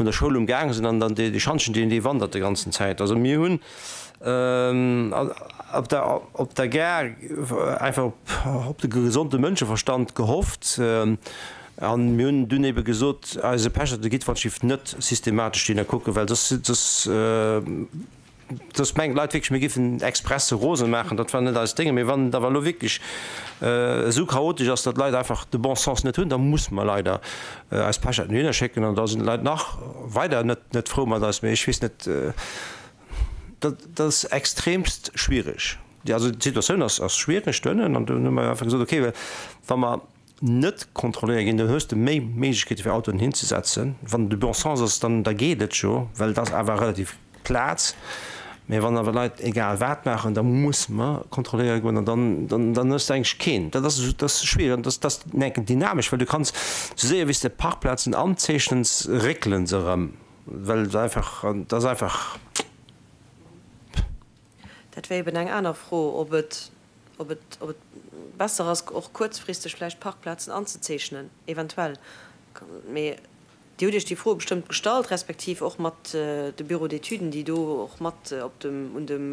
der Schoul umgaang sinn an dann dee Schantjen, deen, dee wandert déi ganzen Zäit. Also mir hunn. Op der op der Gare einfach op de gesonde Mënscheverstand gehofft an mir hunn dunn ebe gesot, eise Pecherte gitt wann Schiff net systematesch dohinner kucken, well soss soss soss mengen d'Leit wierklech mir giffen express se rose maachen. Dat war net eist Déngen. Mee wann et awer elo wierklech esou chaotesch ass, datt d'Leit einfach de bon sens net hunn, da musse mer leider eis Pecherten dohinner schécken an da sinn d'Leit nach weider net net frou mat eis. Mee ech weess net. Dat ass extremst schwierig. Also d'Situatioun ass ass schwierig doënnen an dunn hu mer einfach gesot, okay, wa mer net kontrolléiert ginn, dann hues de méi Méiglechkeete fir Autoen hinzesetzen. Wann de bon sens ass, dann da geet et jo, well et ass awer relativ Plaz. Mä wann awer Leit egal wat maachen, da muss mer kontrolléiere goen an dann dann dann hues de eigentlech keen. Dat ass dat ass schwierig an dat ass enken dynamesch, well du kanns esou séier wéi s de Parkplazen anzeechnens, réckele se erëm. Well et einfach, et ass einfach. Dat wär eben eng aner Fro, ob et, ob et, ob et besser ass, och kuerzfristeg vläicht Parkplazen anzezeechnen, eventuell. Mee Dir hutt Iech déi Fro bestëmmt gestallt, respektiv och mat de Bureaux d'études, déi do och mat op dem, un dem,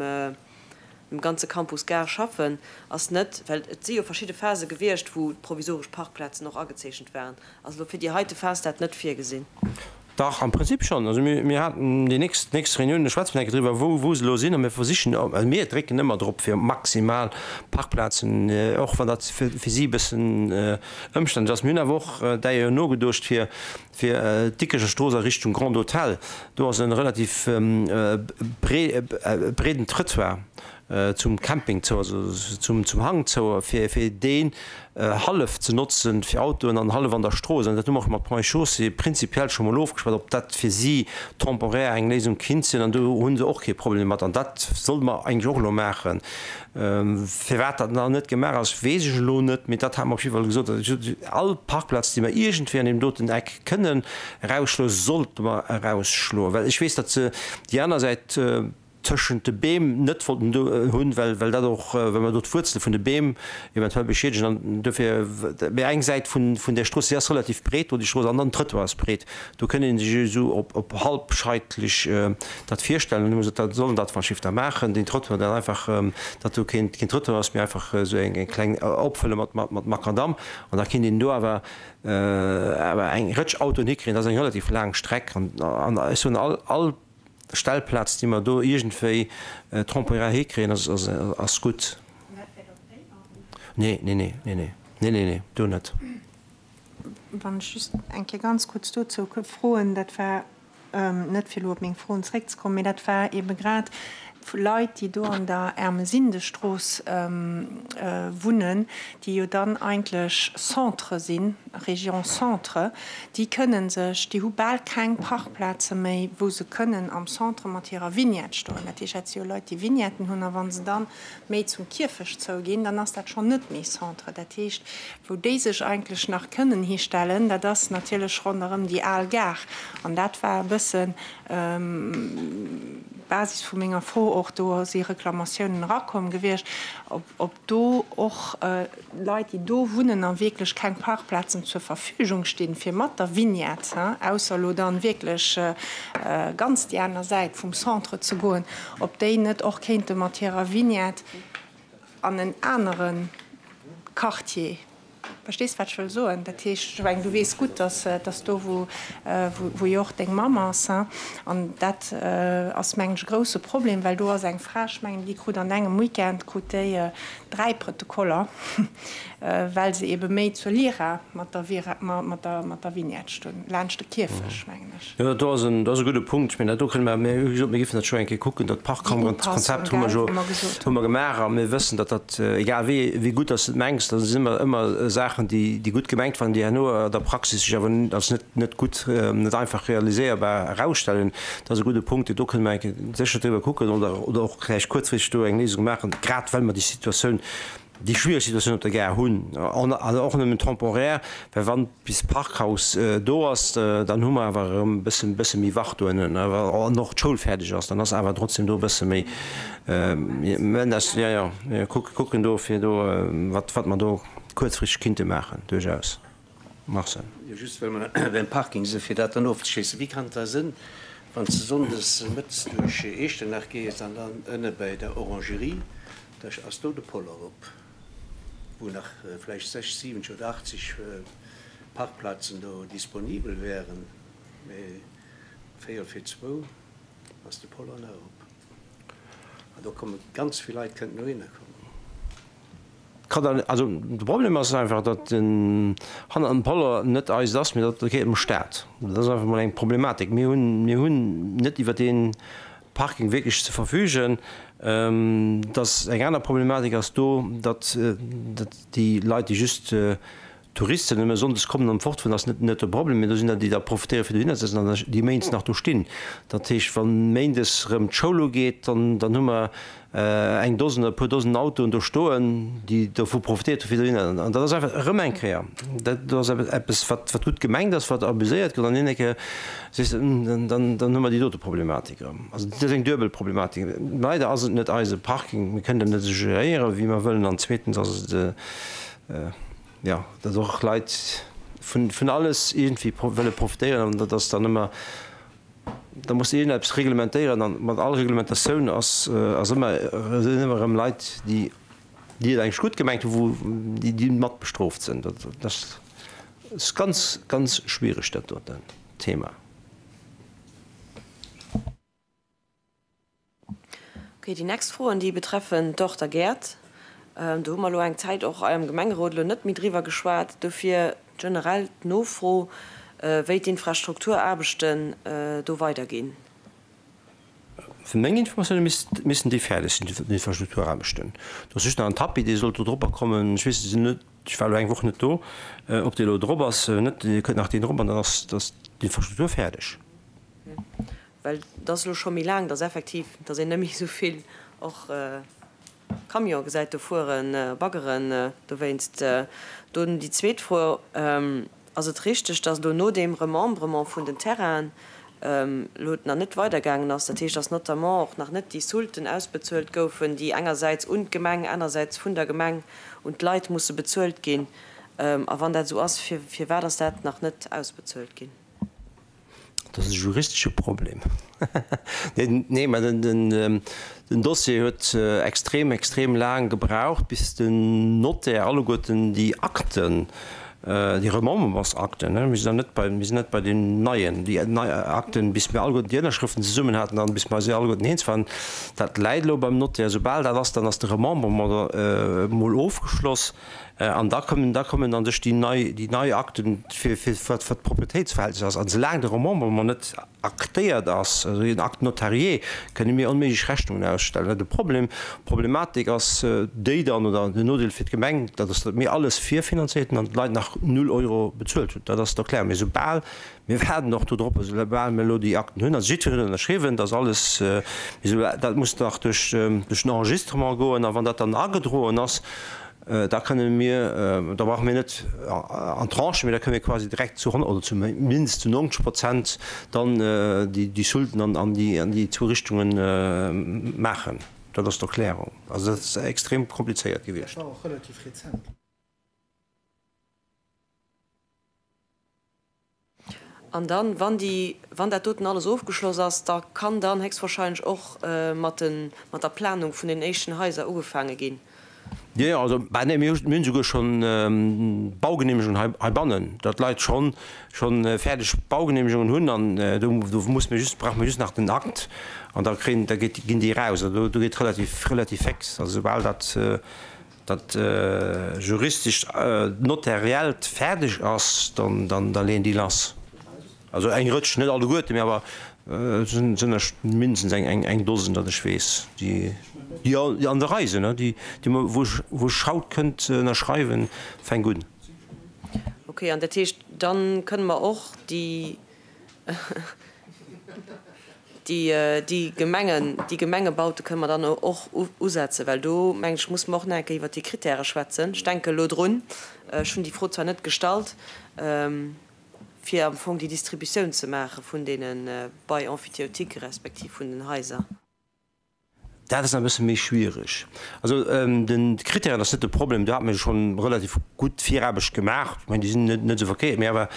dem ganze Campus Gare schaffen, ass net, well et si jo verschidde Phase gewiescht, wou provisoresch Parkplazen och agezeechent waren, ass elo fir déi heite Phas dat net virgesinn? Dach, am Prinzip schonn. Also mir, mir haten déi nächst, nächst Reunioun, do schwätze mer eng Kéier driwwer, wou, wou se elo sinn. A mir versichen, also mir drécken ëmmer drop, fir maximal Parkplazen, och wann dat fir, fir si e bëssen ëmständlech ass. Mir hunn awer och däier jo nogeduecht fir, fir d'Dikrecher Strooss a Richtung Grand Hôtel. Do ass e relativ bree, breeden Trëttoir zum Camping zou, also zum, zum Hang zou, fir, fir deen hallef ze notzen fir Autoen an hallef an der Strooss. An dat hu mer och mat Ponts et Chaussées prinzipiell scho mol ofgeschwat, ob dat fir si temporaire eng Léisung kinnt sinn. An do hu se och kee Problem domat. An dat sollte mer eigentlech och elo maachen. Firwat dat nach net gemaach ass, weess ech elo net, mee dat hate mer op jidde Fall gesot, all Parkplaz, déi mer iergendwéi an deem doten Eck kënnen erausschloen, sollte mer erausschloen. Well ech weess, datt se déi aner Säit. Tëschent de Beem net wollten do hunn, well well dat och, well mer do d'Wuerzele vun de Beem eventuell beschiedegen an dofir, mee eng Säit vun vun där Strooss, déi ass relativ breet do, déi Strooss, an dann den Trëttoir ass breet, do kënnt ee sech esou op op halbscheitlech dat virstellen. An hu mer gesot, da soll en dat wann Schiff da maachen, deen Trëttoir dann einfach, datt do keen keen Trëttoir ass, mee einfach esou eng eng kleng opfëlle mat mat mat Makadam an da kinnt een do awer awer eng Rëtsch Autoen hikréien. Dat ass eng relativ laang Streck an an ech soen all all Stellplaz, déi mer do iergendwéi temporaire hikréien, ass gutt. Nee, nee, nee, nee, nee, nee, nee, nee, do net. Wann ech just eng Kéier ganz kuerz dozou ka froen, dat war, net fir elo op meng Froen zréckzekommen, mee dat war eebe grad vu Leit, déi do an der Ermesindestrooss wunnen, déi jo dann eigentlech Centre sinn, Région Centre, déi kënnen sech, déi hu bal keng Parkplaze méi, wou se kënnen am Centre mat hirer Vignette stoen. Dat heescht, dat si jo Leit, déi Vignetten hunn. A wa se dann méi zum Kierfecht zouginn, dann ass dat schonn net méi Centre. Dat heescht, wou déi sech eigentlech nach kënnen histellen, dat ass natierlech ronderëm déi al Gare. An dat war e bëssen d'Basis vu menger Fro och. Do si Reklamatiounen erakomm gewiescht, ob do och Leit, déi do wunnen a wierklech keng Parkplazen zur Verfügung stinn, fir mat der Vignette, ausser elo dann wierklech ganz déi aner Säit vum Centre ze goen, ob déi net och kéinte mat hirer Vignette an en anere Quartier. Verstees, wat ech wëll soen? Dat heescht, ech mengen, du weess gutt, dass, dass do, wou, wou jo och deng Mamm ass, an dat ass, mengen ech, e grouse Problem, well do ass eng Fra, ech mengen, déi krut an engem Weekend krut déi 3 Protokoller, well se ebe méi zur Lira mat der mat der mat der Vignette stoen, laanscht de Kierfech, mengen ech. Jo, dat do ass en, dat ass e gudde Punkt. Ech mengen, dat do kënne mer, mir hu gesot, mir géifen dat scho eng Kéier kucken, dat Parkkonzept hu mer jo, hu mer gemaach a mir wëssen, datt dat, egal wéi, wéi gutt datt s de et mengs, dat sinn ëmmer, ëmmer Saachen, déi, déi gutt gemengt waren, déi herno an der Praxis sech awer als net, net gutt, net einfach realiséierbar erausstellen. Dat ass e gudde Punkt, do kënne mer eng Kéier sécher driwwer kucken oder, oder och vläicht kuerzfristeg do eng Léisung maachen, grad well mer déi Situatioun, déi schwiereg Situatioun op der Gare hunn, an och nëmmen temporär, well wann bis d'Parkhaus do ass, dann hu mer awer erëm e bësse, bësse méi Wach do ënnen. An och d'Schoul fäerdeg ass, dann ass awer trotzdem do e bësse méi, jo, jo, kucken do, fir do, wat, wat mer do kuerzfristeg kinnte maachen, duerchaus. Marcel. Jo, just well mer beim Parking sinn, fir dat dann ofzeschléissen, Wéi kann et da sinn, wann s de sonndes mëttes duerch Iechternach gees an dann ënne bei der Orangerie, da ass do de Poller op, wou nach vläicht 60, 70 oder 80 Parkplazen do disponibel wären, mee véierel fir zwou ass de Poller nach op an do komme ganz vill Leit kënnten dohinner kommen. Also de Problem ass einfach, datt den hannert dem Poller net eist ass, mee dat gehéiert dem Staat. Dat ass einfach mol eng Problematik. Mir hunn, mir hunn net iwwer dee Parking wierklech ze verfügen. Dass eng aner Problematik ass do, datt déi Leit, déi just Touristen nëmme sonndes kommen an fortfueren, ass net net de Problem, mee do sinn der, déi da profitéiere fir dohinner ze sëtzen an déi méindes nach do stinn. Dat heescht, wa méindes erëm d'Schoul ugeet, dann dann hu mer eng Dosen oder e puer Dosen Autoen do stoen, déi dovu profitéiert hu fir dohinner. An dat ass einfach erëm eng Kéier, dat do ass eppes wat wat gutt gemengt ass, wat abuséiert gëtt an een Kéier sees de, dann dann hu mer déi dote Problematik erëm. Also dat ass eng duebel Problematik. Leider ass et net eise Parking, mir kënnen en net esou geréiere wéi mer wëllen an zweetens ass et, jo, datt och Leit vun, vun alles iergendwéi wëlle profitéieren an dat ass dann ëmmer, da muss de iergendeppes reglementéieren an mat all Reglementatioun ass, ass ëmmer, sinn ëmmer erëm Leit, déi, déi et eigentlech gutt gemengt hunn, wou, déi, déi mat bestrooft sinn. Dat ass ganz, ganz schwiereg dat doten Thema. Ok, déi nächst Froen, déi betreffen d'Horter Gäert. Do hu mer elo eng Zäit och hei am Gemengerot elo net méi driwwer geschwat. Dofir generell d'Nofro, wéi d'Infrastrukturaarbechten do weiderginn. Vu mengen Informatioune missten déi fäerdeg sinn, d'Infrastrukturaarbechten. Do ass just nach en Tapis, dee sollt do dropper kommen. Ech weess et net, ech war elo eng Woch net do, ob dee elo drop ass oder net. Dee kënnt nach deen drop an dann ass d'Infrastruktur fäerdeg. Well et ass elo scho méi laang, dass effektiv, dass een net méi esou vill och Camione gesäit do fueren, Baggeren dowéinst. Dunn déi zweet Fro, Ass et richteg, dass elo no deem Remembrement vun den Terrainen. Elo nach net weidergaangen ass. Dat heescht, dass notamment och nach net déi Soulten ausbezuelt goufen, déi engersäits un d'Gemeng, anersäits vun der Gemeng un d'Leit musse bezuelt ginn. A wann dat esou ass, firwat ass dat nach net ausbezuelt ginn? Dat ass e juristesche Problem. Nee, mä den Dossier huet extrem, extrem laang gebraucht, bis den Notaire alleguerten déi Akten, déi Remembrementsakten, mir sinn nach net bei, mir sinn net bei den neien, déi nei Akten, bis mir alleguerten déi Ënnerschrëften zesummen haten an bis mer eis alleguerten eens waren, dat läit elo beim Notaire. Soubal dat ass, dann ass de Remembrement emol ofgeschloss an da kommen, da kommen an sech déi nei, déi nei Akten, fir, fir wat d'Proprietéitsverhältnis ass. An soulaang de Remembrement net Aktéiert ass, also een Acte notarié, kënne mir onméiglech Rechnungen ausstellen. De Problem, d'Problematik ass déi dann, oder den Nodeel fir d'Gemeng, dat ass, datt mir alles virfinanzéiert hunn an d'Leit nach null Euro bezuelt hunn. Dat ass d'Erklärung. Mee soubal, mir waarden och do drop, soubal mir elo déi Akten hunn, also jiddwereen huet ënnerschriwwen, dat ass alles, mee soubal, dat muss nach duerch den Enregistrement goen a wann dat dann agedroen ass, Da kënne mir, da brauche mir net an Tranchen, mee da kënne mir quasi direkt zu 100 oder zu mindestens zu 90 Prozent dann déi Soulden an déi zwou Richtungen maachen. Dat ass d'Erklärung. Also dat ass extrem komplizéiert gewiescht. Dat war och relativ rezent. An dann, wann déi, wann dat doten alles ofgeschloss ass, da kann dann héchstwahrscheinlech och mat de, mat der Planung vun den éischten Haiser ugefaange ginn. Jo, jo, also, bah, nee, mir hunn souguer schonn Baugenehmegungen hei, heibannen, datt d'Leit schonn, schonn fäerdeg Baugenehmegungen hunn an do, do muss mir just, brauche mir just nach den Akt an da kréien, da geet, ginn déi eraus. Also do, do geet relativ, relativ féx. Also soubal dat, dat juristescht, notariellt fäerdeg ass, dann da leeën déi lass. Also eng Rëtsch, net alleguerten, mee awer et sinn der mindestens eng Dosen, datt ech weess, déi an der Rei sinn, déi wou ech haut kënnt ënnerschreiwen, fänk un. Ok, an dat heescht, da kënne mer och déi Déi Gemengen, déi Gemengebaute kënne mer dann och usetzen, well do, mengen ech, musse mer och nach eng Kéier iwwert déi Kritäre schwätzen. Ech denke elo drun, ech hunn déi Fro zwar net gestallt, fir am Fong déi Distributioun ze maache vun deene Bail emphytéotique respektiv vun den Haiser. Dat ass nach e bësse méi schwierig. Also den d'Kritären ass net de Problem, do hate mir scho relativ gutt Viraarbecht gemaach. Ech mengen, déi sinn net net esou verkéiert, mee awer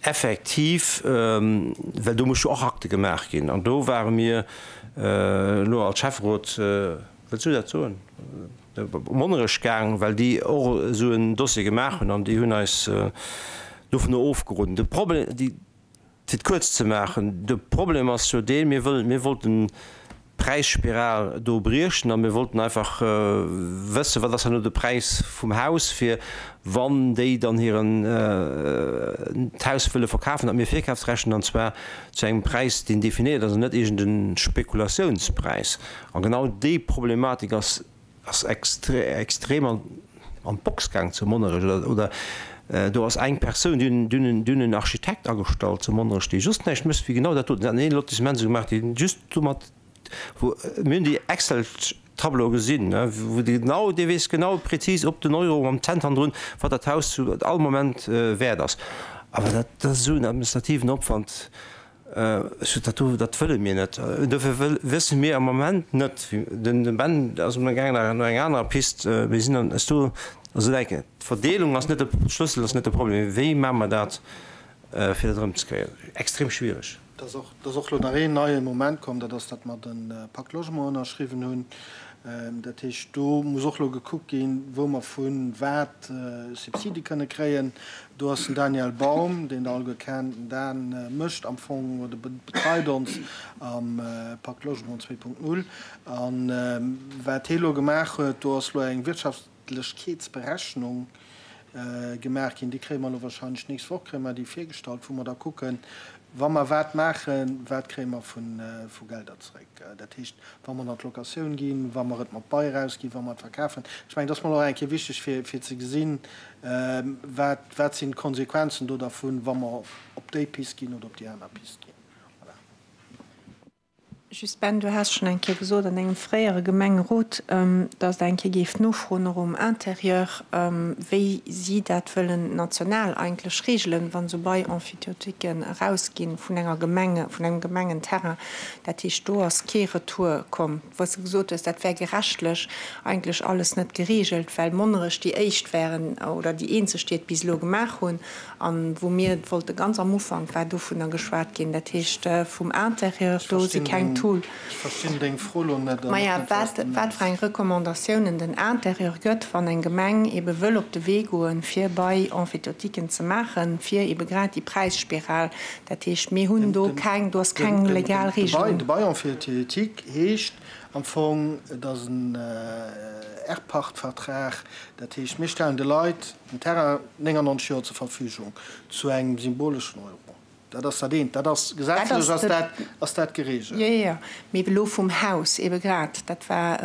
effektiv, well do muss jo och Akte gemaach ginn an do ware mir elo als Schäfferot, wëlls du dat soen? op Monnerech gaang, well déi och esou en Dossier gemaach hunn an déi hunn eis dovunner ofgeroden. De Problem, déi. Fir et kuerz ze maachen, de Problem ass jo deen, mir wëllen, mir wollten d'Präisspiral do briechen a mir wollten einfach wëssen, wat ass herno de Präis vum Haus, fir wann déi dann hiren d'Haus wëlle verkafen, datt mir Virkafsrecht hunn, an zwar zu engem Präis, deen definéiert ass an net iergend e Spekulatiounspräis. A genau déi Problematik ass ass extrem an d'Box gaang zu Monnerech oder do ass eng Persoun, déi hunn déi hunn en Architekt agestallt zu Monnerech, dee just näischt mécht wéi genau dat doten. Si haten een Lotissement esou gemaach, deen just domat, wou mir hunn déi Excel-Tableau gesinn, wou dee genau, dee weess genau prezis op den Euro mam Cent hannendrun, wat dat Haus zu all Moment wäert ass. Awer dat ass esou en administrativen Opwand. Ech sot, dat do, dat wëlle mir net. Dofir wësse mir am Moment net, den Ben ass am gaangen nach no enger anerer Pist, mir sinn an ass do, also denken, d'Verdeelung ass net de Schlëssel ass net de Problem, mee wéi maache mer dat, fir dat erëmzekréien? Extrem schwiereg. Et ass och, et ass och elo nach een neie Moment komm, dat ass, datt mer de Pacte Logement ënnerschriwwen hunn. Dat heescht, do muss och elo gekuckt ginn, wou mer vu wat Subside kënne kréien. Do ass den Daniel Baum, deen Der alleguer kennt. Den Dan mécht am Fong oder betreit ons am Pacte Logement 2.0. A wat hie elo gemaach huet, do ass elo eng Wirtschaftlechkeetsberechnung gemaach ginn. Déi kréie mer elo wahrscheinlech d'nächst Woch kréie mer déi virgestallt, wou mer da kucken, wa mer wat maachen, wat kréie mer vu Gelder zeréck. Dat heescht, wa mer an d'Locatioun ginn, wa mer et mat Bail erausginn, wa mer et verkafen. Ech mengen, dat ass mol och eng Kéier wichteg, fir ze gesinn, wat, wat sinn d'Konsequenzen do dervun, wa mer op déi Pist ginn oder op déi aner Pist ginn. Voilà. Just, Ben, du has schonn eng Kéier gesot an engem fréiere Gemengerot, dass Der eng Kéier géift nofroen, och um Intérieur, wéi si dat wëllen national eigentlech regelen, wann esou Bail-emphytéotiquen erausgi vun enger Gemeng, vun engem Gemengenterrain. Dat heescht, do ass kee Retour komm, wou s de gesot hues, dat wär gerechtlech eigentlech alles net geregelt, well Monnerech déi éischt wären oder déi eenzeg, déi et bis elo gemaach hunn. An wou mir et wollte ganz am Ufank war dovunner geschwat ginn, dat heescht vum Intérieur, do si keng Tool. Ech verstinn deng Fro elo net an och Maja, net, wat s wat de wat fir mengs. eng Recommandatiounen den Intérieur gëtt, wann eng Gemeng ebe wëll op de Wee goen, fir Bail-emphytéotiquen ze maachen, fir ebe grad déi Präisspiral, dat heescht mir hunn do keng, do ass keng legal Regelung. De Bail emphytéotique heescht am Fong, et ass en Erbpachtvertrag, dat heescht mir stellen de Leit, Den Terrain 99 Joer zur Verfügung zu engem symboleschen Euro. Dat ass dat eent. Dat ass gesetzlech ass dat ass dat geregelt. Jo, jo, jo. Mee elo vum Haus ebe grad, dat war,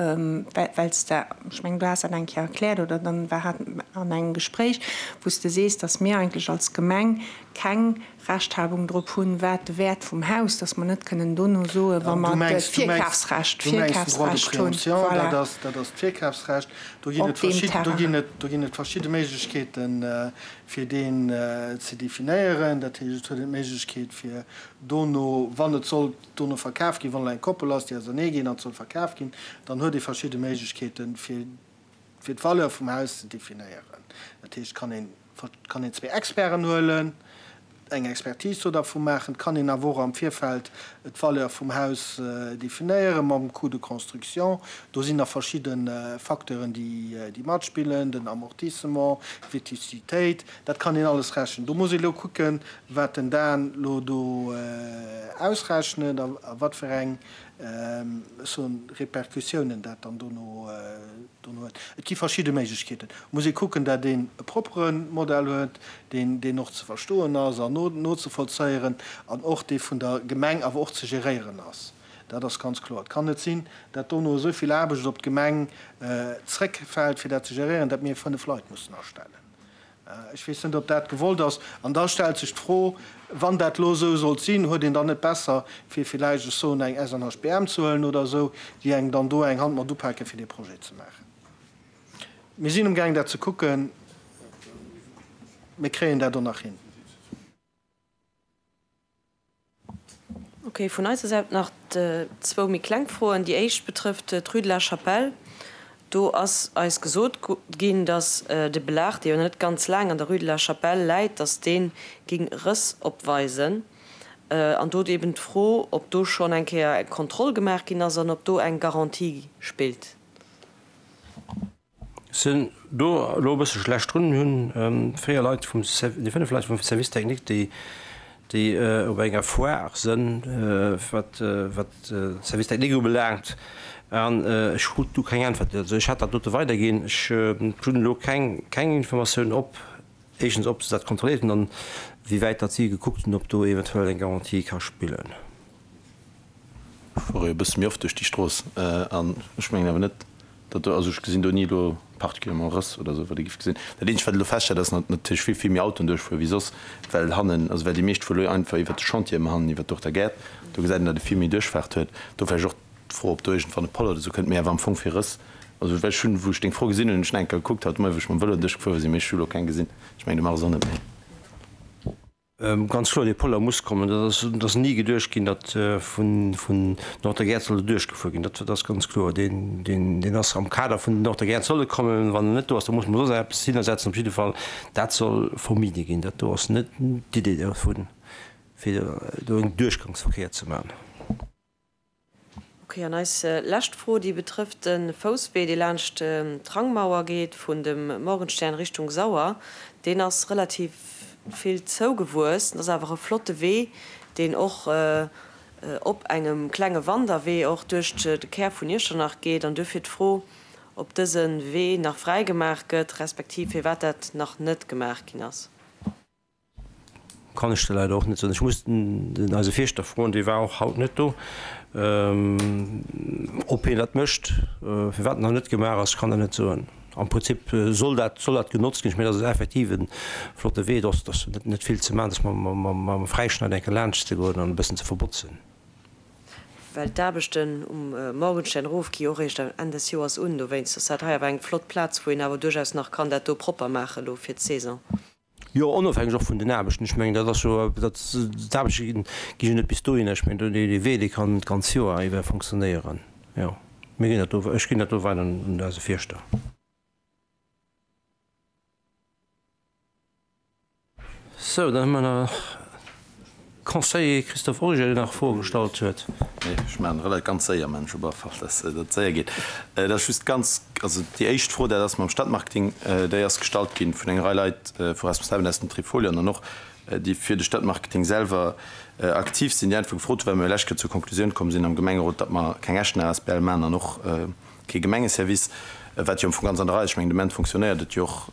well s de, ech mengen, du has dat eng Kéier erkläert oder dann war hat an engem Gespréich, wou s de sees, datt mir eigentlech als Gemeng keng Rechthabung drop hunn, wat de Wäert vum Haus, dass mer net kënnen dono soen, wa mer d'Virkafsrecht, Du mengs den Droit de d'Virkafsrecht hunn, préemption, voilà, dat ass, dat ass d'Virkafsrecht. Do ginn op et deem verschidden, do Terrain. ginn et, do ginn et verschidde Méiglechkeeten, fir deen ze definéieren. Dat heescht, et huet een d'Méiglechkeet, fir dono, wann et sollt dono verkaf ginn, wann et eng Koppel ass, déi auserneeginn an et soll verkaf ginn, dann huet ee verschidde Méiglechkeeten, fir, fir d'Valeur vum Haus ze definéieren. Dat heescht, et kann een, kann een zwee Experten huelen, eng Expertise do dervu maachen. Et kann een awer och am Virfeld d'Valeur vum Haus definéieren mam Coût de construction. Do sinn nach verschidde Facteuren, déi, déi matspillen, den Amortissement, d'Vétustitéit, dat kann een alles rechnen. Do muss ee lo kucken, wat den Dan lo do ausrechnet a wat fir eng ech soen, Répercussiounen dat dann dono huet. Et gi verschidde Méiglechkeeten. Et muss ee kucken, dat een e proppere Modell huet, deen, deen och ze verstoen ass an nozevollzéieren an och dee vun der Gemeng awer och ze geréieren ass. Dat ass ganz kloer. Et kann net sinn, dat dono esou vill Aarbecht op d'Gemeng zréckfält, fir dat ze geréieren, dat mir 5 Leit mussen astellen. Ech weess net, ob dat gewollt ass. An da stellt sech d'Fro, Wann dat elo esou sollt sinn, huet een dann net besser, fir villäicht, ech soen, eng SNHBM ze huelen oder esou, déi engem dann do eng Hand mat upaken, fir dee Projet ze maachen? Mir sinn amgaang, dat ze kucken. Mir kréien dat och nach hin. Ok, vun eiser Säit nach zwou méi kleng Froen. Déi éischt betrëfft d'Rue de la Chapelle. Do ass eis gesot ginn, datt de Belag, dee jo net ganz laang an der Rue de la Chapelle läit, datt dee géing Rëss opweisen. An do eben d'Fro, ob do schonn eng Kéier eng Kontroll gemaach ginn ass an ob do eng Garantie spillt. Sinn do elo e bësse schlecht drun. Mir hunn 4 Leit vum, nee 5 Leit vum Service technique, déi, déi op enger Foire sënn, wat, wat de Service technique ubelaangt. An ech krut du keng Äntwert. Also ech hat dat dote weiderginn. Ech hunn elo keng, keng Informatioun, ob, éischtens, ob se dat kontrolléiert hunn an wéi wäit datt si gekuckt hunn, ob do eventuell eng Garantie ka spillen. Ech fuere jo e bësse méi oft duerch déi Strooss an ech mengen awer net, datt do, also ech gesinn do ni elo particulièrement Rëss oder esou, wat ee géif gesinn. Dat eenzegt, wat elo feststellt, ass, datt natierlech vill, vill méi Autoen duerchfuere wéi soss, well hannen, also well déi meescht fuere elo einfach iwwert de Chantier ëmmer hannen iwwert d'Ourter Gäert. Do gesäit een, datt ee vill méi Duerchfaart huet. Do vläicht och d'Fro, ob do iergendwann e Poller oder esou kënnt, mee awer am Fong fir Rëss, also well ech hunn, wou ech deng Fro gesinn hunn, hunn ech nach eng Kéier gekuckt haut de Moien, wou ech mam Vëlo duerchgefuer sinn, mee ech hu elo keng gesinn. Ech mengen, du méchs och net méi. Ganz kloer, dee Poller muss kommen. Dat ass, et ass ni geduecht ginn, datt vun, vun Nord der Gäert soll e duerchgefuer ginn. Dat ass ganz kloer. Deen, deen, deen ass am Kader vun Nord der Gäert soll e kommen. Wann en net do ass, da muss mer soss eppes hinnersetzen. Op jidde Fall, dat soll vermidde ginn. Dat do ass net d'Idee dervun, fir do en Duerchgangsverkéier ze maachen. Ok, an eis lescht Fro, déi betrëfft de Fousswee, dee laanscht d'Rangmauer geet, vun dem Morgenstern Richtung Sauer. Deen ass relativ vill zougewuess. Dat ass awer e flotte Wee, deen och op engem klenge Wanderwee och duerch de Kär vun Iechternach geet. An duerfir d'Fro, ob dëse Wee nach fräigemaach gëtt, respektiv firwat dat nach net gemaach ginn ass. Kann ech der leider och net soen. Ech muss den eise Fierschter froen, dee war och haut net do, ob hien dat mécht. Firwat en nach net gemaach ass, kann der net soen. Am Prinzip soll dat, soll dat genotzt ginn. Ech mengen, dat ass effektiv e flotte Wee. Et ass net vill ze maachen, dass mam Fräischneidenker laanscht ze goen an e bëssen ze verbotzen. Well d'Aarbechten um Morgenstern erof gi jo och eréischt Enn des Joers un. Dowéinst ass dat hei awer eng flott Plaz, wou een awer duerchaus nach kann dat do propper maache lo fir d'Saison. Jo, onofhängeg och vun den Aarbechten. Ech mengen, dat ass jo, dat, d'Aarbechte gi jo net bis dohinner. Ech mengen, dee Wee, dee kann d'ganz Joer iwwer fonctionnéieren. Jo, mir ginn dat do, ech ginn dat do weider un eise Fierschter. Sou, dann hu mer nach Conseiller Christophe Origer, deen nach Froe gestallt huet. Nee, ech maachen relativ ganz séier, mä ech op alle Fall, dass dat séier geet. Et ass just ganz, also déi éischt Fro, dat ass mam Stadtmarketing, déi ass gestallt gi vun enger Rei Leit, vu Responsabelen aus dem Trifolion an och déi fir de Stadtmarketing selwer aktiv sinn, déi einfach gefrot hunn, well mir lech Kéier zur Konklusioun komm sinn am Gemengerot, datt mer keng Echtener asbl maachen an och kee Gemengeservice, wat jo am Fong ganz an der Rei ass. Ech mengen, de Moment fonctionnéiert et jo och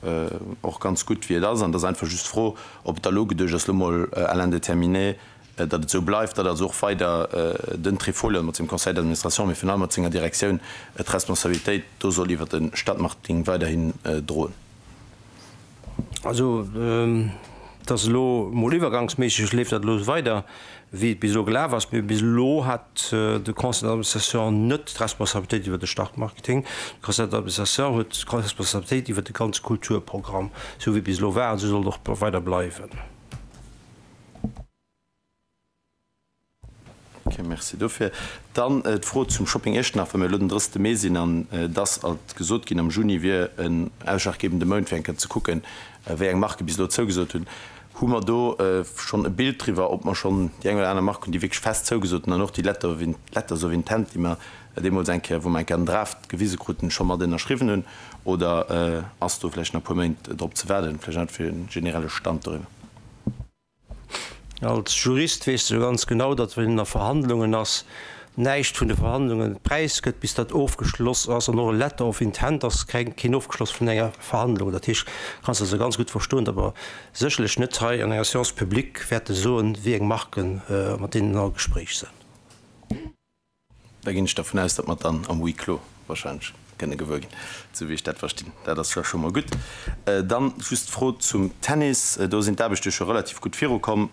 och ganz gutt, wéi et ass. An et ass einfach just d'Fro, ob et da elo geduecht ass, elo mol à l'indéterminé, datt et esou bleift, datt also och weider den Trifolion mat sengem Conseil d'administration, mee virun allem mat senger Direktioun, d'Responsabilitéit do soll iwwert de Stadtmarketing weiderhin droen. Also, et ass elo mol iwwergangsméisseg, leeft dat elo esou weider, wéi et bis elo gelaf ass. Mee bis elo hat de Conseil d'administration net d'Responsabilitéit iwwer de Startmarketing. De Conseil d'administration huet d'Responsabilitéit iwwer de ganze Kulturprogramm, esou wéi et bis elo war, an esou soll et och weider bleiwen. Ok, merci dofir. Dann d'Fro zum Shopping Iechternach, well mir elo den 30 Mee sinn an et ass alt gesot ginn, am Juni wier en ausschlaggebende Mount fir eng Kéier ze kucken, wéi eng Marke bis elo zougesot hunn. Hu mer do schonn e Bild driwwer, ob mer schonn déi eng oder aner Mark hunn, déi wierklech fest zougesot hunn an och déi Letter of letters of intent, déi mer deemools eng Kéier, wou mer eng Kéier den Draft gewise kruten, scho mat ënnerschriwwen hunn? Oder ass do vläicht nach e puer Méint drop ze waarden? Vläicht einfach fir e generelle Stand doriwwer. Als Jurist weess de jo ganz genau, datt wann een a Verhandlungen ass, näischt vun de Verhandlungen präisgëtt, bis dat ofgeschloss ass. An och e Letter of Intent ass keen Ofgeschloss vun enger Verhandlung. Dat heescht, kanns also ganz gutt verstoen, datt mer sécherlech net hei an enger Séance publique wäerte soen, wéi eng Marken, mat deenen mer a Gespréich sinn. Da ginn ech dervun aus, datt mer et dann am Huis clos wahrscheinlech kënne gewuer ginn, esou wéi ech dat verstinn. Dat ass jo scho mol gutt. Dann just d'Fro zum Tennis. Do sinn d'Aarbechte scho relativ gutt virukomm,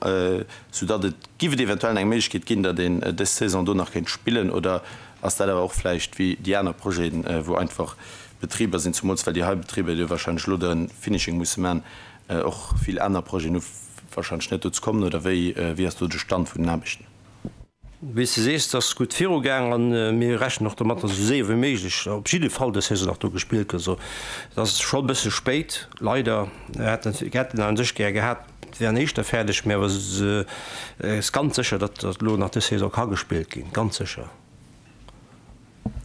soudatt et, giff et eventuell eng Méiglechkeet ginn, datt een dës Saison do nach kéint spillen? Oder ass dat awer och vläicht wéi déi aner Projeten, wou einfach Betriber sinn, zumools well déi hei Betriber jo wahrscheinlech elo de Finishing musse man, och vill aner Projeten hu wahrscheinlech net dozou kommen? Oder wéi, wéi ass do de Stand vun den Aarbechten? Wéi s de sees, et ass gutt virugaang a mir rechnen och domat, datt esou séier wéi méiglech op jidde Fall dës Saison nach do gespillt gëtt. Also et ass scho e bësse spéit, leider. Mir hätten hätten a sech gär gehat, et wär an éischter fäerdeg, mä awer et ass ganz sécher, datt elo nach dës Saison ka gespillt ginn, ganz sécher.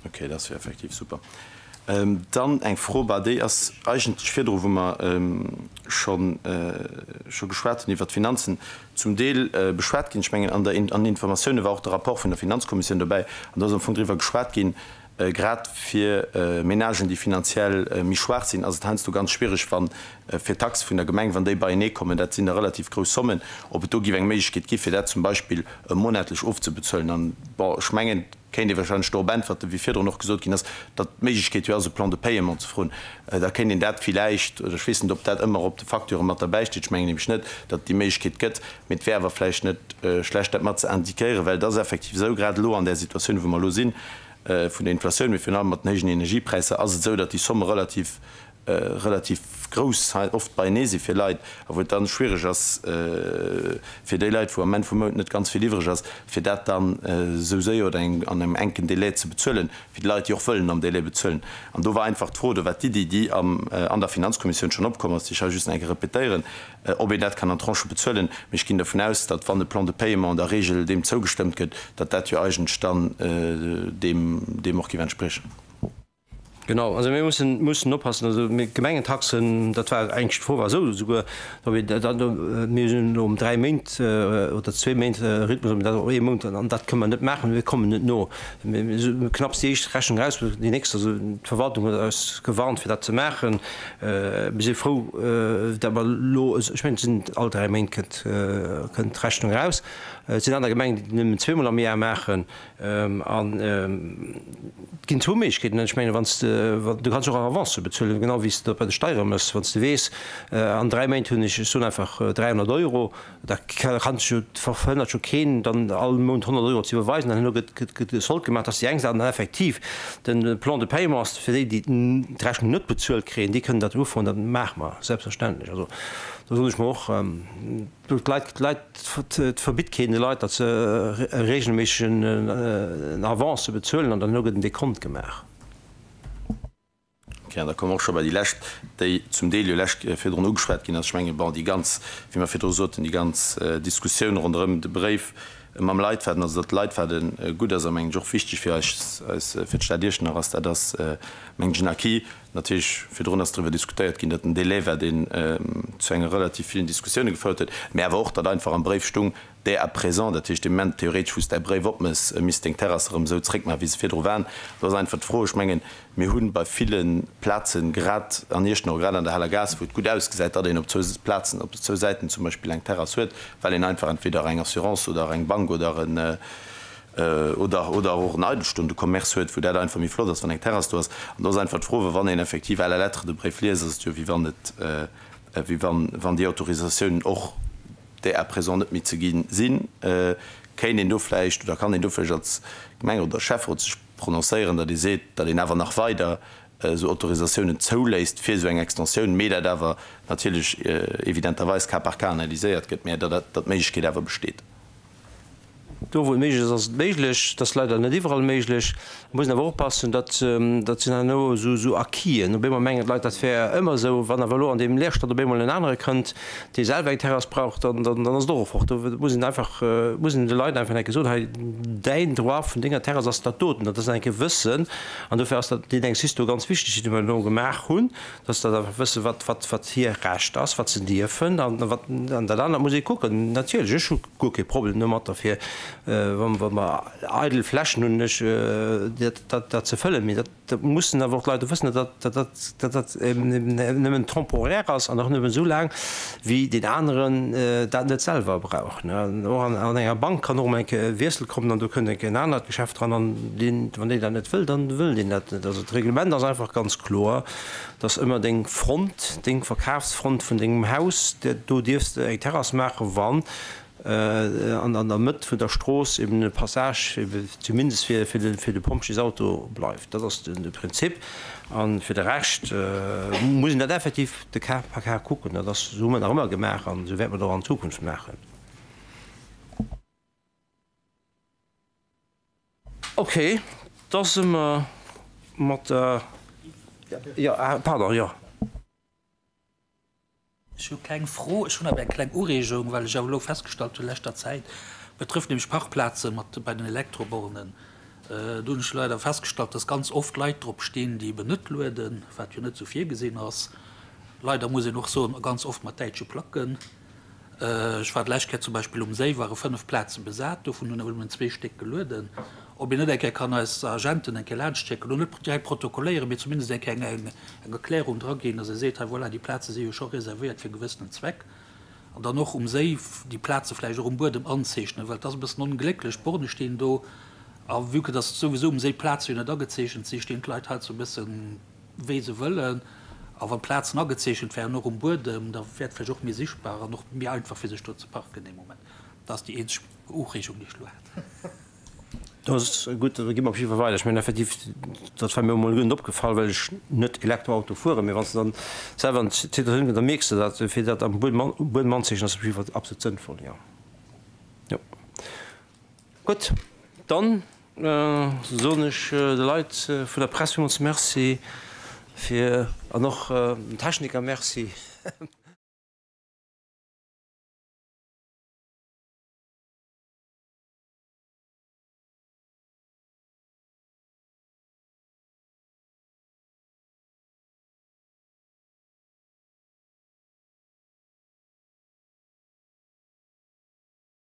Ok, dat ass jo effektiv super. Dann eng Fro, bah, déi ass eigentlech virdru, wou mer scho scho geschwat hunn iwwert d'Finanzen, zum Deel beschwat ginn. Ech mengen, an der an den Informatioune war och de Rapport vun der Finanzkommissioun dobäi an do ass am Fong driwwer geschwat ginn, grad fir Menagen, déi finanziell méi schwaach sinn, ass et heiansdo ganz schwierig, wa fir d'Taxe vun der Gemeng, wann déi beienee kommen, dat sinn da relativ grouss Sommen, ob et do géif eng Méiglechkeet gi fir dat zum Beispill monatlech ofzebezuelen. An, bon, ech mengen, kéint ee wahrscheinlech dorop äntwerten, wéi virdrun och gesot ginn ass, datt d'Méiglechkeet jo ass, e Plan de paiement ze froen. Da kéint een dat villäicht, oder ech weess net, ob dat ëmmer op de Facturë mat derbäi steet, ech mengen nämlech net, datt et déi Méiglechkeet gëtt, mee et wär awer vläicht net schlecht, dat mat ze indiquéieren, well et ass effektiv esou, grad elo an där Situatioun, wou mer elo sinn, vun der Inflatioun, mee virun allem mat den héijen Energiepräisser, ass et esou, datt déi Somme relativ relativ grouss hei oft beienee si fir Leit a wou et dann schwiereg ass fir déi Leit, wou am Enn vum Mount net ganz vill iwwreg ass, fir dat dann esou séier oder an engem enken Délai ze bezuelen, fir déi Leit, déi och wëllen am Délai bezuelen. An do war einfach d'Fro, do war d'Iddi, déi an der Finanzkommissioun schonn opkomm ass, déi ech hei just nach eng Kéier répétéieren, ob een dat kann an Tranchë bezuelen. Mee ech ginn dervun aus, datt wann e Plan de paiement an der Regel deem zougestëmmt gëtt, datt dat jo eigentlech dann deem och géif entspriechen. Genau, also mir mussen, mussen oppassen, also mir d'Gemengentaxen, dat war eigentlech d'Fro war esou souguer, ob een dat do, mir sinn elo um 3 Méint oder zwee Méint Rhythmus, ob dat och ee Mount, an dat kënne mer net maachen, mir kommen net no. Mir hu knapps déi éischt Rechnung eraus, déi nächst, also d'Verwaltung huet eis gewarnt fir dat ze maachen. Mir si frou, datt mer elo, ech mengen et sinn all 3 Méint kënnt, kënnt d'Rechnung eraus. Et sinn aner Gemengen, déi dat nëmmen zweemol am Jar maachen. An et ginn zwou Méiglechkeeten. Ech mengen, wann s de. du kanns och en avance bezuelen, genau wéi s de dat bei de Steiere méchs. Wann s de weess, an 3 Méint hunn ech, ech soen einfach 300 Euro, da kanns jo, verhënnert jo keen, dann all Mount 100 Euro ze iwwerweisen an herno gëtt e Sold gemaach. Dat ass déi eng Saach. An dann effektiv de Plan de paiement ass fir déi, déi d'Rechnung net bezuelt kréien, déi kënnen dat ufroen. Dat maache mer selbstverständlech. Also do soen ech mer och, D'Leit, d'Leit, et verbitt keen de Leit, datt se e regelméissegen en Avance bezuelen an dann elo gëtt en Dekont gemaach. Ok, an da komme mer och scho bei déi lescht, déi zum Deel jo lech virdrun ugeschwat ginn ass. Ech mengen, bon, déi ganz, wéi mer virdru soten, déi ganz Diskussioun ronderëm de Bréif mam Leitfaden, also datt de Leitfaden gutt ass a mengen ech och wichteg fir eis, eis, fir d'Stad Iechternach ass, dat ass mengen ech en Acquis. Natierlech, virdrun ass driwwer diskutéiert ginn, datt en Délai war, deen zu enger relativ villen Diskussioune gefouert huet, mä awer och, datt einfach am Bréif stung, dès à présent, dat heescht dee Moment theoretesch, wou s de däi Bréif opmëss, misst deng Terrasse erëm esou zréckmaachen, wéi se virdru waren. Do ass einfach d'Fro, ech mengen, mir hu bei ville Plazen, grad an Iechternach, grad an der Haler Gaass, wou et gutt ausgesäit, datt een op zwou Plazen, op zwou Säiten zum Beispill eng Terrass huet, well een einfach entweder eng Assurance oder eng Bank oder en, oder oder och en eidelstoende Commerce huet, wou dat einfach méi flott ass, wann eng Terrass do ass. An do ass einfach d'Fro, well wann een effektiv à la lettre de Bréif liest, ass et jo wéi wann et, wéi wann, wann déi Autorisatiounen och dès à présent net méi ze gi sinn. Kéint een do vläicht oder kann een do vläicht als Gemeng oder Schäfferot sech prononcéieren, datt ee seet, datt een awer nach weider esou Autorisatiounen zouléisst fir esou eng Extensioun, mee dat awer natierlech evidenterweis cas par cas analyséiert gëtt, mä datt d'Méiglechkeet awer besteet? Do wou et méiglech ass, ass et méiglech. Et ass leider net iwwerall méiglech. Et muss een awer oppassen, datt dat sinn herno esou Acquisen. Op eemol mengen d'Leit, dat wär ëmmer esou. Wann awer elo an deem Leerstand op eemol en anere kënnt, dee selwer eng Terrass brauch, dann dann ass et och fort. Do muss een einfach, muss een de Leit einfach eng Kéier soen, hei däin Droit vun denger Terrass ass dat doten. Dat ass eng Kéier wëssen. An dofir ass dat deen Exercice do ganz wichteg, dee mer elo gemaach hunn, dass se einfach wëssen, wat wat wat hir Recht ass, wat se dierfen an wat an dat anert muss ee kucken. Natierlech, ech hu guer kee Problem domatter fir wa mer eidel Flächen hunn, ech dat dat ze fëllen, mee dat mussen awer och d'Leit och wëssen, datt dat datt dat nëmmen temporaire ass an och nëmmen esou laang wéi deen aneren dat net selwer brauch. Och an enger Bank kann och emol eng Kéier e Wiessel kommen an do kënnt eng Kéier en anert Geschäft dran an deen, wann deen dat net wëll, dann wëll deen dat net. Also d'Reglement ass einfach ganz kloer. Dass ëmmer deng Front, deng Verkafsfront vun dengem Haus, do dierfs de eng Terrass maachen, wann an der Mëtt vun der Strooss eben e Passage eben zumindest fir fir de Pompjeesauto bleift. Dat ass de Prinzip. A fir de Rescht muss een dat effektiv de Cas par cas kucken. Dat ass, esou hu mer et nach ëmmer gemaach an esou wäerte mer et och an Zukunft maachen. Ok, da si mer mat der, jo, pardon, jo. Ech hu keng Fro, ech hunn awer eng kleng Ureegung, well ech awer elo festgestallt hunn a leschter Zäit, betrëfft nämlech Parkplaze mat bei den Elektrobornen. Do hunn ech leider festgestallt, dass ganz oft Leit drop stinn, déi eben net lueden, wat jo net esou virgesinn ass. Leider muss een och soen, ganz oft mat däitsche Placken. Ech war d'lescht Kéier zum Beispill um Séi, ware 5 Plaze besat, dovun hunn awer nëmmen zwee Stéck gelueden. Ob een net eng Kéier kann eis Agenten eng Kéier laanscht schécken, elo net direkt protokolléieren, mee zumindest eng Kéier eng Erklärung draginn, dass ee seet, hei voilà, déi Plaze si jo scho reservéiert fir e gewëssenen Zweck. An dann och um Séi déi Plaze vläicht och um Buedem anzeechnen, well et ass e bëssen onglécklech, d'Borne stinn do a vue que dass souwisou um Séi d'Plaze jo net agezeechent sinn, stinn d'Leit hei sou e bëssen, wéi se wëllen, a wann d'Plazen agezeechent wären, och um Buedem, da wär et vläicht och méi sichtbar an och méi einfach fir sech do ze parken dee Moment. Dat ass déi eenzeg Ureegung, déi ech elo hat. Dat ass gutt, da gi mer op jidde Fall weider. Ech mengen effektiv, dat war mir emol guer net opgefall, well ech net Elektroauto fueren, mee wann s de dann selwer an d'Situatioun kënns, da mierks de dat. Fir dat am Buedem anzeechnen ass op jidde Fall absolut sënnvoll, jo. Jo. Gutt, dann soen ech de Leit vun der Press villmools Merci fir an och den Techniker Merci.